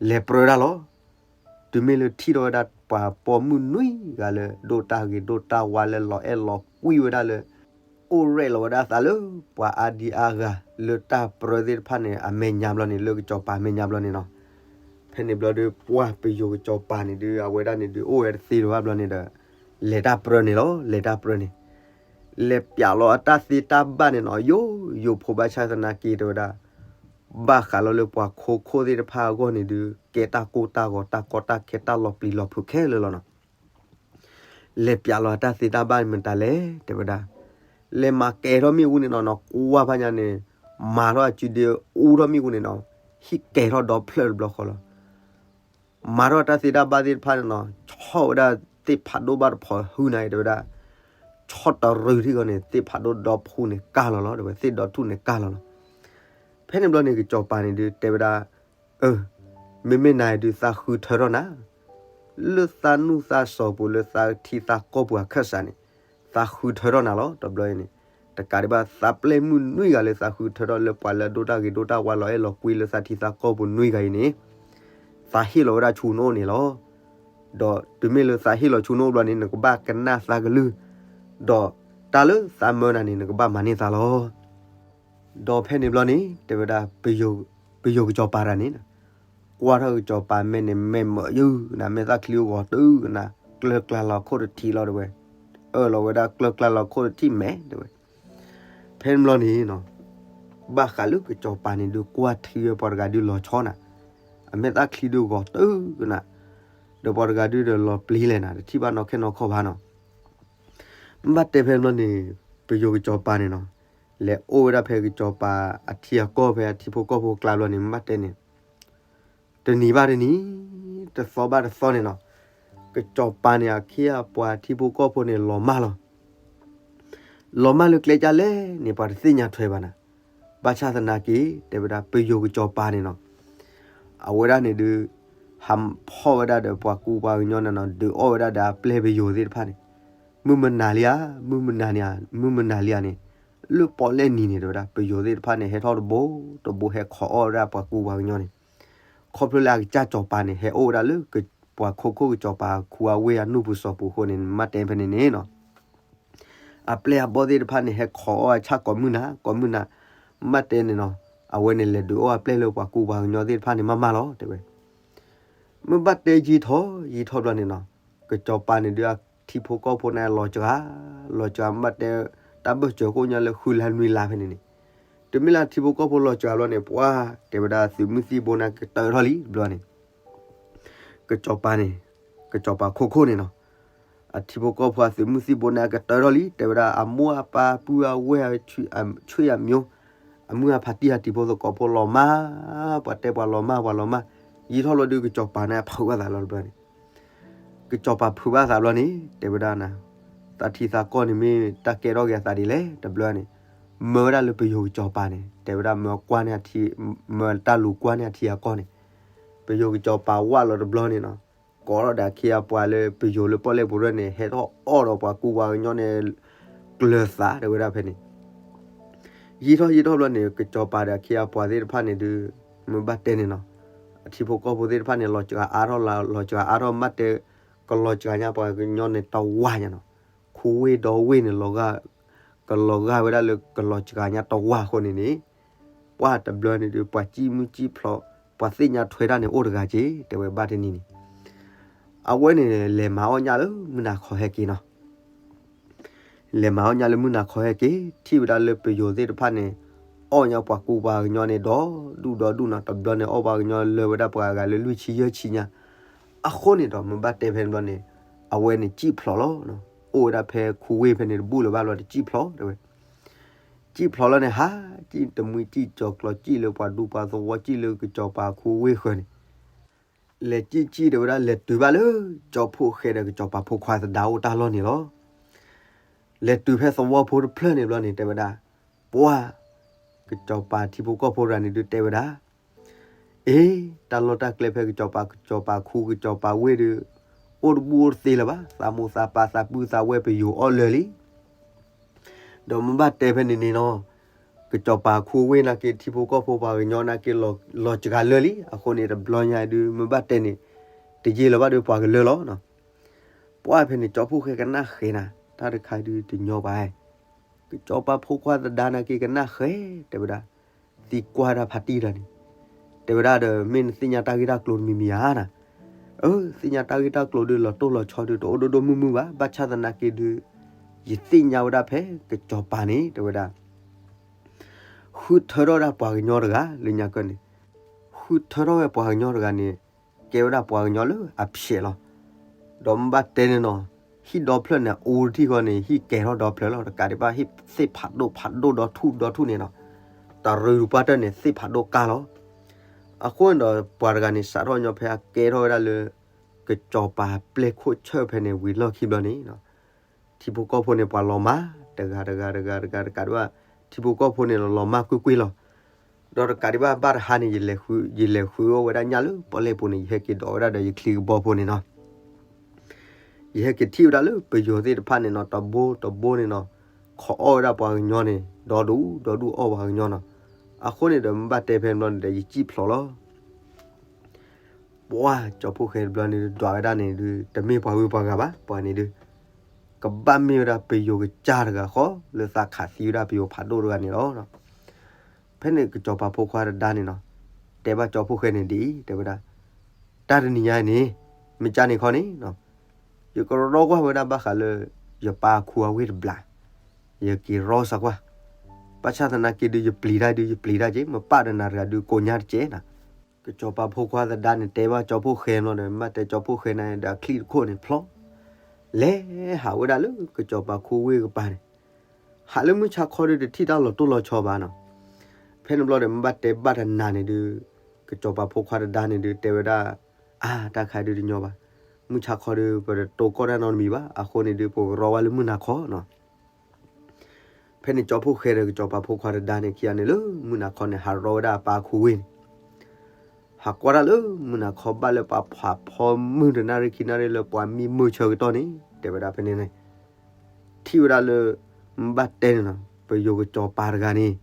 လဲၤပြၢဒၣ်လီၤ. တုၤမ့ၢ်လၢထံၣ်ထီၣ်ဝဲဒၣ်ပှၤပိာ်မုၣ်နွံဂၤလၢ ဒိၣ်တၢ်ဂ့ၤဒိၣ်တၢ်ဝါလၢလီၤအဲၣ်လီၤကွံဝဲဒၣ်လၢ အိၣ်ရဲၣ်လီၤဝဲဒၣ်သးလၢ ပှၤအါဒံအါဂၤလၢတၢ်ပြၢသ့ၣ်တဖၣ်န့ၣ် အမဲာ်ညါဘျီန့ၣ် လၢကစီၤပၤမဲာ်ညါဘျီန့ၣ်နီၤ. ဖဲန့ၣ်ဘျီဒီး ပှၤပယိၤကစီၤပၤန့ၣ်ဒုး အဝဲဒၣ်န့ၣ်ဒုး အိၣ်ဝဲတသ့လၢၤဘၣ်ဘျီန့ၣ်ဒီး လဲၤတၢ်ပြၢန့ၣ်လီၤ လဲၤတၢ်ပြၢန့ၣ် လဲၤပျးလီၤအတၢ်သ့တၢ်ဘၣ်န့ၣ်နီၤ ယိယိဖိ ဘၣ်ဆၣ်သနာ်က့ တဲဝဲဒၣ် ဘၣ်ဃးလီၤလၢပှၤခိခိၣ်သ့ၣ်တဖၣ်အဂီၢ်န့ၣ်ဒုး ကဲတၢ်ကိၢ်တၢ်ဂီၤ တၢ်ကီတၢ်ခဲ တၢ်လီၤပျံၤလီၤဖုးခဲလၢာ်လီၤနီၤ. လဲၤပျးလီၤအတၢ်သ့တၢ်ဘၣ်မတၤလဲၣ် တဲဝဲဒၣ်. လဲၤမၤကဲၤထီၣ်မ့ၣ်အူန့ၣ်နီၤ နကွၢ်ဖးညါန့ၣ် မၤထီၣ်အစုဒ့အူထီၣ်မ့ၣ်အူန့ၣ်နီၤ ဟံၣ်ကဲၤထီၣ်ဒီဖျၢၣ်တဘျီဃီလီၤ. မၤထီၣ်တၢ်သ့တၢ်ဘၣ်သ့ၣ်တဖၣ်န့ၣ်နီၤ ဆီၣ်ဝဲဒၣ်သ့ၣ်ဖးဒိၣ်ဘၣ်တဖီၣ်ဟုန့ၣ် တဲဝဲဒၣ် ဆီၣ်တရံးထံၣ်ဃီန့ၣ် သ့ၣ်ဖးဒိၣ်ဒီဖှူန့ၣ်ကၢ်လီၤလီၤ တဲဝဲ သ့ၣ်ဒီထူၣ်န့ၣ်ကၢ်လီၤလီၤ. ဖဲန့ၣ်ဘျီန့ၣ် ကစီၤပၤန့ၣ်ဒုးတဲဝဲဒၣ် အၢ မ့မ့ၢ်နၤဒုးသးဃုထၢထီၣ်နၤ လၢသးနူၢ်သးစီၤပူၤ လၢသးထံသးကီၢ်ပူၤအခၢၣ်စးန့ၣ် သးဃုထၢထီၣ်နၤလီၤ တဘျီအံၤန့ၣ်. တကးဒံးဘၣ် သးပျဲၢ်မုၣ်နွံဂၤလၢသးဃုထၢထီၣ်လၢပှၤလၢအဒိၣ်တၢ်ဂ့ၤဒိၣ်တၢ်ဝါလီၤအဲၣ်လီၤကွံလၢသးထံသးကီၢ်ပူၤနွံဂၤအံၤန့ၣ် သးဟ့ၣ်လီၤဝဲဒၣ်ဆူနအိၣ်န့ၣ်လီၤ. ဒီးတုၤမ့ၢ်လၢသးဟ့ၣ်လီၤဆူနအိၣ်ဘျီန့ၣ် နကဘၣ်ကနၣ်သးကလုၢ်, ဒီးတၢ်လၢသးမၢနၤန့ၣ် နကဘၣ်မၤန့ၢ်သးလီၤ. ဒီးဖဲန့ၣ်ဘျီန့ၣ် တဲဝဲဒၣ် ပယိၤကစီၤပၤတဂၤန့ၣ် ကွၢ်ထီၣ်ကစီၤပၤမဲာ်န့ၣ် မဲာ်မၢယုၢ်နၤ မဲာ်သၣ်ချံအိၣ်ဂီၤတုၤကနၣ် ကျၢၤကျါလီၤခိၣ်တထံးလီၤ တဲဝဲ. အၢၣ်လီၤဝဲဒၣ်ကျၢၤကျါလီၤခိၣ်တထံးမဲာ် တဲဝဲ. ဖဲန့ၣ်ဘျီန့ၣ်နီၤ ဘၣ်ဃးလၢကစီၤပၤန့ၣ်ဒုးကွၢ်ထံဝဲပှၤတဂၤဒုးလီၤဆီနၤ, အမဲာ်သၣ်ချံဒုးဂီၤတုၤကနၣ်, ဒီးပှၤတဂၤဒုးဒီးလီၤပျံၤလဲၣ်နၤ တထံၣ်ဘၣ်နီၢ်ခဲနီၢ်ခီၣ်ဘၣ်နီၤ. မ့ၢ်ဘၣ်တဲဖဲန့ၣ်ဘျီန့ၣ် ပယိၤကစီၤပၤန့ၣ်နီၤ လဲၤအိၣ်ဝဲဒၣ်ဖဲကစီၤပၤအထံအကီၢ် ဖဲအထံဖိကီၢ်ဖိကျါဘျီန့ၣ် မ့ၢ်ဘၣ်တဲန့ၣ် တနံၤဘၣ်တနံၤ တသီဘၣ်တသီန့ၣ်နီၤ ကစီၤပၤန့ၣ် အခ့အပှၤထံဖိကီၢ်ဖိန့ၣ် လီၤမၢ်လီၤ. လီၤမၢ်လၢကျဲဒ်လဲၣ်န့ၣ် ပှၤတသ့ၣ်ညါထွဲဘၣ်နၤ. ဘၣ်ဆၣ်သနာ်က့ တဲဝဲဒၣ် ပယိၤကစီၤပၤန့ၣ်နီၤ အဝဲဒၣ်န့ၣ်ဒုး ဟးဖီၣ်ဝဲဒၣ်ဒီးပှၤကူပှၤကညီန့ၣ်နီၤ ဒုးအီၣ်ဝဲဒၣ်ဒီးအပျဲၢ်ပယိၤသ့ၣ်တဖၣ်န့ၣ် မုၢ်မနၤလံဧါ, မုၢ်မနၤလံဧါ, မုၢ်မနၤလံဧါန့ၣ် လၢပီၣ်လဲၣ်နံၤန့ၣ် တဲဝဲဒၣ် ပယိၤသ့ၣ်တဖၣ်န့ၣ် ဟဲထီၣ်တဘိတဘိ ဟဲခိးအီၣ်ဝဲဒၣ်ပှၤကူပှၤကညီန့ၣ် ခီဖျိလၢအကစၢ်စီၤပၤန့ၣ် ဟဲအိၣ်ဝဲဒၣ်လၢပှၤခိခိၣ်ကစီၤပၤခူအဝ့ၢ်အနူၢ်ပူၤစီၤပူၤအဃိန့ၣ် မ့ၢ်ဘၣ်တဲဖဲန့ၣ်န့ၣ်နီၤ အပျဲၢ်အဘီၣ်သ့ၣ်တဖၣ်န့ၣ် ဟဲခိးအီၣ်အဆၣ်ကိးမုၢ်နၤ ကိးမုၢ်နၤ မ့ၢ်ဘၣ်တဲန့ၣ်နီၤ, အဝဲန့ၣ်လဲၤဒုးအီၣ်အပျဲၢ်လၢပှၤကူပှၤကညီသ့ၣ်တဖၣ်န့ၣ်မးမးလီၤ တဲဝဲ. မ့ၢ်ဘၣ်တဲယံာ်ထီၣ်ယံာ်ထီၣ်ဘျီန့ၣ်နီၤ, ကစီၤပၤန့ၣ်ဒုးအထံဖိကီၢ်ဖိန့ၣ်လီၤစှၤ, လီၤစှၤမ့ၢ်ဘၣ်တဲ, တၢ်ဘၢၣ်စၢၤကိၣ်ညါလၢဃုလါနွံလါဖဲန့ၣ်န့ၣ်, တမ့ၢ်လၢအထံဖိကီၢ်ဖိလီၤစှၤဘျီန့ၣ် ပှၤတဲဝဲဒၣ်သုးမုၢ်သံၣ်ဘိန့ၣ်ကတၢၢ်ထီၣ်လံတဘျီန့ၣ် ကစီၤပၤန့ၣ်, ကစီၤပၤခိခိၣ်န့ၣ်နီၤ, အထံဖိကီၢ်ဖိအသုးမုၢ်သံၣ်ဘိန့ၣ်အကတၢၢ်ထီၣ်လံ, တဲဝဲဒၣ်အမိၢ်အပၢ်ပုၢ်အဝဲၢ်အဆွေအမျိုး, အမုၢ်အဖးတံၢ်အတံၤဖိသကိးဖိလီၤမၢ်, ပှၤတဲပှၤလီၤမၢ် ပှၤလီၤမၢ်, ယံာ်ထီၣ်လီၤဒုးကစီၤပၤန့ၣ်အဖုးဘၣ်သးလီၤတဘျီန့ၣ် ကစီၤပၤဖုးဘၣ်သးဘျီန့ၣ် တဲဝဲဒၣ်နၤ, တၢ်ထံသးကီၢ်န့ၣ်မ့ၢ်တၢ်ကဲထီၣ်က့ၤအသးဒ်လဲၣ်တဘျီန့ၣ်, မၢဝဲဒၣ်လၢပယိၤကစီၤပၤန့ၣ် တဲဝဲဒၣ်မၢကွၢ်န့ၢ်အထံ, မၢတၢ်လူၤကွၢ်န့ၢ်အထံအကီၢ်န့ၣ်, ပယိၤကစီၤပၤဝၢ်လီၤတဘျီန့ၣ်နီၤ, ကိးထီၣ်ဒီးအခ့အပှၤလၢပယိၤလၢပီၣ်လဲၣ်ပူၤရဲၣ်န့ၣ် ဟဲထီၣ်အီၣ်ဒီးပှၤကူပှၤကညီန့ၣ် ကျၢၤသးတဲဝဲဒၣ်ဖဲန့ၣ် ယံာ်ထီၣ်ယံာ်ထီၣ်ဘျီန့ၣ် ကစီၤပၤဒီးအခ့အပှၤသ့ၣ်တဖၣ်န့ၣ်ဒုး, မ့ၢ်ဘၣ်တဲန့ၣ်နီၤ, အထံဖိကီၢ်ဖိသ့ၣ်တဖၣ်န့ၣ် လီၤစှၤအါထီၣ်လၢ လီၤစှၤအါထီၣ်မ့ၢ်ဘၣ်တဲ, ကလီၤစှၤညါပှၤကညီန့ၣ်တဝၢ်ညါနီၤ, ခူဝ့ၢ်ဒီဝ့ၢ်န့ၣ် ကလီၤဂာ်ဝဲဒၣ်လၢကလီၤစှၤညါတဝၢ်အဃိန့ၣ်န့ၣ်, ပှၤတဘျီန့ၣ်ဒုး ပှၤစံၣ်မုၢ်စံၣ်ဖျိး, ပှၤသ့ၣ်ညါထွဲတၢ်န့ၣ်အိၣ်တဂၤက့ၤ တဲဝဲဘၣ်တနံၤန့ၣ်, အဝဲန့ၣ် လဲၤမၤအီၣ်ညၣ်လၢမုၢ်နၤခီဟဲက့ၤနီၤ လဲၤမၤအီၣ်ညၣ်လၢမုၢ်နၤခီဟဲက့ၤ ထံၣ်ဝဲဒၣ်လၢပယိၤသ့ၣ်တဖၣ်န့ၣ်, အီၣ်ညါပှၤကူပှၤကညီန့ၣ် ဒီဒူၣ်ဒီဒူၣ်နီၤ, တဘျီန့ၣ်အီၣ်ပှၤကညီလၢဝဲဒၣ်ပှၤဂၤလၢလွံၢ်ဆံယဲၢ်ဆံညါ, အဃိန့ၣ်ဒီး မ့ၢ်ဘၣ်တဲဖဲန့ၣ်ဘျီန့ၣ်, အဝဲန့ၣ်စံၣ်ဖျိးလီၤ, အိၣ်ဝဲဒၣ်ဖဲခူဝ့ၢ်ဖဲန့ၣ်တဘူၣ်လၢၤဘၣ်ဘျီတစံၣ်ဖျိးတဲဝဲ, စံၣ်ဖျိးလီၤန့ၣ် ဟးစံၣ်တမှံစံၣ်ကၠီၤကျီၤစံၣ်လၢပှၤဒူပှၤသဝီစံၣ်လၢကစီၤပၤခူဝ့ၢ်ဃၢၤန့ၣ် လဲၤစံၣ်စံၣ်တဲဝဲဒၣ် လဲၤတုၤဘၣ်လၢ ကၠီဖှိၣ်ဃဲဒီးကစီၤပၤဖိခွါသဒါအိၣ်တၢ်လီၢ်န့ၣ်လီၤ. လဲၤတုၤဖဲသဝီဖိတဖျၢၣ်န့ၣ်ဘျီန့ၣ် တဲဝဲဒၣ်, ပှၢ်, ကစီၤပၤထံဖိကီၢ်ဖိတဂၤန့ၣ်ဒုးတဲဝဲဒၣ်, အ့, တၢ်လီၢ်တၢ်ကျဲဖဲကစီၤပၤ, ကစီၤပၤခူ ကစီၤပၤဝ့ၢ်ဒုး အိၣ်တဘူၣ်အိၣ်တသ့လၢၤဘၣ်, သးမိၢ်သးပၢ်သးပုၢ်သးဝဲၢ်ပယိၤအီၣ်လၢာ်လံ ဒီးမ့ၢ်ဘၣ်တဲဖဲန့ၣ်န့ၣ်နီၤ, ကစီၤပၤခူဝ့ၢ်နာ်က့ ထံဖိကီၢ်ဖိပှၤကညီနာ်က့ လီၤစှၤလၢာ်လံ, အဃိန့ၣ်တဘျီညါဒုး မ့ၢ်ဘၣ်တဲန့ၣ်, တယံာ်လၢၤဘၣ်ဒီးပှၤကလၢာ်လီၤ. ပှၢ်ဖဲန့ၣ် ကၠီဖှိၣ်ဃဲကနၣ်ဃဲနၤ, တၢ်တခါဒုးတညီဘၣ်, ကစီၤပၤဖိခွါသဒါနာ်က့ကနၣ်ဃဲ, တဲဝဲဒၣ်, သံကွၢ်တၢ်ဖးတံၢ်တၢ်န့ၣ်, တဲဝဲဒၣ်ဒီး မ့ၢ်နသ့ၣ်ညါတၢ်ဂ့ၢ်တၢ်ကျိၤတမံၤမံၤဧါနၤ, အၢ သ့ၣ်ညါတၢ်ဂ့ၢ်တၢ်ကျိၤဒုး လီၤတိၢ်လီၤဆီဒုး တအိၣ်ဒိၣ်ဒိၣ်မုၢ်မုၢ်ဘၣ်, ဘၣ်ဆၣ်သနာ်က့ဒုး, ယသ့ၣ်ညါဝဲဒၣ်ဖဲကစီၤပၤန့ၣ် တဲဝဲဒၣ် ဃုထၢထီၣ်ဝဲဒၣ်ပှၤကညီတဂၤလၢညါကၢၢ်န့ၣ်, ဃုထၢထီၣ်ဝဲပှၤကညီတဂၤန့ၣ်, ကဲဝဲဒၣ်ပှၤကညီလၢအဖျဲးလီၤ. ဒီးမ့ၢ်ဘၣ်တဲန့ၣ်နီၤ, ဟံၣ်ဒီဖျၢၣ်န့ၣ် အူတထံၣ်ဃီန့ၣ် ဟံၣ်ကဲထီၣ်ဒီဖျၢၣ်လီၤ, တကးဒံးဘၣ်ဟံၣ်သ့ၣ်ဖးဒိၣ်ဖးဒိၣ်ဒီထူၣ်ဒီထူၣ်န့ၣ်နီၤ, တရူးပှၢ်တၢၢ်န့ၣ် သ့ၣ်ဖးဒိၣ်ကါလီၤ. အဃိန့ၣ်ဒီးပှၤတဂၤန့ၣ် စးထီၣ်ညီဖဲအကဲထီၣ်ဝဲဒၣ်လၢ ကစီၤပၤပျဲၢ်ခိၣ်ဆၢၣ်ဖဲန့ၣ်ဝံၤလီၢ်ခံဘျီန့ၣ် ထံဖိကီၢ်ဖိန့ၣ် ပှၤလီၤမၢ် တဂၤတဂၤတဂၤတဂၤတဂၤဒံးဘၣ်, ထံဖိကီၢ်ဖိန့ၣ်လီၤမၢ်ကွ့ၢ်ကွ့ၢ်လီၤ. ဒီးတကးဒံးဘၣ် ဘၣ်တဟါန့ၣ် ယလဲၤဃု, ယလဲၤဃုအီၣ်ဝဲဒၣ်ညၣ်လၢပီၣ်လဲၣ်ပူၤန့ၣ် ယဟဲက့ၤဒိးဝဲဒၣ်ဒီးယချံကဘီဖိန့ၣ်နီၤ, ယဟဲက့ၤထံၣ်ဝဲဒၣ်လၢပယိၤသ့ၣ်တဖၣ်န့ၣ်နီၤ တဘိတဘိန့ၣ်နီၤ, ခိးအီၣ်ဝဲဒၣ်ပှၤကညီန့ၣ် ဒီဒူၣ် ဒီဒူၣ်အီၣ်ပှၤကညီနီၤ. အဃိန့ၣ်ဒီး မ့ၢ်ဘၣ်တဲဖဲန့ၣ်ဘျီန့ၣ်ဒီး ယစံၣ်ဖျိးလီၤ. ပှၢ်ကၠီဖှိၣ်ဃဲတဘျီန့ၣ်ဒွးဝဲဒၣ်န့ၣ်ဒုး တမ့ၢ်ပှၤဂုၤပှၤဂၤဘၣ်, ပှၤန့ၣ်ဒုး ကဘၣ်မ့ၢ်ဝဲဒၣ်ပယိၤကစၢ်တဂၤဃီ လၢသးခးသံဝဲဒၣ်ပယိၤဖးဒိၣ်တဂၤန့ၣ်လီၤ. ဖဲန့ၣ်ကစီၤပၤဖိခွါတဒါန့ၣ်နီၤ, တဲဘၣ်ကၠီဖှိၣ်ဃဲန့ၣ်ဒ်အံၤ, တဲဝဲဒၣ်, တၢ်တနံၤညါအံၤန့ၣ်, မ့ၢ်ကၢ်န့ၣ်ခီန့ၣ်, ယကရီကွၢ်ဝဲဒၣ်ဘၣ်ဃးလၢ ယပၢ်အခူအဝ့ၢ်တဘျီ, ယက့ၤရီစၢကွၢ်, ဘၣ်ဆၣ်သနာ်က့ဒုး ယပျံၤတၢ်ဒုး ယပျံၤတၢ်က့ၤ မပၢ်ဒီးနၤတဂၤဒုး ကိးညါတကဲးနၤ. ကစီၤပၤဖိခွါသဒါန့ၣ် တဲဘၣ်ကၠီဖှိၣ်ဃဲန့ၣ်လီၤဒီး မ့ၢ်ဘၣ်တဲကၠီဖှိၣ်ဃဲန့ၣ်ဒီး အချံတခိၣ်န့ၣ်ဖျီ လဲၤဟးဝဲဒၣ်လၢကစီၤပၤခူဝ့ၢ်ကပၤန့ၣ်, ဟးလၢမုၢ်ဆါခီဒုး တထံၣ်တၢ်လီၤတိၢ်လီၤဆီဘၣ်နီၤ. ဖဲန့ၣ်ဘျီဒီး မ့ၢ်ဘၣ်တဲဘၣ်တနၤန့ၣ်ဒုး, ကစီၤပၤဖိခွါသဒါန့ၣ်ဒုး တဲဝဲဒၣ်, အါ တၢ်ခါဒုးတညီဘၣ်, မုၢ်ဆါခီဒုး ပတတိၢ်ကီၢ်တၢ်နီတမံၤဘၣ်, အဃိန့ၣ်ဒုး ပကရီဝဲလၢမုၢ်နၤခီနီၤ. ဖဲန့ၣ်ကၠီဖှိၣ်ဃဲဒီးကစီၤပၤဖိခွါသဒါန့ၣ် ခံဂၤန့ၣ်လၢမုၢ်နၤခီန့ၣ် ဟးရီဝဲဒၣ်အပၢ်ခူဝ့ၢ်န့ၣ်, ဟးကွၢ်တၢ်လၢမုၢ်နၤခီဘၣ်လၢပှၤဖးဖီမုၢ်တနၣ်ရံၣ်ခံနၣ်ရံၣ်လၢပှၤမံမုၢ်ဆၢကတီၢ်န့ၣ် တဲဝဲဒၣ်ဖဲန့ၣ်န့ၣ်, ထံၣ်ဝဲဒၣ်လၢ မ့ၢ်ဘၣ်တဲန့ၣ်နီၤ ပယိၤကစီၤပၤတဂၤန့ၣ်,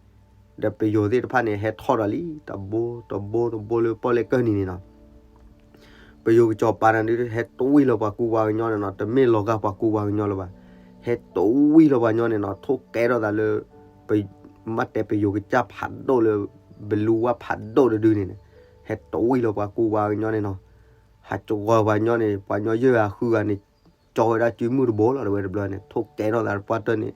ဒီးပယိၤသ့ၣ်တဖၣ်န့ၣ် ဟဲထီၣ်ဒီးလံ တဘိတဘိတဘိလၢပီၣ်လဲၣ်ကၢၢ်နံၤန့ၣ်နီၤ. ပယိၤကစီၤပၤန့ၣ်ဒုး ဟဲတဝံၢ်လီၤပှၤကူပှၤကညီန့ၣ်နီၤ, တမ့ၢ်လီၤဂာ်ပှၤကူပှၤကညီလၢၤဘၣ်, ဟဲတဝံၢ်လီၤပှၤကညီန့ၣ်နီၤ, ထိၣ်ကဲထီၣ်သးလၢ ပ မ့ၢ်တဲပယိၤကစၢ်ဖးဒိၣ်လၢ ဘလူဝါဖးဒိၣ်တဒုန့ၣ်န့ၣ် ဟဲတဝံၣ်လီၤပှၤကူပှၤကညီန့ၣ်နီၤ, ဟးကဝီၤပှၤကညီန့ၣ် ပှၤကညီယဲၢ်ဂၤဃုဂၤန့ၣ် ကၠီဝဲဒၣ်စုမုၢ်တဘိလီၤ တဝဲတဘျီန့ၣ် ထိၣ်ကဲထီၣ်သးတပှၢ်တၢၢ်န့ၣ်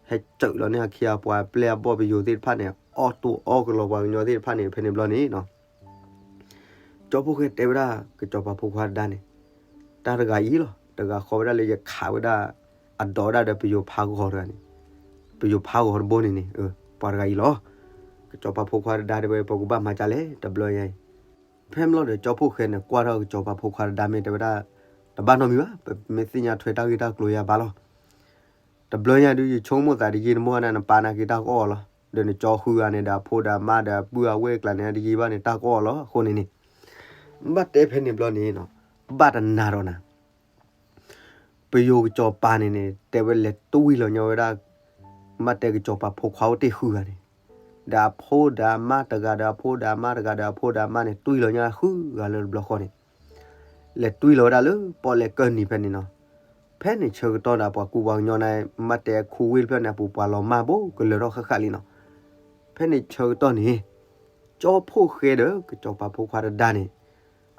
ဟဲစၢးလီၤန့ၢ်အခံအပှၤပျဲၢ်အဘီၣ်ပယိၤသ့ၣ်တဖၣ်န့ၣ် အီၣ်တိၢ်အီၣ်ကလီၤပှၤကညီသ့ၣ်တဖၣ်န့ၣ် ဖဲန့ၣ်ဘျီန့ၣ်နီၤ ကၠီဖှိၣ်ဃဲတဲဝဲဒၣ် ကစီၤပၤဖိခွါတဒါန့ၣ် တၢ်တဂၤအံၤလီၤ တဂၤဃီဝဲဒၣ်လၢယခးဝဲဒၣ် အဒိးဝဲဒၣ်ဒီးပယိၤဖးဂီၤတဂၤန့ၣ် ပယိၤဖးဂီၤတဘိန့ၣ်န့ၣ် ပှၤတဂၤအံၤလီၤ. ကစီၤပၤဖိခွါတဒါတဲဝဲ ပကဘၣ်မၤဒ်လဲၣ် တဘျီယါအံၤ ဖဲမ့ၢ်လီၤဒီးကၠီဖှိၣ်ဃဲန့ၣ် ကွၢ်ထီၣ်ကစီၤပၤဖိခွါတဒါမ့ၢ်တဲဝဲဒၣ် တဘၣ်နီတမံၤဘၣ် ပမ့ၢ်သ့ၣ်ညါထွဲတၢ်ဂ့ၢ်တၢ်ကျိၤယါဘၣ်လီၤ တဘျီညါဒုး ယဆိကမိၣ်သးတယံာ်တမီၢ်န့ၣ် နပာ်နာ်က့ၤတၢ်ကအီၣ်လီၤ. ဒီးနကၠီဃုဂၤန့ၣ်ဒီးအဖိဒီးအမါဒီးအပုၢ်အဝဲၢ်အကျါန့ၣ် တယံာ်ဘၣ်န့ၣ် တၢ်ကအီၣ်လီၤ. အဃိန့ၣ်န့ၣ် ဘၣ်တဲဖဲန့ၣ်ဘျီန့ၣ် ဘၣ်တနၤဒီးနၤ ပယိၤကစီၤပၤန့ၣ်န့ၣ် တဲဝဲလဲၤတွံၢ်လီၤညီဝဲဒၣ် ဘၣ်တဲကစီၤပၤဖိခွါအိၣ်တ့ၢ်ဃုဂၤန့ၣ် ဒီးအဖိဒီးအမါတဂၤဒီးအဖိဒီးအမါတဂၤဒီးအဖိဒီးအမါန့ၣ် တွံၢ်လီၤညီဃုဂၤလၢတဘျီဃီန့ၣ် လဲၤတွံၢ်လီၤဝဲဒၣ်လၢပီၣ်လဲၣ်ကၢၢ်နံၤဖဲန့ၣ်နီၤ. ဖဲန့ၣ်ဆၢကတီၢ်ဒီးပှၤကူပှၤကညီန့ၣ် မ့ၢ်တဲခူဝ့ၢ်တဖျၢၣ်န့ၣ် အပူၤပှၤလီၤမၢ်ဘိကလၢၤထီၣ်ဃၣ်ဃၣ်လံနီၤ. ဖဲန့ၣ်ဆၢကတီၢ်န့ၣ် ကၠီဖှိၣ်ဃဲဒီးကစီၤပၤဖိခွါတဒါန့ၣ်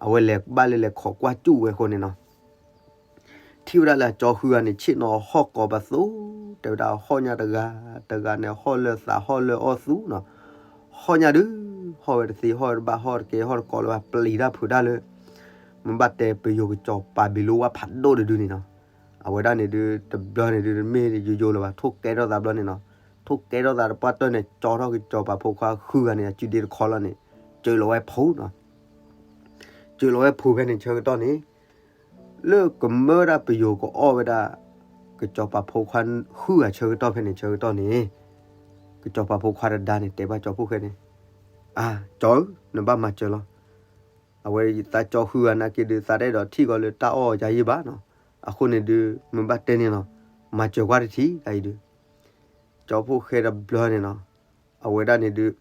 အဝဲလဲၤဘၣ်လၢလဲၤခိးကွၢ်စူၣ်ဝဲအဃိန့ၣ်နီၤ ထံၣ်ဝဲဒၣ်လၢအကၠီဃုဂၤန့ၣ် ဆ့ၣ်နီၤဟီၣ်ကိးပသူ, တဲဝဲဒၣ်ဟီၣ်ညါတဂၤ, တဂၤန့ၣ် ဟီၣ်လၢသးဟီၣ်လၢအီၣ်သူနီၤ, ဟီၣ်ညါဒုး, ဟီၣ်ဝဲတသ့ ဟီၣ်ဝဲတဘၣ် ဟီၣ်တကဲ ဟီၣ်တကိးလၢၤဘၣ် ပျံၤတၢ်ဖုးတၢ်လၢ မ့ၢ်ဘၣ်တဲပယိၤကစီၤပၤဘံၤလိဝါဖးဒိၣ်တဒုန့ၣ်နီၤ, အဝဲဒၣ်န့ၣ်ဒုး တဘျီန့ၣ်ဒုး တမ့ၢ်ယိယိလၢၤဘၣ် ထိၣ်ကဲထီၣ်သးဘျီန့ၣ်နီၤ, ထိၣ်ကဲထီၣ်သးတပှၢ်တၢၢ်န့ၣ် ကၠီထီၣ်ကစီၤပၤဖိခွါဃုဂၤန့ၣ် အစုဒ့တခီလီၤန့ၣ်, စၢၤလီၤဝဲဖိနီၤ စၢၤလီၤဝဲဖိဖဲန့ၣ်ဆၢကတီၢ်န့ၣ်, လၢကမၢဝဲဒၣ်ပယိၤကအီၣ်ဝဲဒၣ် ကစီၤပၤဖိခွါဃုဂၤဆၢကတီၢ်ဖဲန့ၣ်ဆၢကတီၢ်န့ၣ်, ကစီၤပၤဖိခွါတဒါန့ၣ် တဲဘၣ်ကၠီဖှိၣ်ဃဲန့ၣ်, အၢ ကၠီဧၢ, နဘၣ်မၤစၢၤလီၤ. အဝဲသးကၠီဃုဂၤနာ်က့ဒုး သးတအဲၣ်ဒိးထံၣ်ကီးလၢတၢ်အီၣ်ယၤယံၢ်ဘၣ်နီၤ, အဃိန့ၣ်ဒုး မ့ၢ်ဘၣ်တဲန့ၣ်လီၤ, မၤစၢၤကွၢ်တထံၣ်တၢ်အံၤဒုး ကၠီဖှိၣ်ဃဲတဘျီန့ၣ်နီၤ, အဝဲဒၣ်န့ၣ်ဒုး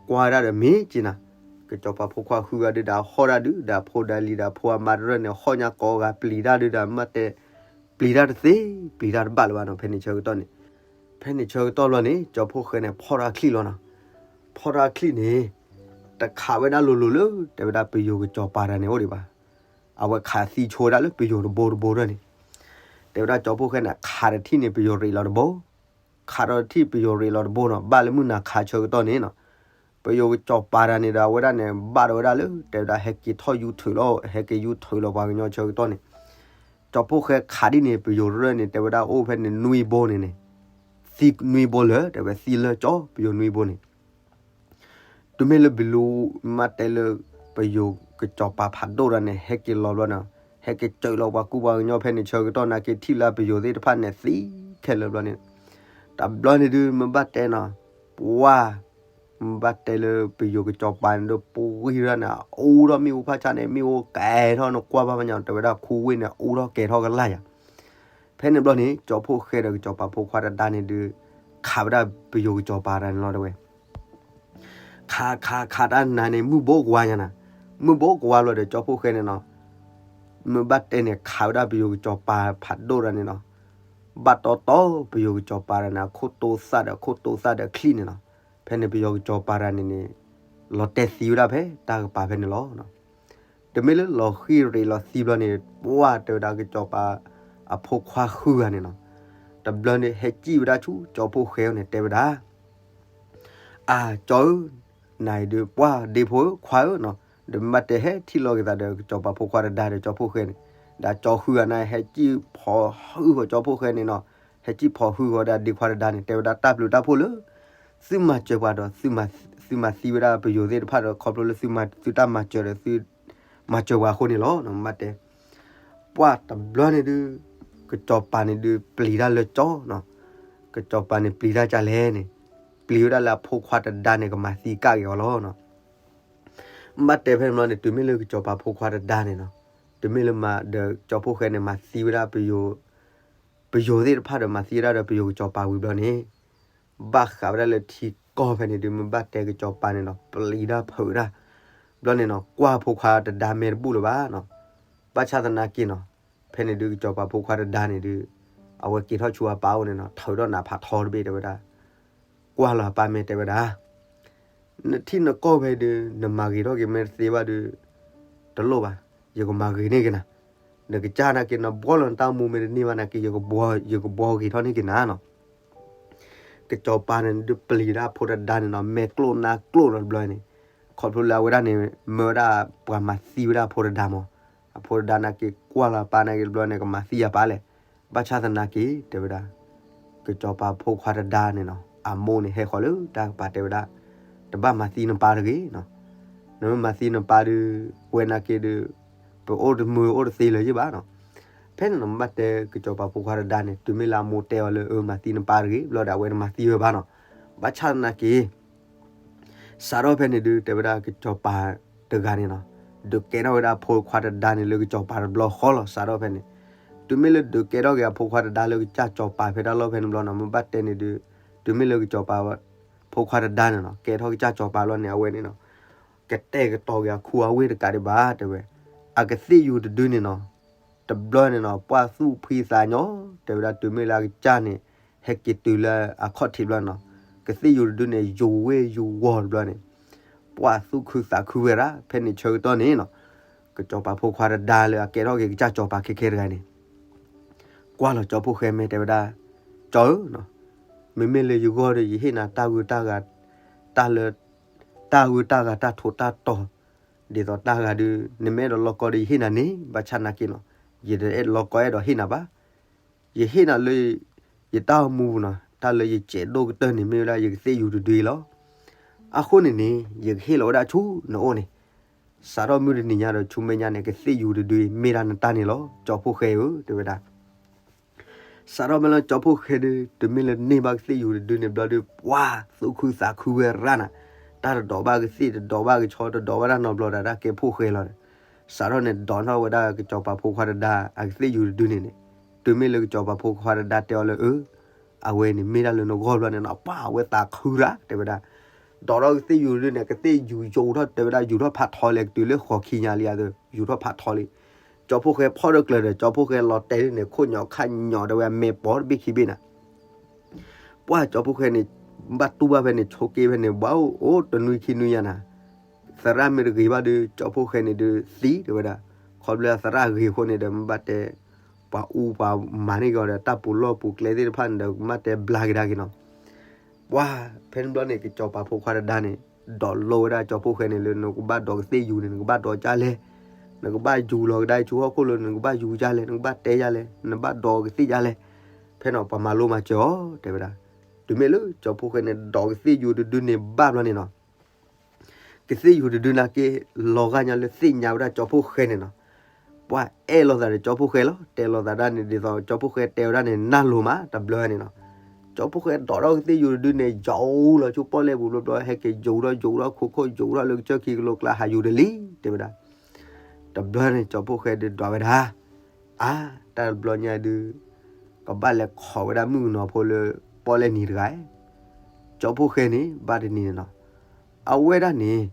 ကွၢ်ဒၣ်ဒီးမ့ၢ်က့ၤနၤ, ကစီၤပၤဖိခွါဃုဂၤဒုးဒီးဟီၣ်ဒၣ်ဒုးဒီးအဖိဒီးလံၤဒီးအဖိအမါတရၢၣ်န့ၣ် ဟီၣ်ညါကိးဂၤပျံၤတၢ်ဒုးဒီးမ့ၢ်တဲ, ပျံၤတၢ်တသ့, ပျံၤတၢ်တဘၣ်လၢၤဘၣ်နီၤ ဖဲန့ၣ်ဆၢကတီၢ်န့ၣ်, ဖဲန့ၣ်ဆၢကတီၢ်ဘျီန့ၣ် ကၠီဖှိၣ်ဃဲန့ၣ် ဖီၣ်ထီၣ်ချံၣ်လီၤနီၤ, ဖီၣ်ထီၣ်ချံၣ်န့ၣ်, တခးဝဲဒၣ်လိၤလိၤလၢ တဲဝဲဒၣ်ပယိၤကစီၤပၤတဂၤန့ၣ်အိၣ်ဒံးဘၣ် အဝဲခးသံဆိဝဲဒၣ်လၢပယိၤတဘိတဘိတဖျၢၣ်န့ၣ်, တဲဝဲဒၣ်ကၠီဖှိၣ်ဃဲန့ၣ် ခးတထံၣ်န့ၣ် ပယိၤရ့းလီၤတဘိ, ခးဒီးတထံၣ်ပယိၤရ့းလီၤတဘိနီၤ, ဘၣ်လၢမုၢ်နၤခးဆၢကတီၢ်န့ၣ်နီၤ, ပယိၤကစီၤပၤတဂၤန့ၣ်ဒီး အဝဲဒၣ်န့ၣ်ဘၣ်ဒီးဝဲဒၣ်လၢ တဲဝဲဒၣ်ဟဲက့ၤထီၣ်ယူထုးလီၤ ဟဲက့ၤယူထုးလီၤပှၤကညီဆၢကတီၢ်န့ၣ်, ကၠီဖှိၣ်ဃဲခးဒ်န့ၣ် ပယိၤရၢၢ်န့ၣ် တဲဝဲဒၣ်အိၣ်ဖဲန့ၣ်နွံဘိန့ၣ်န့ၣ်, သံနွံဘိလၢ တဲဝဲသံလၢကၠီ ပယိၤနွံဘိန့ၣ် တုၤမ့ၢ်လၢဘလူး မ့ၢ်တဲလၢ ပယိၤကစီၤပၤဖးဒိၣ်တဂၤန့ၣ် ဟဲက့ၤလီၤဘျီန့ၣ်, ဟဲက့ၤစၢၤလီၤပှၤကူပှၤကညီဖဲန့ၣ်ဆၢကတီၢ်နာ်က့ထံၣ်လၢပယိၤသ့ၣ်တဖၣ်န့ၣ်သံခဲလၢာ်ဘျီန့ၣ်, တဘျီန့ၣ်ဒုး မ့ၢ်ဘၣ်တဲနီၤ, ပှၤ မ့ၢ်ဘၣ်တဲလၢပယိၤကစီၤပၤန့ၣ်ဒီး ပှံၤဒၣ်န့ၣ် အူထီၣ်မ့ၣ်အူဖးဆါန့ၣ် မ့ၣ်အူကဲထီၣ်နကွၢ်ဘၣ်မညါ တဲဝဲဒၣ်ခူဝ့ၢ်န့ၣ် အူထီၣ်ကဲထီၣ်ကလာ်ယၤ ဖဲန့ၣ်ဘျီန့ၣ် ကၠီဖှိၣ်ဃဲဒီးကစီၤပၤဖိခွါတဒါန့ၣ်ဒုး ခးဝဲဒၣ်ပယိၤကစီၤပၤတဂၤန့ၣ်လီၤတဲဝဲ, ခးခးခးတၢ်နၤန့ၣ် မုၢ်ဘိကဝါညါနၤ, မုၢ်ဘိကဝါဘျီဒီးကၠီဖှိၣ်ဃဲန့ၣ်နီၤ, မ့ၢ်ဘၣ်တဲန့ၣ် ခးဝဲဒၣ်ပယိၤကစီၤပၤဖးဒိၣ်တဂၤန့ၣ်နီၤ, ဘၣ်တီတီပယိၤကစီၤပၤတဂၤန့ၣ် အခိၣ်တိသၣ်ဒီးအခိၣ်တိသၣ်ဒီးအချံၣ်န့ၣ်နီၤ, ဖဲန့ၣ်ပယိၤကစီၤပၤတဂၤန့ၣ်န့ၣ် လီၤတဲာ်သံဝဲဒၣ်ဖဲတၢ်ကပၤဖဲန့ၣ်လီၤ. တမ့ၢ်လၢလီၤဃံၣ်ရ့းလီၤသံဘျီန့ၣ် ပှၢ်တဲဝဲဒၣ်ကစီၤပၤအဖိခွါဃုဂၤန့ၣ်နီၤ, တဘျီန့ၣ် ဟဲစံၣ်ဝဲဒၣ်ဆူကၠီဖှိၣ်ဃဲန့ၣ် တဲဝဲဒၣ်, အၢ ကၠီဧၢ, နၤအံၤဒုး ပှၢ်ဒ့ဖိဧၢ ခွါဧၢနီၤ, ဒီးမ့ၢ်ဘၣ်တဲဟဲထံၣ်လိာ်က့ၤသးဒီးကစီၤပၤဖိခွါတဒါဒီးကၠီဖှိၣ်ဃဲန့ၣ်, ဒီးကၠီဃုဂၤန့ၣ် ဟဲစံၣ်ဖီၣ်ဟုဃီၤကၠီဖှိၣ်ဃဲန့ၣ်နီၤ, ဟဲစံၣ်ဖီၣ်ဟုဃီၤဒီးဒ့ခွါတဒါန့ၣ် တဲဝဲဒၣ်တၢ်ဘျုးတၢ်ဖှိၣ်လၢ သုမၤစၢၤပှၤဒီး သုမၤသံဝဲဒၣ်ပယိၤသ့ၣ်တဖၣ်ဒီး ခီဖျိလၢသုတၢ်မၤစၢၤဒီးသု မၤစၢၤပှၤအဃိန့ၣ်လီၤ. မ့ၢ်ဘၣ်တဲ ပှၢ်တဘျီန့ၣ်ဒုး ကစီၤပၤန့ၣ်ဒုးပျံၤတၢ်လၢကၠီနီၤ, ကစီၤပၤန့ၣ်ပျံၤတၢ်ကလဲၣ်န့ၣ်, ပျံၤဝဲဒၣ်လၢအဖိခွါတဒါန့ၣ် ကမၤသံကၣ်က့ၤအီၤလီၤ. မ့ၢ်ဘၣ်တဲဖဲန့ၣ်ဘျီန့ၣ် တုၤမ့ၢ်လၢကစီၤပၤဖိခွါတဒါန့ၣ်နီၤ, တုၤမ့ၢ်လၢမၤဒီးကၠီဖှိၣ်ဃဲန့ၣ် မၤသံဝဲဒၣ်ပယိၤ ပယိၤသ့ၣ်တဖၣ်ဒီးမၤသံဝဲဒၣ်ဒီးပယိၤကစီၤပၤဝံၤဘျီန့ၣ်, ဘၣ်ဃးဝဲဒၣ်လၢထံကီၢ်ဖဲန့ၣ်ဒုး မ့ၢ်ဘၣ်တဲကစီၤပၤန့ၣ်နီၤ ပျံၤတၢ်ဖုးတၢ်, ဘျီန့ၣ်နီၤ ကွၢ်ဖိခွါတဒါမဲာ်တဘူၣ်လၢၤဘၣ်နီၤ, ဘၣ်ဆၣ်သနာ်က့နီၤ, ဖဲန့ၣ်ဒုးကစီၤပၤဖိခွါတဒါန့ၣ်ဒုး အဝဲက့ၤထီၣ်ဆူအပၢ်အိၣ်န့ၣ်နီၤ ထုးထီၣ်နးဖးထီတဘ့ၣ်တဲဝဲဒၣ် ကွၢ်လီၤအပၢ်မ့ၢ်တဲဝဲဒၣ်, နထံၣ်နကီၢ်ဖဲဒုး နမၤဂ့ၤထီၣ်က့ၤမ့ၢ်တသ့ဘၣ်ဒုး တလိၣ်ဘၣ်, ယကမၤဂ့ၤန့ၢ်က့ၤနၤ, နကစၢ်နာ်က့ၤ နဘှီလီၤနတၢ်အိၣ်မူမ့ၢ်တန့ၢ်ဘၣ်နာ်က့ၤ ယကဘှီဂ့ၤထီၣ်န့ၢ်က့ၤနၤနီၤ. ကစီၤပၤန့ၣ်ဒုးပျံၤဒၣ်ဖိတဒါန့ၣ်နီၤ မဲာ်ကျိၣ်နါကျိၣ်နီၤတဘျီန့ၣ်, ခီဖျိလၢအဝဲဒၣ်န့ၣ် မၢဝဲဒၣ်ပှၤမၤသံဝဲဒၣ်အဖိတဒါမး, အဖိတဒါနာ်က့ၤကွၢ်လီၤအပၢ်နာ်က့ၤတဘျီန့ၣ် ကမၤသံအပၢ်လဲၣ်, ဘၣ်ဆၣ်သနာ်က့ၤ တဲဝဲဒၣ် ကစီၤပၤဖိခွါတဒါန့ၣ်နီၤ အမိၢ်န့ၣ်ဟဲဃီၤလၢတၢ်ကပၤတဲဝဲဒၣ်, တဘၣ်မၤသံနပၢ်တဂ့ၤနီၤ, နမ့ၢ်မၤသံနပၢ်ဒုး ဝဲနာ်က့ၤဒုး ပအိၣ်တမုာ်အိၣ်တသ့လၢၤယ့ၢ်ဘၣ်နီၤ. ဖဲန့ၣ်နီၤ မ့ၢ်ဘၣ်တဲကစီၤပၤဖိခွါတဒါန့ၣ် တုၤမ့ၢ်လၢအမိၢ်တဲအီၤလၢ အၢ မၤသံနပၢ်တဂ့ၤ ဘျီဒီး အဝဲတမၤသံဝဲဘၣ်နီၤ. ဘၣ်ဆၣ်သနာ်က့ၤ စးထီၣ်ဖဲန့ၣ်ဒုး တဲဝဲဒၣ်ကစီၤပၤတဂၤန့ၣ်နီၤ, ဒုးကဲထီၣ်ဝဲဒၣ်အဖိခွါတဒါန့ၣ်လၢကစီၤပၤတဘျီဃီလီၤ စးထီၣ်ဖဲန့ၣ်. တုၤမ့ၢ်လၢဒုးကဲထီၣ်က့ၤအဖိခွါတဒါလၢကစၢ်စီၤပၤဖဲတၢ်လီၢ်ဖဲန့ၣ်ဘျီနီၤ မ့ၢ်ဘၣ်တဲန့ၣ်ဒုး တုၤမ့ၢ်လၢကစီၤပၤ ဖိခွါတဒါန့ၣ်နီၤ ကဲထီၣ်ကစၢ်စီၤပၤလီၤန့ၣ် အဝဲန့ၣ်နီၤ ကတဲာ်ကတီၤက့ၤအခူအဝ့ၢ်တကးဒံးဘၣ် တဲဝဲ. အကသ့ၣ်ယူၤတဒုန့ၣ်နီၤ တဘျီန့ၣ်နီၤ ပှၢ်သူၣ်ဖှံသးညီ တဲဝဲဒၣ် တုၤမ့ၢ်လၢအကစၢ်န့ၣ် ဟဲက့ၤတုၤလၢအခီၣ်ထံးဘျီနီၤ ကသ့ၣ်ယူၤတဒုန့ၣ် ယူၤဝ့ၢ်ယူၤဝီၤတဘျီန့ၣ် ပှၢ်သူၣ်ခုသးခုဝဲဒၣ် ဖဲန့ၣ်ဆၢကတီၢ်န့ၣ်နီၤ ကစီၤပၤဖိခွါတဒါလၢအကဲထီၣ်က့ၤကစၢ်စီၤပၤခဲခဲတဂၤန့ၣ် ကွၢ်လီၤကၠီဖှိၣ်ဃဲမဲာ်တဲဝဲဒၣ်, ကၠီဧၢ, မ့မ့ၢ်လၢယဂီၢ်ဒီး ယဟ့ၣ်နၤတၢ်ဂုၤတၢ်ဂၤ, တၢ်လၢ, တၢ်ဂုၤတၢ်ဂၤတၢ်ထူးတၢ်တီၤ, ဒ်သိးတၢ်ဂၤဒီး နမ့ၢ်အဲၣ်ဒိးလီၤကီဒီးယဟ့ၣ်နၤန့ၣ် ဘၣ်ဆၣ်နာ်က့နီၤ, ယတအဲၣ်ဒိးလီၤကီအဲၣ်ဒိးဟ့ၣ်နၤဘၣ်. ယဟ့ၣ်နၤလၢ ယတၢ်အိၣ်မူပူၤနီၤ, တၢ်လၢယစဲးဒိၣ်ကတၢၢ်န့ၣ် မ့ၢ်ဝဲဒၣ်ယကသ့ၣ်ယူၤတဒုအံၤလီၤ. အဃိန့ၣ်န့ၣ် ယကဟ့ၣ်လီၤဝဲဒၣ်ဆူနအိၣ်န့ၣ် စးထီၣ်မုၢ်တနံၤညါဒီးဆူမဲာ်ညါန့ၣ် ကသ့ၣ်ယူၤတဒုအံၤ မ့ၢ်ဒၣ်နတၢ်န့ၣ်လီၤ ကၠီဖှိၣ်ဃဲဧၢ တဲဝဲဒၣ်. စးထီၣ်ဖဲလၢကၠီဖှိၣ်ဃဲဒီး တုၤမ့ၢ်လၢန့ၢ်ဘၣ်ကသ့ၣ်ယူၤတဒုန့ၣ်ဘျီဒီး ပှၤသူၣ်ခုသးခုဝဲရၣ်နၤ, တၢ်တဒိးဘၣ်ကသ့ၣ် တဒိးဘၣ်ကဆီ တဒိးဘၣ်တၢ်နီတဘျီဒီး တၢ်ကဲဖှိၣ်ဃဲလီၤဒီး စးထီၣ်န့ၣ် ဒိးထီၣ်ဝဲဒၣ်ကစီၤပၤဖိခွါတဒါ အကသ့ၣ်ယူၤတဒုန့ၣ်န့ၣ်, တုၤမ့ၢ်လၢကစီၤပၤဖိခွါတဒါတဲအီၤလၢအၢ အဝဲန့ၣ်မ့ၢ်ဒၣ်လၢနဂီၢ်ဘျီန့ၣ်နီၤ ပှၤအဝဲသးခုရၣ် တဲဝဲဒၣ်. ဒိးထီၣ်ကသ့ၣ်ယူၤတဒုန့ၣ် ကသ့ၣ်ယူၤယိာ်ထီၣ် တဲဝဲဒၣ် ယူၤထီၣ်ဖးထီလံ ကတုၤလၢဃိးခံညါလံ အသိး ယူၤထီၣ်ဖးထီလံ. ကၠီဖှိၣ်ဃဲဖီၣ်တကျၢၤဒီး ကၠီဖှိၣ်ဃဲလီၤတဲာ်န့ၣ် ခိၣ်ညီၣ်ခၣ်ညီၣ် တဲဝဲအမဲာ်ပိာ်တဘ့ၣ်ခံဘ့ၣ်နၤ ပှၤကၠီဖှိၣ်ဃဲန့ၣ် ဘၣ်တူၢ်ဘၣ်ဖဲန့ၣ် ဆိးက့ဖဲန့ၣ် ဘၣ်အိၣ်တနွံခံနွံညါနၤ, သရၣ်မ့ၢ်တဂ့ၤဘၣ်ဒီး ကၠီဖှိၣ်ဃဲန့ၣ်ဒီးသံတဲဝဲဒၣ်. ခီဖျိသရၣ်ဂ့ၤအဃိန့ၣ်ဒီး မ့ၢ်ဘၣ်တဲ ပှၤအူပှၤမၤန့ၢ်က့ၤအီၤဒီး တၢ်ပူၤလီၢ်ပူၤကျဲသ့ၣ်တဖၣ်န့ၣ်ဒီး မ့ၢ်ဘၣ်တဲဘျါက့ၤဒၣ်က့ၤနီၤ ပှၤဖဲန့ၣ်ဘျီန့ၣ် ကစီၤပၤဖိခွါတဒါန့ၣ် ဒိးလိဝဲဒၣ်ကၠီဖှိၣ်ဃဲန့ၣ်လၢ နကဘၣ်ဒိးကသ့ၣ်ယူၤန့ၣ် နကဘၣ်ဒိးကၢ်လဲၣ်, နကဘၣ်ယူၤလီၤကဒါဆူဟီၣ်ခိၣ်လိၤ နကဘၣ်ယူၤကၢ်လဲၣ်, နကဘၣ်တဲယၤလဲၣ်, နဘၣ်ဒိးကသ့ၣ်ယၤလဲၣ်, ဖဲန့ၣ်ပှၤမၤလိမၤစၢၤအီၤ တဲဝဲဒၣ်. တုၤမ့ၢ်လၢကၠီဖှိၣ်ဃဲန့ၣ် ဒိးကသ့ၣ်ယူၤတဒုန့ၣ်ဘၣ်ဘျီန့ၣ်နီၤ ကသ့ၣ်ယူၤတဒုနာ်က့ လီၤဂာ်ညါလၢသ့ၣ်ညါဝဲဒၣ်ကၠီဖှိၣ်ဃဲန့ၣ်နီၤ. ပှၤအဲၣ်လိာ်သးဒီးကၠီဖှိၣ်ဃဲလီၤ. တဲလိာ်သးဒၣ်န့ၣ် ဒ်သိးကၠီဖှိၣ်ဃဲတဲဝဲဒၣ်န့ၣ် နၢ်လိၤမးတဘျီန့ၣ်နီၤ. ကၠီဖှိၣ်ဃဲဒိးထီၣ်ကသ့ၣ်ယူၤတဒုန့ၣ် ယိၤလီၤဆူပီၣ်လဲၣ်ပူၤဘျီဘျီ ဟဲက့ၤယိၤထီၣ်ယိၤထီၣ်ခိခိၣ် ယိၤထီၣ်လၢကစၢၢ်ခံကလိကျါဟးယူၤတလံ တဲဝဲဒၣ်. တဘျီန့ၣ် ကၠီဖှိၣ်ဃဲဒုးဒွးဝဲဒၣ် အါ တၢ်တဘျီညါဒုး ကဘၣ်လဲၤခိးဝဲဒၣ်မုၣ်ကနီၤဖိလၢပီၣ်လဲၣ်နံၤတဂၤ ကၠီဖှိၣ်ဃဲန့ၣ် ဘၣ်တနံၤန့ၣ်နီၤ အဝဲဒၣ်န့ၣ်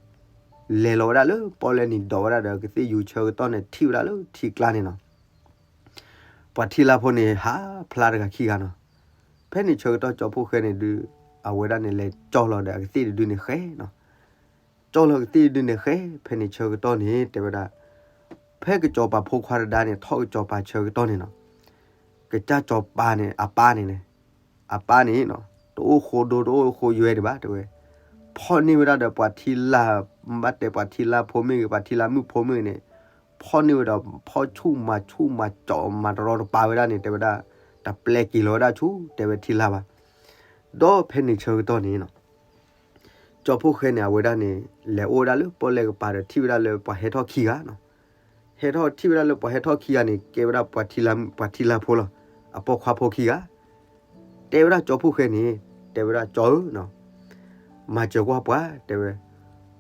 လဲၤလီၤဝဲဒၣ်လၢပီၣ်လဲၣ်နံၤ ဒိးဝဲဒၣ်ဒီးကသ့ၣ်ယူၤဆၢကတီၢ်န့ၣ် ထံၣ်ဝဲဒၣ်လၢထံကျါန့ၣ်နီၤ ပှၤထံလါဖိန့ၣ် ဟးဖျါတဂၤခံဂၤနီၤ. ဖဲန့ၣ်ဆၢကတီၢ်ကၠီဖှိၣ်ဃဲန့ၣ်ဒုး အဝဲဒၣ်န့ၣ်လဲၤကၠီၣ်လီၤဒီးအကသ့ၣ်တဒုန့ၣ်ဃဲနီၤ ကၠီၣ်လီၤကသ့ၣ်တဒုန့ၣ်ဃဲ ဖဲန့ၣ်ဆၢကတီၢ်န့ၣ် တဲဝဲဒၣ် ဖဲကစီၤပၤဖိခွါတဒါန့ၣ် ထီၣ်ကစီၤပၤဆၢကတီၢ်န့ၣ်နီၤ ကစၢ်စီၤပၤန့ၣ် အပၢ်န့ၣ်န့ၣ် အပၢ်န့ၣ်နီၤ တအိၣ်ဃိဒိ တအိၣ်ဃိယွဲဒံးဘၣ် တဲဝဲ ဖီၣ်န့ၢ်ဝဲဒၣ်ဒီးပှၤထံလါ ဘၣ်တဲပှၤထံလါဖိမ့ၢ်ဂ့ၤ ပှၤထံလါမုၣ်ဖိမ့ၢ်ဂ့ၤန့ၣ် ဖီၣ်န့ၢ်ဝဲဒီး ဖီၣ်ဆူၣ်မၤဆူၣ်မၤကၠီၣ် မၤတရီတပါဝဲဒၣ်န့ၣ် တဲဝဲဒၣ် တပျဲက့ၤလီၤဝဲဒၣ်ဆူ တဲဝဲထံလါဘၣ်. ဒီးဖဲန့ၣ်ဆၢကတီၢ်န့ၣ်နီၤ ကၠီဖှိၣ်ဃဲန့ၣ် အဝဲဒၣ်န့ၣ် လဲၤအိၣ်ဝဲဒၣ်လၢပီၣ်လဲၣ်ကပၤဒီး ထံၣ်ဝဲဒၣ်လၢပှၤဟဲထီၣ်ခံဂၤနီၤ ဟဲထီၣ်ထံၣ်ဝဲဒၣ်လၢပှၤဟဲထီၣ်ခံဂၤန့ၣ် ကဲဝဲဒၣ်ပှၤထံလါ ပှၤထံလါဖိလီၤ အပိာ်ခွါဖိခံဂၤ တဲဝဲဒၣ်ကၠီဖှိၣ်ဃဲန့ၣ် တဲဝဲဒၣ်ကၠီဧၢနီၤ မၤစၢၤကွၢ်ပှၤ တဲဝဲ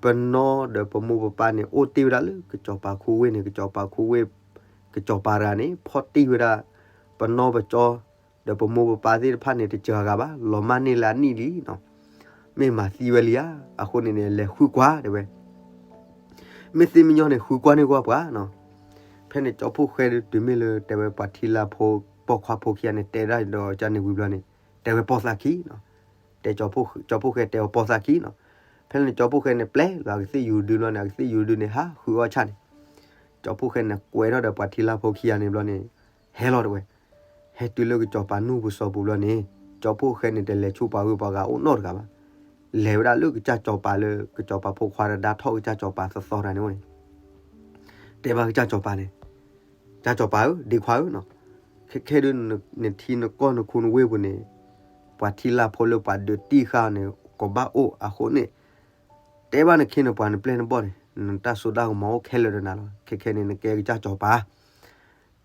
ပနီၢ်ဒီးပမိၢ်ပပၢ်န့ၣ် အိၣ်တ့ၢ်ဝဲဒၣ်လၢကစီၤပၤခူဝ့ၢ်န့ၣ် ကစီၤပၤခူဝ့ၢ် ကစီၤပၤတဂၤန့ၣ် ဖီၣ်တ့ၢ်ဝဲဒၣ် ပနီၢ်ပကၠီ ဒီးပမိၢ်ပပၢ်သ့ၣ်တဖၣ်န့ၣ် တစှၤဂၤဘၣ် လီၤမၢ်န့ၢ်လၢအနံၣ်လံနီၤ မ့ၢ်မၤသံဝဲလံဧါ အဃိန့ၣ်န့ၣ် လဲၤဃုကွၢ်တဲဝဲ မ့ၢ်သ့မ့ၢ်ညီန့ၣ် ဃုကွၢ်န့ၢ်ကွၢ်ပှၤနီၤ ဖဲန့ၣ်ကၠီဖှိၣ်ဃဲဒုးတုၤမ့ၢ်လၢတဲဝဲပှၤထံလါဖိ ပိာ်ခွါဖိခံဂၤန့ၣ် တဲဒၣ်ဒီးကန့ၣ်ဝံၤဘျီန့ၣ် တဲဝဲပိာ်သးခံနီၤ တဲကၠီၤဖိၣ်ဃဲတဲအီၤပိာ်သးခံနီၤ. ဖဲန့ၣ်ကၠီၤဖိၣ်ဃဲန့ၣ်ပျဲလီၤအကသ့ၣ်ယူၤဒုလီၤန့ၣ် အကသ့ၣ်ယူၤဒုန့ၣ် ဟးဃုအီၣ်ဆၣ်န့ၣ် ကၠီၤဖိၣ်ဃဲန့ၣ်ကွဲထီၣ်ဒီးပှၤထံလၢ်ဖိခံဂၤန့ၣ်ဘျီန့ၣ် ဟဲလီၤတဲဝဲ, ဟဲတုၤလၢကစီၤပၤနူၢ်ပူၤစီၤပူၤဘျီန့ၣ် ကၠီၤဖိၣ်ဃဲန့ၣ် တလဲၤဆူပှၤဂုၤပှၤဂၤအိၣ်နီတဂၤဘၣ်. လဲၤဝဲဒၣ်လၢကစၢ်စီၤပၤလၢ ကစီၤပၤဖိခွါတဒါထီၣ်ကစၢ်စီၤပၤသီသီတဂၤန့ၣ်အိၣ်န့ၣ် တဲဘၣ်ကစၢ်စီၤပၤန့ၣ်, ကစၢ်စီၤပၤဧၢ, ဒ့ခွါဧၢနီၤ, ခဲခဲဒုး နထံနကီၢ်နခူနဝ့ၢ်ပူၤန့ၣ် ပှၤထံလၢ်ဖိလၢပှၤဒုးတံၢ်ဃာ်န့ၣ် ကဘၣ်အိၣ်အဃိန့ၣ် တဲဘၣ်နခ့နပှၤနပျဲၢ်နဘီၣ်န့ၣ် နတၢ်စိတၢ်ကမီၤအိၣ်ခဲလၢာ်ဒီးနၤလီၤ. ခဲခဲန့ၣ် နကဲကစၢ်စီၤပၤ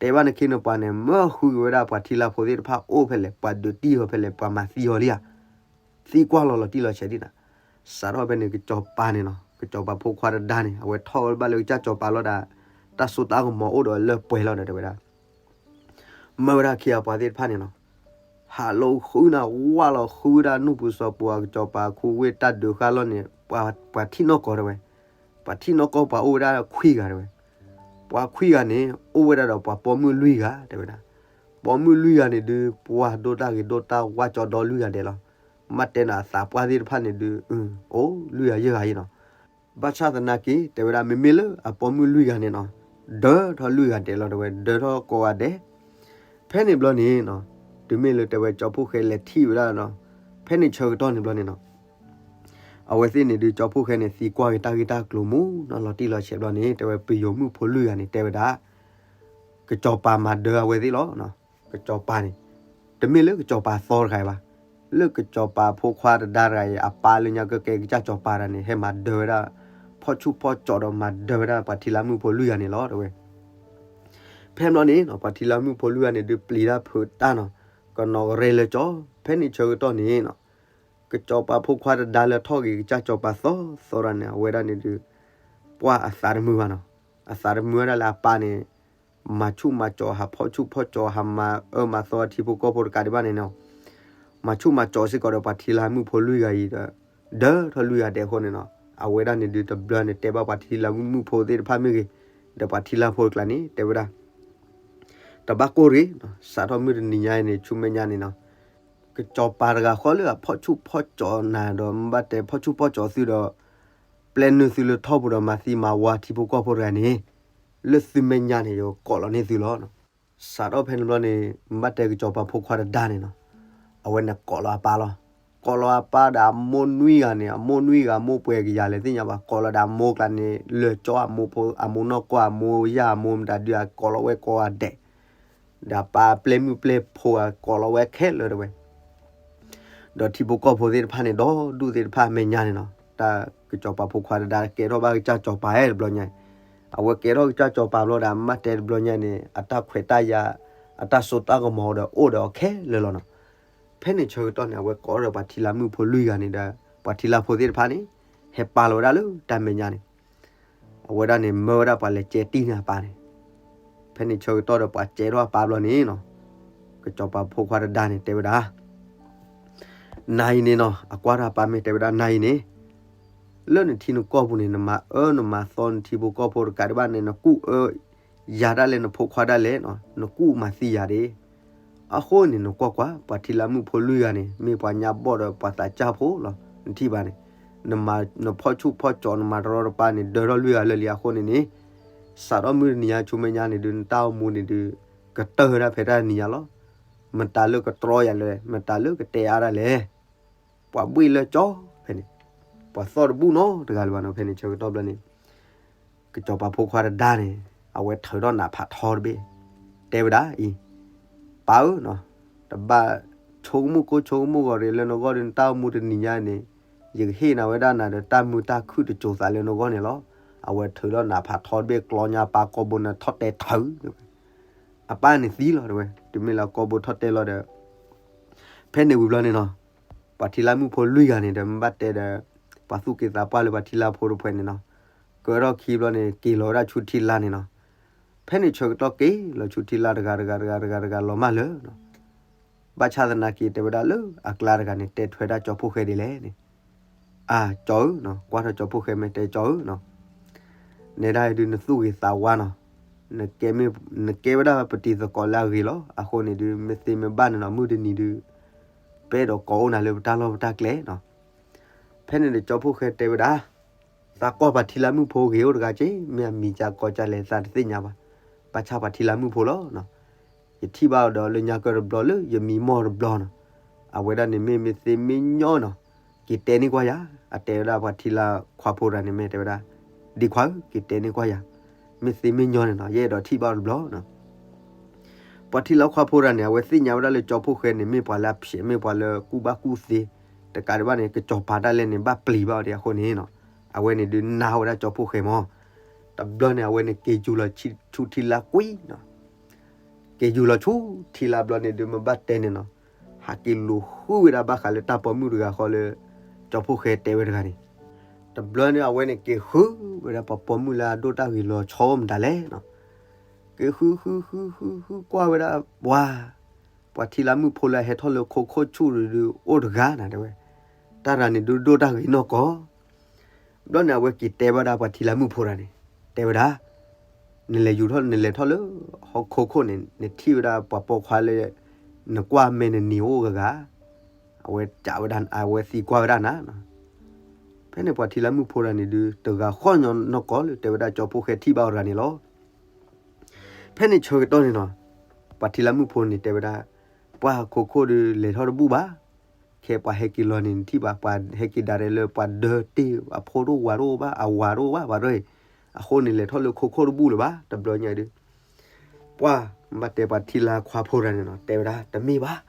တဲဘၣ်နခ့နပှၤန့ၣ် မၢဃုက့ၤဝဲဒၣ်ပှၤထံလၢ်ဖိသ့ၣ်တဖၣ်အိၣ်ဖဲလဲၣ်, ပှၤဒုးတံၢ်အီၤဖဲလဲၣ်, ပှၤမၤသံအီၤလံဧါ, သံကွၢ်လီၤလီၤတံၢ်လီၤဆဲးဒံးနၤ. စးထီၣ်ဖဲန့ၣ် ကစီၤပၤန့ၣ်နီၤ, ကစီၤပၤဖိခွါတဒါန့ၣ် အဝဲထီၣ်ဝဲဘၣ်လၢကစၢ်စီၤပၤလီၤဒီး တၢ်စိတၢ်ကမီၤအိၣ်ဒီးလၢပှဲၤလီၤဒီးတဲဝဲဒၣ် မၢဝဲဒၣ်ခ့အပှၤသ့ၣ်တဖၣ်န့ၣ်နီၤ, ဟးလိာ်ဃုနၤ ဝၢ်လီၤဃုဝဲဒၣ်နူၢ်ပူၤစီၤပူၤအကစီၤပၤခူဝ့ၢ်တၢ်ဒုးဃာ်လီၤန့ၣ် ပှၤထံၣ်နီၢ်ကီၢ်တဲဝဲ, ပှၤထံၣ်နီၢ်ကီၢ်ပှၤအိၣ်ဝဲဒၣ်ခွံဂၤတဲဝဲ, ပှၤခွံဂၤန့ၣ် အိၣ်ဝဲဒၣ်ဒီးပှၤပိာ်မုၣ်လွံၢ်ဂၤတဲဝဲဒၣ်, ပိာ်မုၣ်လွံၢ်ဂၤန့ၣ်ဒုး ပှၤဒိၣ်တၢ်ဂ့ၤဒိၣ်တၢ်ဝါကၠီဒီလွံၢ်ဂၤဒဲးလီၤ. မ့ၢ်တဲနၤအသးပှၢ်သ့ၣ်တဖၣ်န့ၣ်ဒုး အိၣ်လွံၢ်ဂၤယဲၢ်ဂၤအံၤနီၤ. ဘၣ်ဆၣ်သနာ်က့ တဲဝဲဒၣ် မ့မ့ၢ်လၢအပိာ်မုၣ်လွံၢ်ဂၤန့ၣ်နီၤ, ဒၢထီၣ်လွံၢ်ဂၤဒဲးလီၤတဲဝဲ, ဒၢထီၣ်ကိးဂၤဒဲး. ဖဲန့ၣ်ဘျီန့ၣ်နီၤ, တုၤမ့ၢ်လၢတဲဝဲကၠီဖှိၣ်ဃဲလဲၤထံၣ်ဝဲဒၣ်နီၤ, ဖဲန့ၣ်ဆၢကတီၢ်န့ၣ်ဘျီန့ၣ်နီၤ, အဝဲသ့ၣ်န့ၣ်ဒုး ကၠီဖှိၣ်ဃဲန့ၣ် သံကွၢ်က့ၤတၢ်ဂ့ၢ်တၢ်ကျိၤမူနီၤ လီၤတံၢ်လီၤဆဲးဘျီန့ၣ် တဲဝဲပယီၤမုၣ်ဖိလွံၢ်ဂၤန့ၣ် တဲဝဲဒၣ် ကစီၤပၤမၤဒၢအဝဲသ့ၣ်လီၤ. ကစီၤပၤန့ၣ် တမ့ၢ်လၢကစီၤပၤသီတဂၤအံၤဘၣ်, လၢကစီၤပၤဖိခွါတဒါတဂၤအံၤ အပၢ်လၢညါကကဲကစၢ်စီၤပၤတဂၤန့ၣ် ဟဲမၤဒၢဝဲဒၣ် ဖီၣ်ဆူၣ်ဖီၣ်ကၠီဒီးမၤဒၢဝဲဒၣ်ပှၤထံလၢ်မုၣ်ဖိလွံၢ်ဂၤန့ၣ်လီၤတဲဝဲ. ဖဲဘျီန့ၣ်နီၤ ပှၤထံလၢ်မုၣ်ဖိလွံၢ်ဂၤန့ၣ်ဒုးပျံၤတၢ်ဖုးတၢ်နီၤ, ကနီၢ်ကရဲလၢကၠီ. ဖဲန့ၣ်ဆၢကတီၢ်န့ၣ်နီၤ ကစီၤပၤဖိခွါတဒါလၢထီၣ်က့ၤကစၢ်စီၤပၤသီသီတဂၤန့ၣ် အဝဲဒၣ်န့ၣ်ဒုး ပှၢ်အသးတမုာ်ဘၣ်နီၤ, အသးတမုာ်ဝဲဒၣ်လၢအပၢ်န့ၣ် မၤဆူၣ်မၤကၠီၤ ဟးဖီၣ်ဆူၣ်ဖီၣ်ကၠီၤ ဟးမၤအၢမၤသီထံဖိကီၢ်ဖိတကးဒံးဘၣ်န့ၣ်နီၤ, မၤဆူၣ်မၤကၠီၤစ့ၢ်ကီးဒီးပှၤထံလၢ်မုၣ်ဖိလွံၢ်ဂၤအံၤဒီး ဒၢထီၣ်လွံၢ်ဂၤဒဲးအဃိန့ၣ်နီၤ, အဝဲဒၣ်န့ၣ်ဒုးတဘျီန့ၣ် တဲဘၣ်ပှၤထံလၢ်မုၣ်ဖိသ့ၣ်တဖၣ်မ့ၢ်ဂ့ၤ, ဒီးပှၤထံလၢ်ဖိတကျါန့ၣ် တဲဝဲဒၣ် တဘၣ်ကိၢ်တဂ့ၤ, စးထီၣ်မုၢ်တနံၤညါအံၤန့ၣ် ဆူမဲာ်ညါန့ၣ်နီၤ, ကစီၤပၤတဂၤဃီလၢအဖီၣ်ဆူၣ်ဖီၣ်ကၠီၤနၤဒီး မ့ၢ်ဘၣ်တဲဖီၣ်ဆူၣ်ဖီၣ်ကၠီၤသုဒီး ပျဲနုာ်သုလၢထီၣ်ပူၤဒီးမၤသံမၤဝါထံဖိကီၢ်ဖိတဂၤန့ၣ်, လၢသုမဲာ်ညါန့ၣ် ယကကိးလီၤန့ၢ်သုလီၤ. စးထီၣ်ဖဲန့ၣ်ဘျီန့ၣ် မ့ၢ်ဘၣ်တဲကစီၤပၤဖိခွါတဒါန့ၣ်နီၤ, အဝဲန့ၣ်ကိးလီၤအပၢ်လီၤ. ကိးလီၤအပၢ်ဒီးအမိၢ်နွံဂၤန့ၣ်, အမိၢ်နွံဂၤ မိၢ်ပှဲၤကယၤလဲၣ်သ့ၣ်ညါဘၣ်, ကိးလီၤဒီးအမိၢ်ကျါန့ၣ် လၢကၠီအမိၢ်ဖိ, အမိၢ်နီၢ်ကီၢ်, အမိၢ်ယၢ်, အမိၢ်မတၤဒုး အကိးလီၤဝဲကိးဂၤဒဲး, ဒီးအပၢ်ပျဲမုၣ်ပျဲဖိ အကိးလီၤဝဲခဲလၢာ်တဲဝဲ ဒီးထံဖိကီၢ်ဖိသ့ၣ်တဖၣ်န့ၣ် ဒီဒူၣ်သ့ၣ်တဖၣ်အမဲာ်ညါန့ၣ်နီၤ, တၢ်ကစီၤပၤဖိခွါတဒါကဲထီၣ်ဘၣ်ကစၢ်စီၤပၤတဘျီညါ, အဝဲကဲထီၣ်ကစၢ်စီၤပၤဘျီဒီး မ့ၢ်ဘၣ်တဲတဘျီညါန့ၣ် အတၢ်ခွဲးတၢ်ယာ်, အတၢ်စိတၢ်ကမီၤဒီးအိၣ်ဒီးအီၤခဲလၢာ်လီၤနီၤ. ဖဲန့ၣ်ဆၢကတီၢ်န့ၣ် အဝဲကိးဒီးပှၤထံလၢ်မုၣ်ဖိလွံၢ်ဂၤန့ၣ်ဒီး ပှၤထံလၢ်ဖိသ့ၣ်တဖၣ်န့ၣ် ဟဲပာ်လီၤဝဲဒၣ်လၢတၢ်မဲာ်ညါန့ၣ် အဝဲဒၣ်န့ၣ် မၢဝဲဒၣ်ပှၤလဲၤကဲတံၢ်န့ၢ်အပၢ်န့ၣ်, ဖဲန့ၣ်ဆၢကတီၢ်ဒီးပှၤကဲထီၣ်အပၢ်ဘျီန့ၣ်နီၤ, ကစီၤပၤဖိခွါတဒါန့ၣ် တဲဝဲဒၣ်, နၤအံၤန့ၣ်နီၤ, အကွၢ်တၢ်အပၢ်မ့ၢ်တဲဝဲဒၣ် နၤအံၤန့ၣ် လၢနထံနကီၢ်ပူၤန့ၣ် နမၤအၢနမၤသီနထံဖိကီၢ်ဖိတကးဒံးဘၣ်န့ၣ် နကူၣ်အၢယၤဒၣ်လဲာ် နဖိခွါဒၣ်လဲာ်, နကူၣ်မၤသံယၤဒၣ် အဃိန့ၣ် နကွၢ်ကွၢ် ပှၤထံလၢ်မုၣ်ဖိလွံၢ်ဂၤန့ၣ် မ့ၢ်ပှၤညါဘီၣ်ဒီးပှၤသးစၢ်ဖိလီၤ. နထံၣ်ဘၣ်န့ၣ် နမၤနဖီၣ်ဆူၣ်ဖီၣ်ကၠီၤ နမၤတရီတပါန့ၣ် ဒၢထီၣ်လွံၢ်ဂၤလၢာ်လံအဃိန့ၣ်န့ၣ်, စးထီၣ်မုၢ်တနံၤညါဆူမဲာ်ညါန့ၣ်ဒုး နတၢ်အိၣ်မူန့ၣ်ဒုး ကတၢၢ်ဝဲဒၣ်ဖဲတၢ်တနံၤညါလီၤ. မတၤလၢကတြီယၤလဲၣ်, မတၤလၢကတဲအါဒၣ်လဲၣ်, ပှၤဘှ့ၣ်လၢကၠီဖဲန့ၣ်, ပှၤသီၣ်တဘူၣ်နီတဂၤလၢၤဘၣ်နီၤ. ဖဲန့ၣ်ဆၢကတီၢ်ဘျီန့ၣ် ကစီၤပၤဖိခွါတဒါန့ၣ် အဝဲထုးထီၣ်နးဖးထီတဘ့ၣ် တဲဝဲဒၣ်အံၤ, ပၢ်ဧၢ, တဘၣ်ဆိကမိၣ်ကိၢ်ဆိကမိၣ်ဂီၤရ့ၣ်လၢနဂီၢ်ဒီး နတၢ်အိၣ်မူတနံၤညါန့ၣ် ယကဟ့ၣ်နၤဝဲဒၣ်နၤဒီးတၢ်မုာ်တၢ်ခုၣ်တစိၤသးလၢနဂီၢ်န့ၣ်လီၤ. အဝဲထုးထီၣ်နးဖးထီတဘ့ၣ် ကျီညါပၢ်ကိာ်ဘိန့ၣ်ထီၣ်တဲထုး အပၢ်န့ၣ်သံလီၤတဲဝဲ, တုၤမ့ၢ်လၢကိာ်ဘိထီၣ်တဲလီၤဒီး ဖဲန့ၣ်ဝံၤဘျီန့ၣ်နီၤ, ပှၤထံလၢ်မုၣ်ဖိလွံၢ်ဂၤန့ၣ်ဒီး မ့ၢ်ဘၣ်တဲဒီး ပှၤသူၣ်က့သးပှၢ်လၢပှၤထံလၢ်ဖိတဖုန့ၣ်နီၤ, ကၢထီၣ်ခံဘျီန့ၣ် က့ၤလီၤဝဲဒၣ်ဆူထံလါန့ၣ်နီၤ. ဖဲန့ၣ်ဆၢကတီၢ်က့ၤလီၤဆူထံလါတဂၤတဂၤတဂၤတဂၤတဂၤလီၤမၢ်လၢာ်နီၤ. ဘၣ်ဆၣ်သနာ်က့ တဲဝဲဒၣ်လၢအကျါတဂၤန့ၣ် တဲထွဲဒၣ်ကၠီဖှိၣ်ဃဲဒ်လဲၣ်န့ၣ်, အၢ ကၠီဧၢနီၤ, ကွၢ်ထီၣ်ကၠီဖှိၣ်ဃဲမ့ၢ်တဲ ကၠီဧၢနီၤ, နဲဒၣ်အံၤဒုး နသူၣ်ဂ့ၤသးဝါနီၤ, နကဲမ့ၢ် နကဲဝဲဒၣ်ပတံၤသကိးလၢအဂ့ၤလီၤ. အဃိန့ၣ်ဒုး မ့ၢ်သ့မ့ၢ်ဘၣ်န့ၣ်နီၤ မုၢ်တနံၤဒုး ပအဲၣ်ဒိးကိးအိၣ်နၤလၢပတၢ်လီၢ်ပတၢ်ကျဲနီၤ. ဖဲန့ၣ်ဒီးကၠီဖှိၣ်ဃဲတဲဝဲဒၣ်, သးကွၢ်ပှၤထံလၢမုၣ်ဖိဂ့ၤအိၣ်တဂၤက့, မ့ၢ်အမံၤကၠးကိးကၠးလဲၣ်သးတသ့ၣ်ညါဘၣ်. ဘၣ်ဆၣ်ပှၤထံလၢမုၣ်ဖိလီၤ. ယထံၣ်ဘၣ်အီၤဒီးလၢညါကၢတဘျီလၢယမံမီၢ်တဘျီနီၤ. အဝဲဒၣ်န့ၣ်မ့ၢ်မ့ၢ်သ့မ့ၢ်ညီနီၤ, က့ၤတဲန့ၢ်ကွၢ်ယၤ, အတဲဝဲဒၣ်ပှၤထံလၢခွါဖိတဂၤန့ၣ် မ့ၢ်တဲဝဲဒၣ်, ဒံခွါဧၢ, က့ၤတဲန့ၢ်ကွၢ်ယၤ, မ့ၢ်သ့မ့ၢ်ညီန့ၣ်နီၤ, ယအဲၣ်ဒိးထံၣ်ဘၣ်အီၤတဘျီနီၤ. ပှၤထံလၢခွါဖိတဂၤန့ၣ် အဝဲသ့ၣ်ညါဝဲဒၣ်လၢကၠီဖှိၣ်ဃဲန့ၣ် မ့ၢ်ပှၤလၢအဖျဲး မ့ၢ်ပှၤလၢကူၣ်ဘၣ်ကူၣ်သ့, တကးဒံးဘၣ်န့ၣ် ကစီၤပၤဒၣ်လဲာ်န့ၣ် ဘၣ်ပျံၤဘၣ်အီၤဒံးအဃိန့ၣ်နီၤ, အဝဲန့ၣ်ဒုးနၢ်ဟူဝဲဒၣ်ကၠီဖှိၣ်ဃဲမၢ်. တဘျီန့ၣ် အဝဲန့ၣ်က့ၤယူၤလီၤဆူထံလၢကွံနီၤ. က့ၤယူၤလီၤဆူထံလၢဘျီန့ၣ်ဒုး မ့ၢ်ဘၣ်တဲန့ၣ်နီၤ, ဟးက့ၤလူၤဃုဝဲဒၣ်ဘၣ်ဃးလၢတၢ်ပိာ်မုၣ်တဂၤဃီလၢ ကၠီဖှိၣ်ဃဲတဲဝဲတဂၤန့ၣ်. တဘျီန့ၣ် အဝဲန့ၣ်က့ၤဃုဝဲဒၣ်ပှၤပိာ်မုၣ်လၢအဒိၣ်တၢ်ဂ့ၤလီၤဆီအိၣ်မတၤလဲၣ်နီၤ. က့ၤဃုဃုဃုဃုဃုကွၢ်ဝဲဒၣ်ပှၤ, ပှၤထံလၢမုၣ်ဖိလၢအဟဲထီၣ်လၢခိခိၣ်ဆူၣ်ဒုးအိၣ်တဂၤနၤတဲဝဲ, တၢ်တဂၤန့ၣ်ဒုးဒိၣ်တၢ်ဂ့ၤနီၢ်ကီၢ်. ဘျီန့ၣ် အဝဲက့ၤတဲဘၣ်ဒၣ်ပှၤထံလၢမုၣ်ဖိတဂၤန့ၣ်, တဲဝဲဒၣ်, နလဲၤယူၤထီၣ် နလဲၤထီၣ်လၢဟီၣ်ခိခိၣ်န့ၣ် နထံၣ်ဝဲဒၣ်ပှၤပိာ်ခွါလၢ နကွၢ်မဲာ်နနံၤအိၣ်ဂၤဂၤ, အဝဲကးဝဲဒၣ် အဝဲသံကွၢ်ဝဲဒၣ်နၤ. ဖဲန့ၣ်ပှၤထံလၢမုၣ်ဖိတဂၤန့ၣ်ဒုး တဂၤဃီၣ်ညီနီၢ်ကီၢ်လၢ တဲဝဲဒၣ်ကၠီဖှိၣ်ဃဲထံၣ်ဘၣ်အီၤတဂၤန့ၣ်လီၤ. ဖဲန့ၣ်ဆၢကတီၢ်န့ၣ်နီၤ, ပှၤထံလၢမုၣ်ဖိန့ၣ်တဲဝဲဒၣ်, ပှၤခိခိၣ်ဒုးလဲၤထီၣ်တဘူၣ်ဘၣ်. ခဲပှၤဟဲက့ၤလီၤန့ၣ် နထံၣ်ဘၣ် ပှၤဟဲက့ၤဒၣ်လဲာ်လၢပှၤဒၢတ့ၢ် အဖိတအိၣ်ဝၤတအိၣ်ဘၣ် အဝၤတအိၣ်ဘၣ် ပှၤဒၢအံၤ, အဃိန့ၣ် လဲၤထီၣ်လၢခိခိၣ်တဘူၣ်လၢၤဘၣ် တဘျီညါဒုး ပှၤမ့ၢ်ဘၣ်တဲပှၤထံလၢခွါဖိတဂၤန့ၣ်နီၤ တဲဝဲဒၣ် တမ့ၢ်ဘၣ်.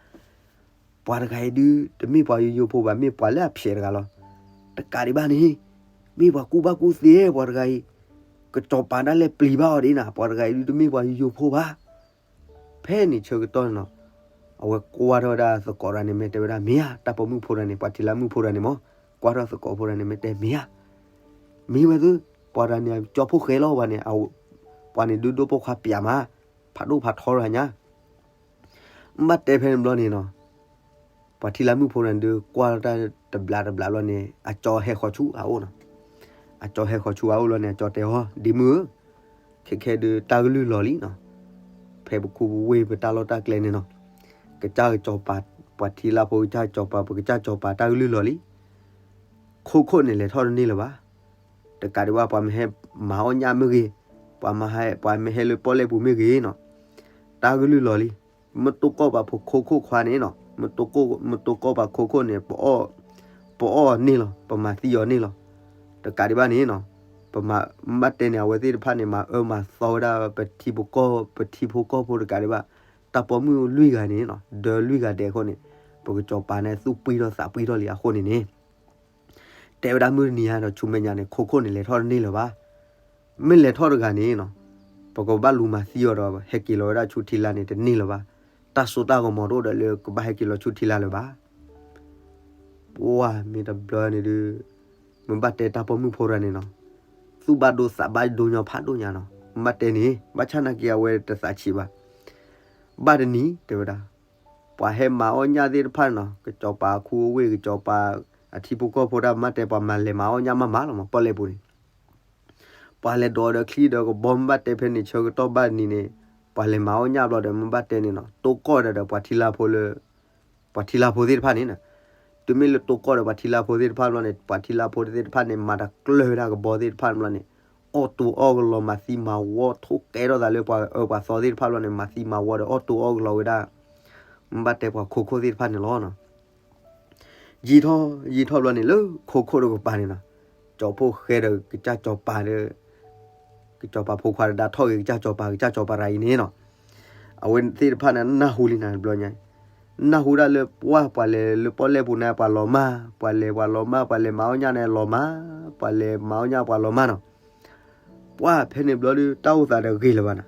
ပှၤတဂၤအံၤဒုး တမ့ၢ်ပှၤယိယိဖိဘၣ် မ့ၢ်ပှၤလၢအဖျဲးတဂၤလီၤ. တကးဒံးဘၣ်န့ၣ် မ့ၢ်ပှၤကူၣ်ဘၣ်ကူၣ်သ့ ပှၤတဂၤအံၤ, ကစီၤပၤဒၣ်လဲာ်ပျံၤဘၣ်အီၤဒ်န့ၣ် ပှၤတဂၤအံၤဒုး တမ့ၢ်ပှၤယိယိဖိဘၣ်. ဖဲန့ၣ်ဆၢကတီၢ်န့ၣ်နီၤ အဝဲကွၢ်ထီၣ်ဝဲဒၣ်သကိးတဂၤန့ၣ် မ့ၢ်တဲဝဲဒၣ် မ့ၢ်ဧါ, တၢ်ပိာ်မုၣ်ဖိတဂၤန့ၣ် မ့ၢ်ကွၢ်ထီၣ်သကိးဖိတဂၤန့ၣ် မ့ၢ်တဲမ့ၢ်ဧါ, မ့ၢ်ဝဲသု, ပှၤတဂၤန့ၣ် ကၠီဖှိၣ်ဃဲလီၤ ပှၤန့ၣ်, ပှၤန့ၣ်ဒုးဒိၣ်ပိာ်ခွါပျးမး, ဖးဒိၣ်ဖးထီတဂၤညါ မ့ၢ်ဘၣ်တဲဖဲန့ၣ်ဘျီန့ၣ်နီၤ, ပှၤထံလၢမုၣ်ဖိတဂၤန့ၣ်ဒုး ကွၢ်ထီၣ်တၢ်တဘျးတဘျးဘျီန့ၣ် အကၠီဟဲဃီၤဆူအအိၣ်နီၤ. အကၠီဟဲဃီၤဆူအအိၣ်လီၤန့ၣ် အကၠီတဲအီၤ ဒ်မုၢ်ဧၢ, ခဲခဲဒုးတၢ်ကလုၢ်လီၤလံနီၤ. ဖဲပခူပဝ့ၢ်ပတၢ်လီၢ်တၢ်ကျဲန့ၣ်နီၤ, ကစၢ်ကစီၤပၤ, ပှၤထံလၢဖိကစၢ်ကစီၤပၤ ပကစၢ်ကစီၤပၤတၢ်ကလုၢ်လီၤလံ. ခိခိၣ်န့ၣ်လဲၤထီၣ်တန့ၢ်လၢၤဘၣ်. တကးဒံးဘၣ် ပှၤမ့ၢ်ဟဲမၤအီၣ်ညၣ်မ့ၢ်ဂ့ၤ, ပှၤမ့ၢ်ဟဲ, ပှၤမ့ၢ်ဟဲလၢပီၣ်လဲၣ်ပူၤမ့ၢ်ဂ့ၤနီၤ, တၢ်ကလုၢ်လီၤလံ. မ့ၢ်တိၢ်ကီၢ်ပှၤဖိခိခိၣ်ခွါန့ၣ်နီၤ, မ့ၢ်တိၢ်ကီၢ်ပှၤခိခိၣ်န့ၣ် ပအီၣ်အီၤန့ၢ်လီၤ, ပမၤသံအီၤန့ၢ်လီၤ. တကးဒံးဘၣ်န့ၣ်နီၤ, ပမၤ, မ့ၢ်ဘၣ်တဲန့ၣ် အဝဲသ့ၣ်တဖၣ်န့ၣ် မၤအၢမၤသီဝဲဒၣ်ပထံဖိကီၢ်, ပထံဖိကီၢ်ဖိတကးဒံးဘၣ်, တၢ်ပိာ်မုၣ်လွံၢ်ဂၤန့ၣ်နီၤ, ဒၢလွံၢ်ဂၤဒဲးအဃိန့ၣ်, ပကစီၤပၤန့ၣ် သူၣ်ပှံၢ်ထီၣ်သးပှံၢ်ထီၣ်လံအဃိန့ၣ်န့ၣ် တဲဝဲဒၣ်မုၢ်တနံၤညါဒီးဆူမဲာ်ညါန့ၣ် ခိခိၣ်န့ၣ်လဲၤထီၣ်တန့ၢ်လၢၤဘၣ်. မ့ၢ်လဲၤထီၣ်တဂၤန့ၣ်နီၤ, ပကဘၣ်လူၤမၤသံအီၤဒီး ဟဲက့ၤလီၤဝဲဒၣ်ဆူထံလါန့ၣ် တန့ၢ်လၢၤဘၣ်. တၢ်စိတၢ်ကမီၤတအိၣ်ဒီးလၢကဘၣ်ဟဲက့ၤလီၤဆူထံလါလၢၤဘၣ်. ပှၤမ့ၢ်တဘျီန့ၣ်ဒုး, မ့ၢ်ဘၣ်တဲတၢ်ပိာ်မုၣ်ဖိတဂၤန့ၣ်နီၤ, သူၣ်ဘၣ်ဒိသးဘၣ်ဒိညီဖးဒိၣ်ညါနီၤ. မ့ၢ်ဘၣ်တဲန့ၣ် ဘၣ်ဆၣ်နာ်က့အဝဲတသးဆံးဘၣ်. ဘၣ်တနံၤတဲဝဲဒၣ်, ပှၤဟဲမၤအီၣ်ညၣ်သ့ၣ်တဖၣ်န့ၣ်နီၤ, ကစီၤပၤအခူအဝ့ၢ် ကစီၤပၤအထံဖိကီၢ်ဖိတၢ် မ့ၢ်ဘၣ်တဲပှၤမၤလဲၤမၤအီၣ်ညၣ်မးမးလီၤမး ပီၣ်လဲၣ်ပူၤန့ၣ် ပှၤလဲၤဒိးဒီးချံဒီးကဘီ မ့ၢ်ဘၣ်တဲဖဲန့ၣ်ဆၢကတီၢ်ဘၣ်တနံၤန့ၣ် ပှၤလဲၤမၤအီၣ်ညၣ်ဘျီဒီး မ့ၢ်ဘၣ်တဲန့ၣ်နီၤ, တိၢ်ကီၢ်ဒီးပှၤထံလါဖိလၢ, ပှၤထံလါဖိသ့ၣ်တဖၣ်န့ၣ်နီၤ. တုၤမ့ၢ်လၢတိၢ်ကီၢ်ဒီးပှၤထံလါဖိသ့ၣ်တဖၣ်ဘျီန့ၣ် ပှၤထံလါဖိသ့ၣ်တဖၣ်န့ၣ် မၤတကျၢၢ်ဝဲဒၣ်ကဘီသ့ၣ်တဖၣ်ဘျီန့ၣ် အီၣ်တူၢ်အီၣ်ကလီၤ မၤသံမၤဝီ ထိၣ်ကဲထီၣ်သးလၢပှၤအၢပှၤသီသ့ၣ်တဖၣ်ဘျီန့ၣ် မၤသံမၤဝီဒီးအီၣ်တူၢ်အီၣ်ကလီၤဝဲဒၣ် မ့ၢ်ဘၣ်တဲပှၤခိခိၣ်သ့ၣ်တဖၣ်န့ၣ်လီၤ. ယံာ်ထီၣ်ယံာ်ထီၣ်ဘျီန့ၣ် လၢခိခိၣ်တကပၤန့ၣ်နီၤ, ကၠီဖှိၣ်ဃဲဒီးကစၢ်စီၤပၤဒီး ကစီၤပၤဖိခွါဒီး ဒါထီၣ်ဂ့ၤကစၢ်စီၤပၤ ကစၢ်စီၤပၤရၤအံၤန့ၣ်နီၤ, အဝဲသ့ၣ်တဖၣ်န့ၣ် နၢ်ဟူလံနၤတဘျီညါ, နၢ်ဟူဒၣ်လၢပှၤ ပှၤလဲၤလၢပီၣ်လဲၣ်ပူၤန့ၣ် ပှၤလီၤမၢ်, ပှၤလဲၤပှၤလီၤမၢ်, ပှၤလဲၤမၤအီၣ်ညၣ်န့ၣ်လီၤမၢ်, ပှၤလဲၤမၤအီၣ်ညၣ်ပှၤလီၤမၢ်နီၤ. ပှၤဖဲန့ၣ်ဘျီဒုး တၢ်အိၣ်သးဒီးဂ့ၤလၢၤဘၣ်နၤ,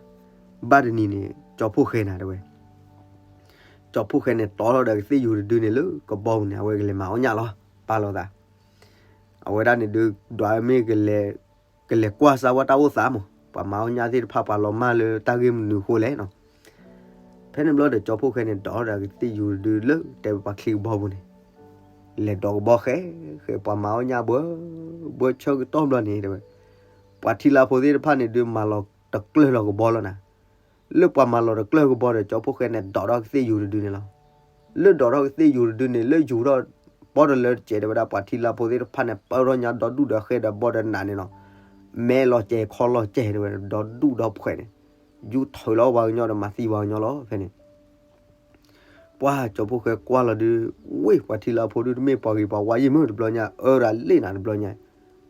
ဘၣ်တနံၤန့ၣ် ကၠီဖှိၣ်ဃဲနၤတဲဝဲ ကၠီဖှိၣ်ဃဲန့ၣ် တီထီၣ်ဒီးကသ့ၣ်ယူၤတဒုန့ၣ်လၢကဘီပူၤန့ၣ် အဝဲကလဲၤမၤအီၣ်ညၣ်လီၤ, ပာ်လီၤသး. အဝဲဒၣ်န့ၣ်ဒုး ဒွးမ့ၢ် ကလဲၤကွၢ်စၢ်ဝဲတၢ်အိၣ်သးမး, ပှၤမၤအီၣ်ညၣ်သ့ၣ်တဖၣ် ပှၤလီၤမၢ်လၢတၢ်ဂ့ၢ် မနုၤအဃိလဲၣ်နီၤ. ဖဲန့ၣ်ဘျီဒီး ကၠီဖှိၣ်ဃဲန့ၣ် ဒိးဒီးကသ့ၣ်ယူၤတဒုလၢ တဲဝဲပှၤချံကဘီပူၤန့ၣ်, လဲၤဒိးကဘီဃဲ, ဃဲပှၤမၤအီၣ်ညၣ်ဘၣ်, ဘၣ်ဆၢကတီၢ်ဘျီန့ၣ်တဲဝဲ, ပှၤထံလါဖိသ့ၣ်တဖၣ်န့ၣ်ဒုး မၤလီၤတကျၢၢ်လီၤကဘီလီၤနၤ. လၢပှၤမၤလီၤတကျၢၢ်ကဘီဒီး ကၠီဖှိၣ်ဃဲန့ၣ် ဒိးဒီးကသ့ၣ်ယူၤတဒုန့ၣ်လီၤ. လၢဒိးထီၣ်ကသ့ၣ်ယူၤတဒုန့ၣ် လၢယူၤထီၣ် ပီတလၢတစဲးတဲဝဲဒၣ် ပှၤထံလါဖိသ့ၣ်တဖၣ်န့ၣ် ပၢထီၣ်ညါဒီဒူၣ်ဒီးဃဲဒီးဘီဒီးနးန့ၣ်နီၤ, မဲလီၤစဲးခီလီၤစဲးတဲဝဲ ဒီဒူၣ်ဒီဖှဲးန့ၣ် ယူၤထုးလီၤပှၤကညီဒီးမၤသံပှၤကညီလီၤ ဖဲန့ၣ် ပှၤကၠီဖှိၣ်ဃဲကွၢ်လီၤဒုး, ဝ့ၢ်ပှၤထံလါဖိဒုးတမ့ၢ်ပှၤဂ့ၤပှၤဝါယံာ်မ့ၢ်တဘျီညါ အၢဒၣ်လ့ၣ်နၤတဘျီညါ,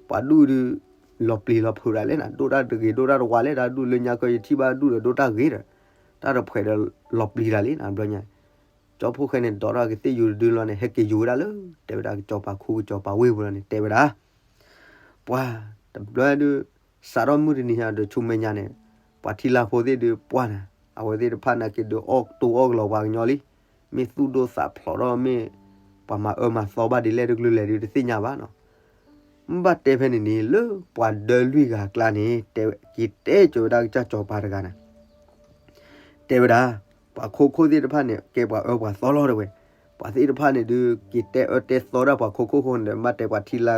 ပှၤဒူၣ်ဒုး လီၤပျံၤလီၤဖုးဒၣ်လဲၣ်နၤ ဒိၣ်တၢ်တဂ့ၤဒိၣ်တၢ်တဝါလဲၣ် တၢ်ဒူၣ်လၢညါကၢယထံၣ်ဘၣ်ဒူၣ်ဒီးဒိၣ်တၢ်ဂ့ၤဒီး တၢ်တဖှဲးဒီးလီၤပျံၤဒၣ်လံနၤတဘျီညါ, ကၠီဖှိၣ်ဃဲန့ၣ် ဒိးထီၣ်ကသ့ၣ်ယူၤတဒုလီၤန့ၣ် ဟဲက့ၤယူၤဝဲဒၣ်လၢ တဲဝဲဒၣ်ကစီၤပၤခူကစီၤပၤဝ့ၢ်ပူၤလီၤန့ၣ် တဲဝဲဒၣ် ပှၤတဘျီဒုး စးထီၣ်မုၢ်တနံၤညါဒီးဆူမဲာ်ညါန့ၣ် ပှၤထံလါဖိသ့ၣ်ဒုးပှၢ်နၤ အဝဲသ့ၣ်တဖၣ်နာ်က့ဒုးအီၣ်ကတိၤအီၣ်ကလီၤပှၤကညီလံ, မ့ၢ်သူၣ်ဒိၣ်သးဖျိးထီၣ်မ့ၢ် ပှၤမၤအၢမၤသီဘၣ်ဒ်လဲၣ်တကလုာ်လဲၣ်ဒုးတသ့ၣ်ညါဘၣ်နီၤ, မ့ၢ်ဘၣ်တဲဖဲန့ၣ်န့ၣ် လၢပှၤဒၢလွံၢ်ဂၤအကျါန့ၣ် တဲက့ၤတဲကၠီၤဝဲဒၣ်ကစၢ်ကစီၤပၤတဂၤန့ၣ် တဲဝဲဒၣ် ပှၤခိခိၣ်သ့ၣ်တဖၣ်န့ၣ် ကဲပှၤအၢပှၤသီလီၤတဲဝဲ, ပှၤသ့ၣ်တဖၣ်န့ၣ်ဒုး က့ၤတဲအၢတဲသီဒၣ်ပှၤခိခိၣ်ဃိန့ၣ်ဒီး မ့ၢ်တဲပှၤထံလါ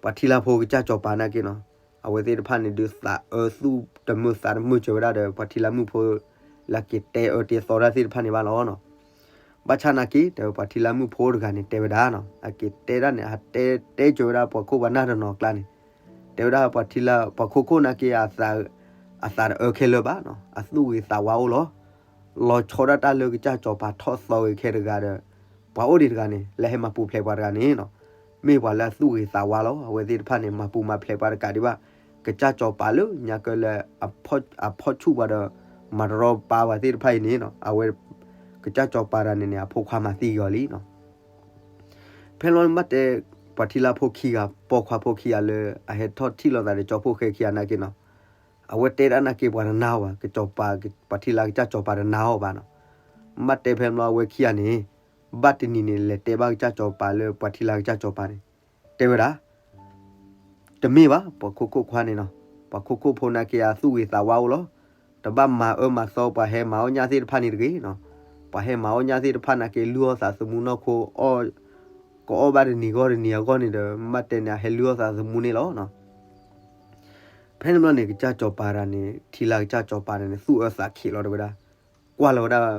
ပှၤထံလါဖိကစၢ်ကစီၤပၤနာ်က့နီၤ, အဝဲသ့ၣ်တဖၣ်န့ၣ်ဒုး သးအၢသူၣ်တမုာ်သးတမုာ်စၢၤဝဲဒၣ်ဒီး ပှၤထံလါမုၣ်ဖိ လၢက့ၤတဲအၢတဲသီဒၣ်သ့ၣ်တဖၣ်န့ၣ်ဘၣ်လီၤနီၤ, ဘၣ်ဆၣ်နာ်က့ တဲဝဲပှၤထံလါမုၣ်ဖိတဂၤန့ၣ် တဲဝဲဒၣ်နီၤ အက့ၤတဲဒၣ်န့ၣ် အတဲတဲကၠီၤဝဲဒၣ်ပှၤခိၣ်ပှၤနၢ်တနီၤအကျါန့ၣ်, တဲဝဲဒၣ်ပှၤထံလါ ပှၤခိခိၣ်နာ်က့ အသးတအၢခဲလၢာ်ဘၣ်နီၤ အသူၣ်ဂ့ၤသးဝါအိၣ်လီၤ လီၤဆီဒၣ်တၢ်လၢကစၢ်ကစီၤပၤထီၣ်သီဂ့ၤခဲတဂၤဒီး ပှၤအိၣ်ဒံးတဂၤန့ၣ် လၢဟဲမၤပူၤဖျဲးပှၤတဂၤန့ၣ်နီၤ, မ့ၢ်ပှၤလၢအသူၣ်ဂ့ၤသးဝါလီၤ အဝဲသ့ၣ်တဖၣ်န့ၣ် မၤပူၤမၤဖျဲးပှၤတကးဒံးဘၣ်, ကစၢ်ကစီၤပၤလၢညါကၢလၢ အဖီၣ်ဆူၣ်ပှၤဒီး မၤတရီပာ်ပှၤသ့ၣ်တဖၣ်အံၤန့ၣ်နီၤ အဝဲ ကစၢ်ကစီၤပၤတဂၤန့ၣ်န့ၣ် အဖိခွါမၤသံက့ၤအီၤလံနီၤ ဖဲလီၤမ့ၢ်တဲ ပှၤထံလါဖိခံဂၤ ပိာ်ခွါဖိခံဂၤလၢ အဟဲထီၣ်ထံၣ်လိာ်သးဒီးကၠီဖှိၣ်ဃဲခံဂၤနာ်က့နီၤ, အဝဲတဲဒၣ်နာ်က့ပှၤတနာ်အီၤဘၣ် ကစၢ်ကစီၤပၤ ပှၤထံလါကစၢ်ကစီၤပၤတနာ်အီၤဘၣ်နီၤ, မ့ၢ်တဲဖဲလီၤအဝဲခံဂၤန့ၣ် ဘၣ်တနံၤန့ၣ် လဲၤတဲဘၣ်ကစၢ်ကစီၤပၤလၢပှၤထံလါကစၢ်ကစီၤပၤန့ၣ် တဲဝဲဒၣ် တမ့ၢ်ဘၣ် ပှၤခိခိၣ်ခွါန့ၣ်နီၤ, ပှၤခိခိၣ်ဖိနာ်က့ အသူၣ်ဂ့ၤသးဝါအိၣ်လီၤ, တဘၣ်မၤအၢမၤသီပှၤဟဲမၤအီၣ်ညၣ်သ့ၣ်တဖၣ်န့ၣ်တဂ့ၤနီၤ, ပှၤဟဲမၤအီၣ်ညၣ်သ့ၣ်တဖၣ်နာ်က့ လုၢ်အီၣ်သးသမူနီၢ်ခိ ကအီၣ်ဘၣ်တနံၤဂီၢ်တနံၤအဂီၢ်န့ၣ်ဒီး မ့ၢ်တဲန့ၣ် အဟဲလုၢ်အီၣ်သးသမူန့ၣ်လီၤနီၤ, ဖဲန့ၣ်ဘျီန့ၣ် ကစၢ်ကစီၤပၤတဂၤန့ၣ် ထံလါကစၢ်ကစီၤပၤတဂၤန့ၣ် သူၣ်အၢသးခံးလီၤတဲဝဲဒၣ်, ကွၢ်လီၤဝဲဒၣ်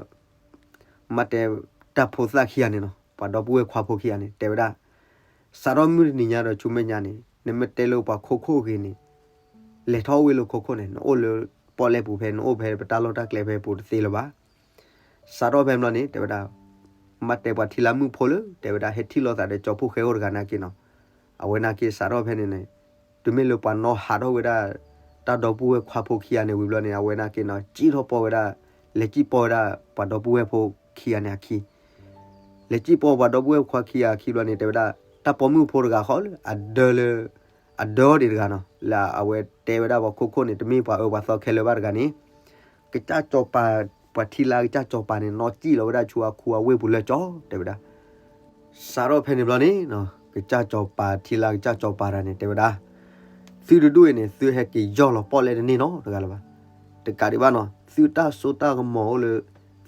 မ့ၢ်တဲ တၢ်ဖိသၣ်ခံဂၤန့ၣ်နီၤ ပှၤဒီပုၢ်ဝဲၢ်ခွါဖိခံဂၤန့ၣ် တဲဝဲဒၣ်, စးထီၣ်မုၢ်တနံၤညါဒီးဆူမဲာ်ညါန့ၣ် နမ့ၢ်တဲလၢပှၤခိခိၣ်ဂ့ၤန့ၣ် လဲၤထီၣ်အိၣ်ဝ့ၢ်လၢခိခိၣ်န့ၣ် နအိၣ်လၢပီၣ်လဲၣ်ပူၤဖဲ နအိၣ်ဖဲပတၢ်လီၢ်တၢ်ကျဲဖဲပူၤတသ့လၢၤဘၣ်. စးထီၣ်ဖဲဘျီန့ၣ် တဲဝဲဒၣ်, မ့ၢ်တဲပှၤထံလါမုၣ်ဖိလၢ တဲဝဲဒၣ် ဟဲထံၣ်လိာ်သးဒီးကၠီဖှိၣ်ဃဲအိၣ်တဂၤနာ်က့နီၤ, အဝဲနာ်က့စးထီၣ်ဖဲန့ၣ်န့ၣ် တုၤမ့ၢ်လၢပှၤနီၣ်ဟးထီၣ်ဝဲဒၣ် တၢ်ဒီပုၢ်ဝဲၢ်ခွါဖိခံဂၤန့ၣ်ဝံၤဘျီန့ၣ် အဝဲနာ်က့နီၤ စံၣ်ထီၣ်ပီၢ်ဝဲဒၣ်, လဲၤစံၣ်ပီၢ်ဝဲဒၣ် ပှၤဒီပုၢ်ဝဲၢ်ဖိခံဂၤန့ၣ်အခံ လဲၤစံၣ်ပီၢ်ပှၤဒီပုၢ်ဝဲၢ်ခွါခံဂၤအခံဘျီန့ၣ် တဲဝဲဒၣ် တၢ်ပိာ်မုၣ်ဖိတဂၤဃီလၢ အဒၢလၢ အဒၢဒံးတဂၤနီၤ လၢအဝဲတဲဝဲဒၣ်ပှၤခိခိၣ်န့ၣ် တမ့ၢ်ပှၤအၢပှၤသီခဲလၢာ်ဘၣ်တဂၤန့ၣ်, ကစၢ်ကၠီၤပၤ ပှၤထံလါကစၢ်ကၠီၤပၤန့ၣ် နီၣ်စံၣ်လီၤဝဲဒၣ်ဆူအခူအဝ့ၢ်ပူၤလၢကၠီ တဲဝဲဒၣ် စးထီၣ်ဖဲန့ၣ်ဘျီန့ၣ်နီၤ ကစၢ်ကၠီၤပၤ ထံလါကစၢ်ကၠီၤပၤတဂၤန့ၣ် တဲဝဲဒၣ်, သုတဒူၣ်အံၤန့ၣ် သုဟဲက့ၤယီၢ်လီၤပီၣ်လဲၣ်တန့ၢ်နီတဂၤလၢၤဘၣ်. တကးဒံးဘၣ်နီၤ သုတၢ်စိတၢ်ကမီၤအိၣ်လၢ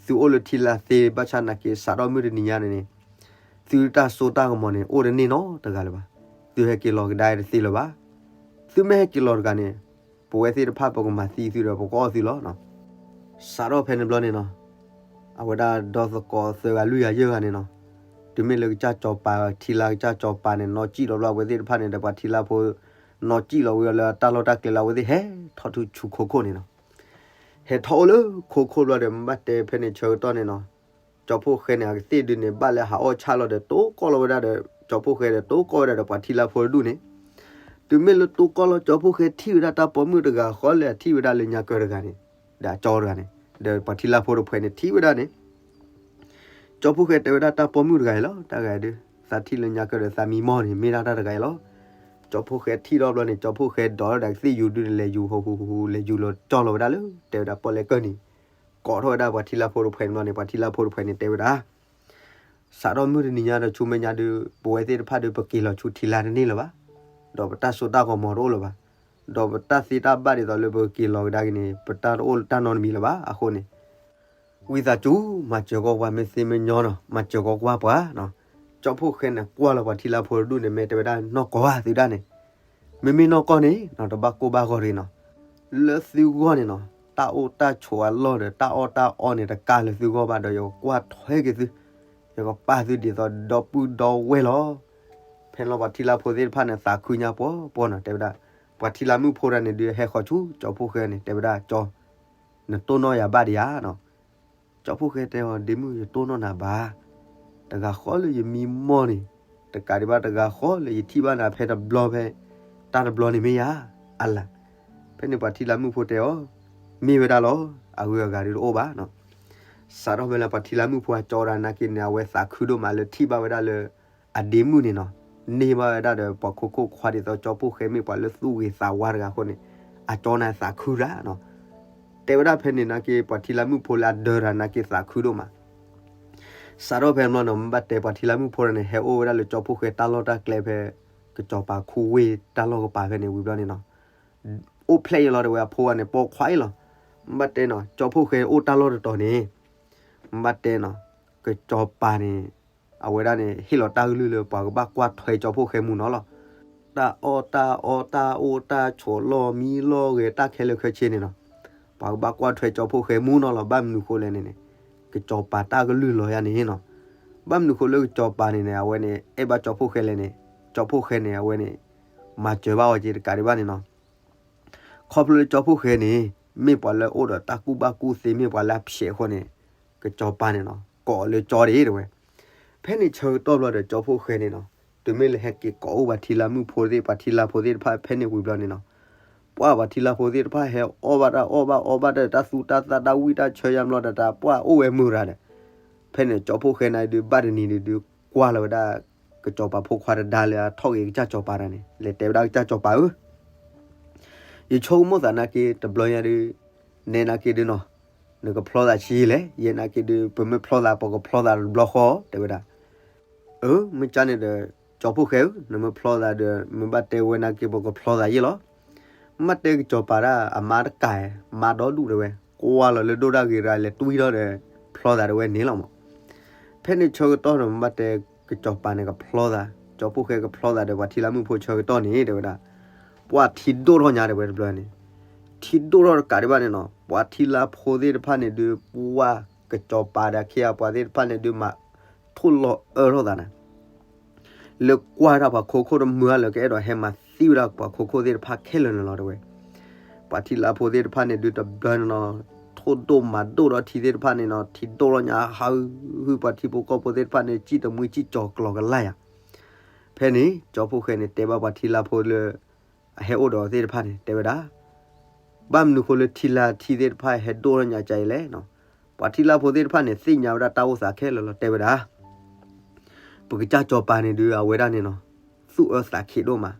သုအိၣ်လၢထံလါသ့ ဘၣ်ဆၣ်နာ်က့ စးထီၣ်မုၢ်တနံၤညါန့ၣ်န့ၣ် သုတၢ်စိတၢ်ကမီၤန့ၣ် အိၣ်တန့ၢ်နီတဂၤလၢၤဘၣ်. သုဟဲက့ၤလီၤကဒါတသ့လၢၤဘၣ်. သုမ့ၢ်ဟဲက့ၤလီၤတဂၤန့ၣ် ပဝဲသ့ၣ်တဖၣ်ပကမၤသံသုဒီး ပကအီၣ်သုလီၤ. စးထီၣ်ဖဲန့ၣ်ဘျီန့ၣ်နီၤ, အဝဲဒၣ်ဒီသကိးသၢဂၤလွံၢ်ဂၤယဲၢ်ဂၤန့ၣ်နီၤ, တုၤမ့ၢ်လၢကစၢ်ကၠီၤပၤ ထံလါကစၢ်ကၠီၤပၤန့ၣ် နီၢ်စံၣ်လီၤဘျီအဝဲသ့ၣ်တဖၣ်န့ၣ်ဒီး ပှၤထံလါဖိ နီၢ်စံၣ်လီၤဝံၤလၢတၢ်လီၢ်တၢ်ကျဲလၢအဝဲသ့ၣ်ဟဲထီၣ်ဆူခိခိၣ်န့ၣ်နီၤ. ဟဲထီၣ်အိၣ်လၢခိခိၣ်ဘျီဒီး ဘၣ်တဲဖဲန့ၣ်ဆၢကတီၢ်န့ၣ်နီၤ, ကၠီဖှိၣ်ဃဲန့ၣ် အကသ့ၣ်ဒုးန့ၣ် ဘၣ်လၢဟးအီၣ်ဆၣ်လီၤဒီး တိၢ်ကီၢ်လီၤဝဲဒၣ်ဒီး ကၠီဖှိၣ်ဃဲဒီး တိၢ်ကီၢ်ဝဲဒၣ်ဒီးပှၤထံလါဖိတဒူၣ်န့ၣ်, တုၤမ့ၢ်လၢတိၢ်ကီၢ်လီၤ ကၠီဖှိၣ်ဃဲထံၣ်ဝဲဒၣ်တၢ်ပိာ်မုၣ်တဂၤဃီလၢ အထံၣ်ဝဲဒၣ်လၢညါကၢတဂၤန့ၣ်, ဒီးအကၠီတဂၤန့ၣ်, ဒီးပှၤထံလါဖိတဖှဲးန့ၣ်ထံၣ်ဝဲဒၣ်န့ၣ် ကၠီဖှိၣ်ဃဲတဲဝဲဒၣ်တၢ်ပိာ်မုၣ်တဂၤအံၤလီၤ, တၢ်ဂၤဒုး သးထံၣ်လၢညါကၢဒီးသးမံမီၢ်န့ၣ် မ့ၢ်ဒၣ်တၢ်တဂၤအံၤလီၤ. ကၠီဖှိၣ်ဃဲထံၣ်ထီၣ်ဘျီန့ၣ် ကၠီဖှိၣ်ဃဲဒိးလီၤဒီးကသ့ၣ်ယူၤဒုးန့ၣ် လဲၤယူၤဟူးဟူးဟူးဟူး လဲၤယူၤလီၤကၠီလီၤဝဲဒၣ်လၢ တဲဝဲဒၣ်ပီၣ်လဲၣ်ကၢၢ်န့ၣ်, ကိးထီၣ်ဝဲဒၣ်ပှၤထံလါဖိတဖှဲးန့ၣ်ဘျီန့ၣ် ပှၤထံလါဖိတဖှဲးန့ၣ်တဲဝဲဒၣ် စးထီၣ်မုၢ်တနံၤညါဒီးဆူမဲာ်ညါဒုး ပဝဲသ့ၣ်တဖၣ်ဒုး ပက့ၤလီၤဆူထံလါတန့ၢ်လၢၤဘၣ်, ဒီးပတၢ်စိတၢ်ကမီၤတအိၣ်လၢၤဘၣ်, ဒီးပတၢ်သ့တၢ်ဘၣ်ဒ်သိးလၢပကက့ၤလီၤကဒါက့ၤန့ၣ် ပတၢ်တအိၣ်တၢ်နီတမံၤလၢၤဘၣ်အဃိန့ၣ် ဝံသးစူၤ မၤစၢၤကီးပှၤမ့ၢ်သ့မ့ၢ်ညီနီၤ မၤစၢၤကီးကွၢ်ပှၤနီၤ. ကၠီဖှိၣ်ဃဲန့ၣ် ကွၢ်လီၤပှၤထံလါဖိတဒူၣ်န့ၣ် မ့ၢ်တဲဝဲဒၣ်နီၢ်ကီၢ်ဘၣ်သုဒၣ်န့ၣ်, မ့မ့ၢ်နီၢ်ကီၢ်န့ၣ်နီၤ တဘၣ်ကိၢ်ဘၣ်ဂီၤတဂ့ၤနီၤ, လၢသုဂီၢ်န့ၣ်နီၤ တၢ်အိၣ်တၢ်ဆိးအလီၢ်ဒီး တၢ်အီၣ်တၢ်အီန့ၣ် တကးလၢသုဂီၢ်ဘၣ်ဒီး ယကကွၢ်ထွဲက့ၤသု ယကပာ်သုဒ်သိးဒီပုၢ်ဒီဝဲၢ်လီၤ. ဖဲန့ၣ်လီၤပှၤထံလၢဖိသ့ၣ်တဖၣ်န့ၣ် သးခုညါပှီၤပှီၤနီၤ တဲဝဲဒၣ်. ပှၤထံလၢမုၣ်ဖိတဂၤန့ၣ်ဒုး ဟဲဃီၤဆူကၠီဖိၣ်ဃဲန့ၣ် တဲဝဲဒၣ် ကၠီ, နတိၢ်နီၣ်ယၤဘၣ်ဒံးဧါနီၤ. ကၠီဖိၣ်ဃဲတဲအီၤ ဒ့မုၣ် ယတိၢ်နီၣ်နၤဘၣ်. တဂၤဃီလၢယမံမီၢ်န့ၣ်, တကးဒံးဘၣ် တဂၤဃီလၢယထံၣ်ဘၣ်နၤဖဲတဘျီဖဲ, တၢ်တဘျီန့ၣ်မ့ၢ်ယၤ, အလၤ. ဖဲန့ၣ်ပှၤထံလၢမုၣ်ဖိတဲအီၤ, မ့ၢ်ဝဲဒၣ်လီၤ, အဂုၤအဂၤဒုးတအိၣ်ဘၣ်နီၤ. စးထီၣ်ဖဲလၢပှၤထံလၢမုၣ်ဖိအကၠီတဂၤနာ်က့န့ၣ် အဝဲသးခုဒိၣ်မးလၢထံၣ်ဘၣ်ဝဲဒၣ်လၢ အဒ့မုၣ်န့ၣ်နီၤ, န့ၢ်ဘၣ်ဝဲဒၣ်ဒီးပှၤခိခိၣ်ခွါဒ်သိးကၠီဖိၣ်ဃဲမ့ၢ်ပှၤလၢသူၣ်ဂ့ၤသးဝါတဂၤအဃိန့ၣ်, အကၠီန့ၣ်သးခုတၢ်နီၤ. တဲဝဲဒၣ်ဖဲန့ၣ်နာ်က့ ပှၤထံလၢမုၣ်ဖိလၢအဒၢတဂၤနာ်က့သးခုဒိၣ်မး. စးထီၣ်ဖဲန့ၣ်လီၤနီၤ မ့ၢ်ဘၣ်တဲပှၤထံလၢမု�်ဖိတဂၤန့ၣ် ဟဲအိၣ်ဝဲဒၣ်လၢကၠီဖိၣ်ဃဲတၢ်လီၢ်တၢ်ကျဲဖဲ ကစီၤပၤခူဝ့ၢ်တၢ်လီၢ်ကပၤဖဲန့ၣ်ဝံၤဘျီန့ၣ်နီၤ, အိၣ်ဖျဲၣ်အံၤလီၤတဲဝဲအဖိခွါန့ၣ် ပိာ်ခွါအံၤလီၤ. မ့ၢ်ဘၣ်တဲနီၤ ကၠီဖိၣ်ဃဲအိၣ်တၢ်လီၢ်တတီၤန့ၣ်, မ့ၢ်ဘၣ်တဲနီၤ, ကစီၤပၤန့ၣ် အဝဲဒၣ်န့ၣ် ဟ့ၣ်လီၤတၢ်ကလုၢ်လၢပှၤကဘၣ်ကွၢ်ထွဲကၠီဖိၣ်ဃဲမူနီၤလီၤ. တၢ်အီၣ်တၢ်အီတၢ်အိၣ်တၢ်ဆိးလီၢ်မံလီၢ်ဂဲၤတၢ်ခဲလၢာ်ခဲဆ့န့ၣ်နီၤ, ပှၤကဘၣ်ကွၢ်ထွဲကၠီဖိၣ်ဃဲမူနီၤလီၤ. ဘၣ်မနုၤဃိလဲၣ်န့ၣ်န့ၣ်, ကစီၤပၤတၢ်ကလုၢ်လီၤယၤန့ၣ်နီၤ. ဘၣ်မနုၤဃိလၢကစီၤပၤန့ၣ်န့ၣ် အဝဲန့ၣ် အဲၣ်ဘၣ်ကၠီဖိၣ်ဃဲလဲၣ်န့ၣ်, ကၠီဖိၣ်ဃဲန့ၣ် အဝဲန့ၣ် မၤစၢၤဘၣ်အီၤက့ၤတကးဒံးဘၣ်န့ၣ်နီၤ. ခီဖျိလၢကၠီဖိၣ်ဃဲန့ၣ် မ့ၢ်ပှၤလၢအိၣ်ဒီးတၢ်ကူၣ်ဘၣ်ကူၣ်သ့ မ့ၢ်ပှၤလၢအဖျဲးအဃိန့ၣ်, ကစီၤပၤန့ၣ်နီၤ ကိးအီၤလၢကၠီဒ့တဲဝဲ. ဖဲန့ၣ်ဆၢကတီၢ်ဘျီဒီးကၠီဖိၣ်ဃဲန့ၣ်နီၤ, တုၤမ့ၢ်လၢဟဲက့ၤကိးအိၣ်ပှၤထံလၢမုၣ်ဖိသ့ၣ် ပှၤထံလၢဖိသ့ၣ်တဖၣ်ဖဲန့ၣ်ဝံၤဘျီန့ၣ်နီၤ, ပှၤပှၤထံလၢဖိသ့ၣ်တဖၣ်ဟဲအီၣ်ဘၣ်တၢ်အီၣ်ဘၣ်အီဘၣ်တၢ်တၢ်သူတၢ်သၣ်တၢ်ဝံၣ်တၢ်ဆၢယါဘျီဒီးတၢ်ပှၤအိၣ်ဝဲမုာ်ရၤဒီး, ဖဲန့ၣ်ကၠီဖိၣ်ဃဲန့ၣ်ဒုးဘၣ်တနံၤဒုးဒုး ကွၢ်လီၤဝဲဒၣ် ကစီၤပၤဖိခွါတဒါလၢအထီၣ်ဂ့ၤကစၢ်စီၤပၤန့ၣ် လဲၤတဲဝဲဒၣ်ကစၢ်စီၤပၤဧၢ, ယဆိကမိၣ်သးနာ်က့တဘျီညါဒုး, နဲနာ်က့ဒုးနီၤ, နကဖျီသးဆံးလဲၣ်, ယဲနာ်က့ဒုး ပမ့ၢ်ဖျီသး ပကဖျီသးတဘျီဃီ တဲဝဲဒၣ်. အၢ မ့ၢ်ကၢ်န့ၣ်ဒီး ကၠီဖိၣ်ဃဲဧၢ, နမ့ၢ်ဖျီသးဒီး မ့ၢ်ဘၣ်တဲဝဲနာ်က့ ပကဖျီသးယ့ၢ်လီၤ. မ့ၢ်ဘၣ်တဲကစီၤပၤဒၣ်အမါတကး, မါဒီဒူၣ်တဲဝဲ, ကွၢ်လီၤလၢဒိၣ်ဒၣ်ဂ့ၤရၤ လဲၤတွံၢ်ထီၣ်ဒီး ဖျီသးတဲဝဲန့ၣ်လီၤမး. ဖဲန့ၣ်ဆၢကတီၢ်န့ၣ် မ့ၢ်ဘၣ်တဲကစီၤပၤန့ၣ်ကဖျီသး, ကၠီဖိၣ်ဃဲကဖျီသးဒီးပှၤထံလၢမုၣ်ဖိဆၢကတီၢ်န့ၣ် တဲဝဲဒၣ်, ပှၤထံဒိၣ်ထီၣ်ညါတဲဝဲတဘျီန့ၣ်, ထံဒိၣ်ထီၣ်တကးဒံးဘၣ်န့ၣ်နီၤ, ပှၤထံလၢဖိသ့ၣ်တဖၣ်န့ၣ်ဒုး ပှၤကစီၤပၤဒီးအခ့အပှၤသ့ၣ်တဖၣ်န့ၣ်ဒုး မၤထိၣ်လီၤအၢထီၣ်သးန့ၣ် လၢကွၢ်ဝဲဒၣ်ပှၤခိခိၣ်တမုာ်အါလၢၤ ကအဲၣ်ဒိးဟဲမၤသံဝဲဒၣ်ပှၤခိခိၣ်သ့ၣ်တဖၣ်ခဲလၢာ်န့ၣ်လီၤတဲဝဲ. ပှၤထံလၢဖိသ့ၣ်တဖၣ်န့ၣ်ဒုးတဘျီန့ၣ်နီၤ, ထိၣ်ဒိၣ်မၤဒိၣ်ဒီးထံသ့ၣ်တဖၣ်န့ၣ်နီၤ, ထံဒိၣ်ထီၣ်ညါဟးဟုၣ် ပှၤထံဖိကီၢ်ဖိသ့ၣ်တဖၣ်န့ၣ် စံၣ်တမှံစံၣ်ကၠီၤကျီၤကလာ်ယၤ. ဖဲန့ၣ် ကၠီဖိၣ်ဃဲန့ၣ်တဲဘၣ်ပှၤထံလၢဖိလၢ အဟဲအိၣ်ဒီးအီၤသ့ၣ်တဖၣ်န့ၣ် တဲဝဲဒၣ် ဘၣ်မနုၤဃိလၢထံလၢထံသ့ၣ်တဖၣ်ဟဲဒိၣ်ထီၣ်ညါကဲအံၤလဲၣ်. ပှၤထံလၢဖိသ့ၣ်တဖၣ်န့ၣ် သ့ၣ်ညါဝဲဒၣ်တၢ်အိၣ်သးခဲလၢာ်လီၤ တဲဝဲဒၣ်. ပကစၢ်စီၤပၤန့ၣ်ဒုး အဝဲဒၣ်န့ၣ်နီၤ သူၣ်အၢသးခံးဒိၣ်မး.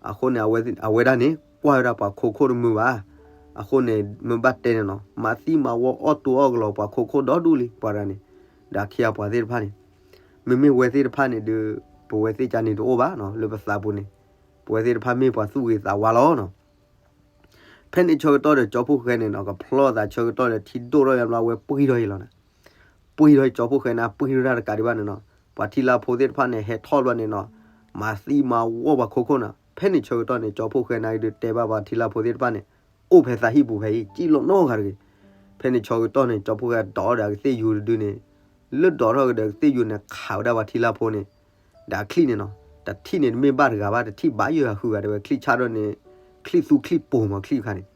အဃိန့ၣ် အဝဲဒၣ်န့ၣ် ကွၢ်ဝဲဒၣ်ပှၤခိခိၣ်တမုာ်ဘၣ်. အဃိန့ၣ် မ့ၢ်ဘၣ်တဲန့ၣ်နီၤ မၤသံမၤဝီအီၣ်တူအီၣ်ကလီၤ ပှၤခိခိၣ်ဒီဒူၣ်လံ ပှၤတဂၤန့ၣ် ဒီးအခ့အပှၤသ့ၣ်တဖၣ်န့ၣ်. မ့မ့ၢ်ဝဲသ့ၣ်တဖၣ်န့ၣ်ဒုး ပဝဲသ့ၣ်ကန့ၣ်တအိၣ်ဘၣ်နီၤ လၢပသးပူၤန့ၣ် ပဝဲသ့ၣ်တဖၣ်မ့ၢ်ပှၤသူၣ်ဂ့ၤသးဝါလီၤနီၤ. ဖဲန့ၣ်ဆၢကတီၢ်ဒီး ကၠီဖိၣ်ဃဲန့ၣ်နီၤ ကဖျီသးဆၢကတီၢ်ဒီး ထံဒိၣ်ထီၣ်ယါဘျီ အဝဲပှံၢ်ထီၣ်အံၤလီၤန့ၣ်. ပှံၢ်ထီၣ် ကၠီဖိၣ်ဃဲန့ၣ် ပှံၢ်ထီၣ်တၢ်တကးဒံးဘၣ်န့ၣ်နီၤ ပှၤထံလၢဖိသ့ၣ်တဖၣ်န့ၣ် ဟဲထီၣ်ဘျီန့ၣ်နီၤ မၤသံမၤဝီပှၤခိခိၣ်နီၤ. ဖဲန့ၣ်ဆၢကတီၢ်န့ၣ် ကၠီဖိၣ်ဃဲန့ၣ်ဒုး တဲဘၣ်ပှၤထံလၢဖိသ့ၣ်တဖၣ်န့ၣ် အိၣ်ဖဲသးဟံၣ်ပူၤဖဲအံၤ စံၣ်လီၤနီတဂၤတဂ့ၤ. ဖဲန့ၣ်ဆၢကတီၢ်န့ၣ် ကၠီဖိၣ်ဃဲဒိးဒီးကသ့ၣ်ယူၤတဒုန့ၣ် လၢဒိးထီၣ်ကဒီးကသ့ၣ်ယူၤန့ၣ် ခးဝဲဒၣ်ပှၤထံလၢဖိန့ၣ် ဒီးအချံၣ်န့ၣ်နီၤ တထံၣ်န့ၣ်တမ့ၢ်ဘၣ်တဂၤဘၣ် တထံၣ်ဘၣ်ယဲၢ်ဂၤဃုဂၤတဲဝဲ ချံၣ်ဆၣ်ဒီးန့ၣ် ချံၣ်သူချံၣ်ပိာ်မး ချံၣ်ခါန့ၣ်.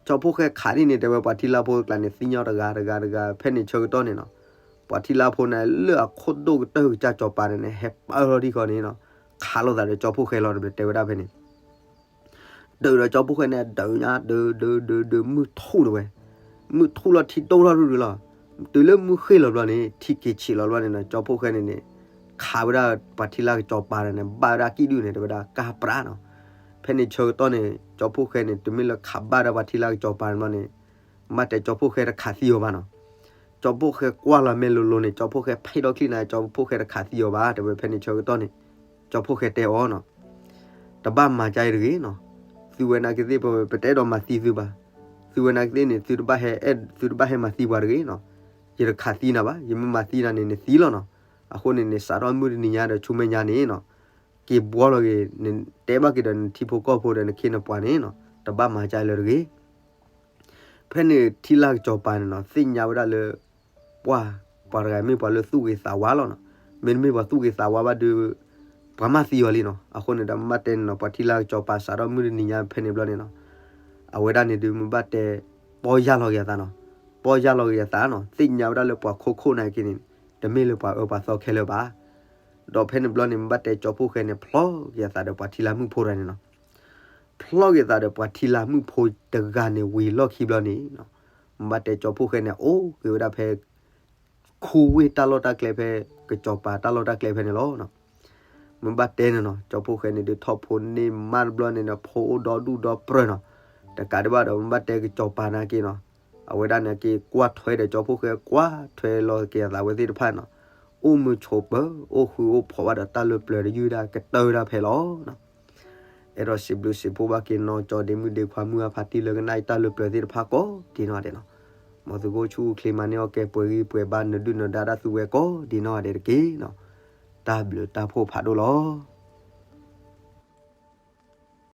ကၠီဖိၣ်ဃဲခးဒ်န့ၣ် တဲဝဲပှၤထံလၢဖိကျါန့ၣ် သံညီတဂၤတဂၤတဂၤ ဖဲန့ၣ်ဆၢကတီၢ်န့ၣ်နီၤ ပှၤထံလၢဖိန့ၣ် လၢအခိၣ်ဒိၣ်ကတၢၢ်ကစၢ်စီၤပၤန့ၣ်န့ၣ် ဟဲပာ်လီၤထံဃီန့ၣ်နီၤ ခးလိာ်သးဒီးကၠီဖိၣ်ဃဲလီၤတဘျီ တဲဝဲဒၣ်ဖဲန့ၣ် ဒုးဒီးကၠီဖိၣ်ဃဲန့ၣ် ဒုးညါ ဒုး ဒုး ဒုး ဒုး မုၢ်ထူၣ်တဝဲ, မုၢ်ထူၣ်လီၤထံဒိၣ်ထီၣ်ဒုးဒုးလီၤ. တုၤလၢမုၢ်ဃ့ၢ်လီၤဘျီန့ၣ် ထံက့ၤဆံးလီၤဘျီန့ၣ်နီၤ ကၠီဖိၣ်ဃဲန့ၣ်န့ၣ် ခးဝဲဒၣ်ပှၤထံလၢကစီၤပၤန့ၣ် ဘၣ်ဝဲဒၣ်ကံၣ်ဒုၣ်န့ၣ် တဲဝဲဒၣ်ကါပြးနီၤ. ဖဲန့ၣ်ဆၢကတီၢ်န့ၣ် ကၠီဖိၣ်ဃဲန့ၣ် တုၤမ့ၢ်လၢခးဘၣ်ဒၣ်ပှၤထံလၢကစီၤပၤန့ၣ်ဘျီန့ၣ် မ့ၢ်တဲကၠီဖိၣ်ဃဲတခးသံအီၤဘၣ်နီၤ ကၠီဖိၣ်ဃဲကွၢ်လီၤမဲာ်လိၤလိၤန့ၣ် ကၠီဖိၣ်ဃဲဖဲးထီၣ်ချံၣ်န့ၣ် ကၠီဖိၣ်ဃဲတခးသံအီၤဘၣ် တဲဝဲဖဲန့ၣ်ဆၢကတီၢ်န့ၣ် ကၠီဖိၣ်ဃဲတဲအီၤနီၤ တဘၣ်မၤကါအံၤတဂ့ၤနီၤ သုဝဲနာ်က့သ့ၣ် ပတအဲၣ်ဒိးမၤသံသုဘၣ် သုဝဲနာ်က့သ့ၣ်န့ၣ် သုတဘၣ်ဟဲအဲၣ် သုတဘၣ်ဟဲမၤသံပှၤတဂ့ၤနီၤ ယတခးသံနၤဘၣ် ယမ့ၢ်မၤသံနၤန့ၣ် နသံလီၤနီၤ အဃိန့ၣ်န့ၣ် စးထီၣ်မုၢ်တနံၤညါဒီးဆူမဲာ်ညါန့ၣ်နီၤ က့ၤဘှီလီၤက့ၤ နတဲဘၣ်က့ၤဒီးနထံဖိကီၢ်ဖိဒီးနခ့နပှၤန့ၣ်နီၤ တဘၣ်မၤကါအံၤလၢၤတဂ့ၤ ဖဲန့ၣ်ထံလၢကစီၤပၤန့ၣ်နီၤ သ့ၣ်ညါဝဲဒၣ်လၢ ပှၤ ပှၤတဂၤမ့ၢ်ပှၤလၢသူၣ်ဂ့ၤသးဝါလီၤနီၤ. မ့တမ့ၢ်ပှၤသူၣ်ဂ့ၤသးဝါဘၣ်ဒီး ပှၤမၤသံအီၤလံနီၤ. အဃိန့ၣ်ဒီး မ့ၢ်ဘၣ်တဲန့ၣ်နီၤ ပှၤထံလာ်ကစီၤပၤစးထီၣ်မုၢ်တနံၤညါဖဲန့ၣ်ဘျီန့ၣ်နီၤ, အဝဲဒၣ်န့ၣ်ဒီး မ့ၢ်ဘၣ်တဲ ပီၢ်ယၢ်လီၤက့ၤအသးနီၤ. ပီၢ်ယၢ်လီၤက့ၤအသးနီၤ, သ့ၣ်ညါဝဲဒၣ်လၢပှၤခိခိၣ်နာ်က့န့ၣ် တမ့ၢ်လၢပှၤအၢပှၤသီခဲလၢာ်ဘၣ်. ဒီးဖဲန့ၣ်ဘျီန့ၣ် မ့ၢ်ဘၣ်တဲ ကၠီဖှိၣ်ဃဲန့ၣ် ဖျီက့ၤအသးဒီးပှၤထံလာ်မုၣ်ဖိတဂၤန့ၣ်နီၤ. ဖျီက့ၤသးဒီးပှၤထံလာ်မုၣ်ဖိတဂၤန့ၣ် ဝံၤလီၢ်ခံဘျီန့ၣ်နီၤ, မ့ၢ်ဘၣ်တဲ ကၠီဖှိၣ်ဃဲန့ၣ် အိၣ်က့ၤဝဲဒၣ်ဖဲ ခူဝ့ၢ်တၢ်လီၢ်တၢ်ကျဲဖဲ ကစီၤပၤတၢ်လီၢ်တၢ်ကျဲဖဲန့ၣ်လီၤ. မ့ၢ်ဘၣ်တဲန့ၣ်နီၤ, ကၠီဖှိၣ်ဃဲန့ၣ်ဒုးထီၣ်ဖိန့ၢ်မးတဘျီန့ၣ်ဒီး ဖိအိၣ်ဒီဒူၣ်ဒီပြၢၤနီၤ. တကးဒံးဘၣ်ဒီး မ့ၢ်ဘၣ်တဲ ကစီၤပၤနာ်က့နီၤ, အဝဲဒၣ်နာ်က့ ကွၢ်ထွဲဒီးကၠီဖှိၣ်ဃဲ ကွၢ်ထွဲလီၤက့ၤအသးဝဲသ့ၣ်တဖၣ်နီၤ, အိၣ်မုာ်ဆိးပၢၤ အိၣ်ဃုအိၣ်ဖိးဘၣ်ဒီးတၢ်လၢပျၢၤတယုၢ်ဒၣ် ကတၢၢ်ဝဲဒၣ်ဖဲလီၤ. အဲၣ်ဒိးစံးဘျုးစံးဖှိၣ်ဘၣ်က့ၤနီၢ်ကၠီဒ့မုၣ်ဒ့ခွါမုၢ်အါဖးတံၢ်လၢကနၣ်အံၤတၢ်လၢပျၢၤသ့ၣ်တဖၣ်ကိးဒ်နီၢ်ဒဲးနီၤ. မ်သုကအိၣ်ဆူၣ်အိၣ်ချ့မၤန့ၢ်အီၣ်ကဲ ပှဲၤဂံၢ်ပှဲၤဘါ နဒုၣ်နဒါတၢ်သူဝဲကိးဒ်နီၢ်ဒဲးတက့ၢ်နီၤ. တၢ်ဘျုးတၢ်ဖှိၣ်ဖးဒိၣ်လီၤ.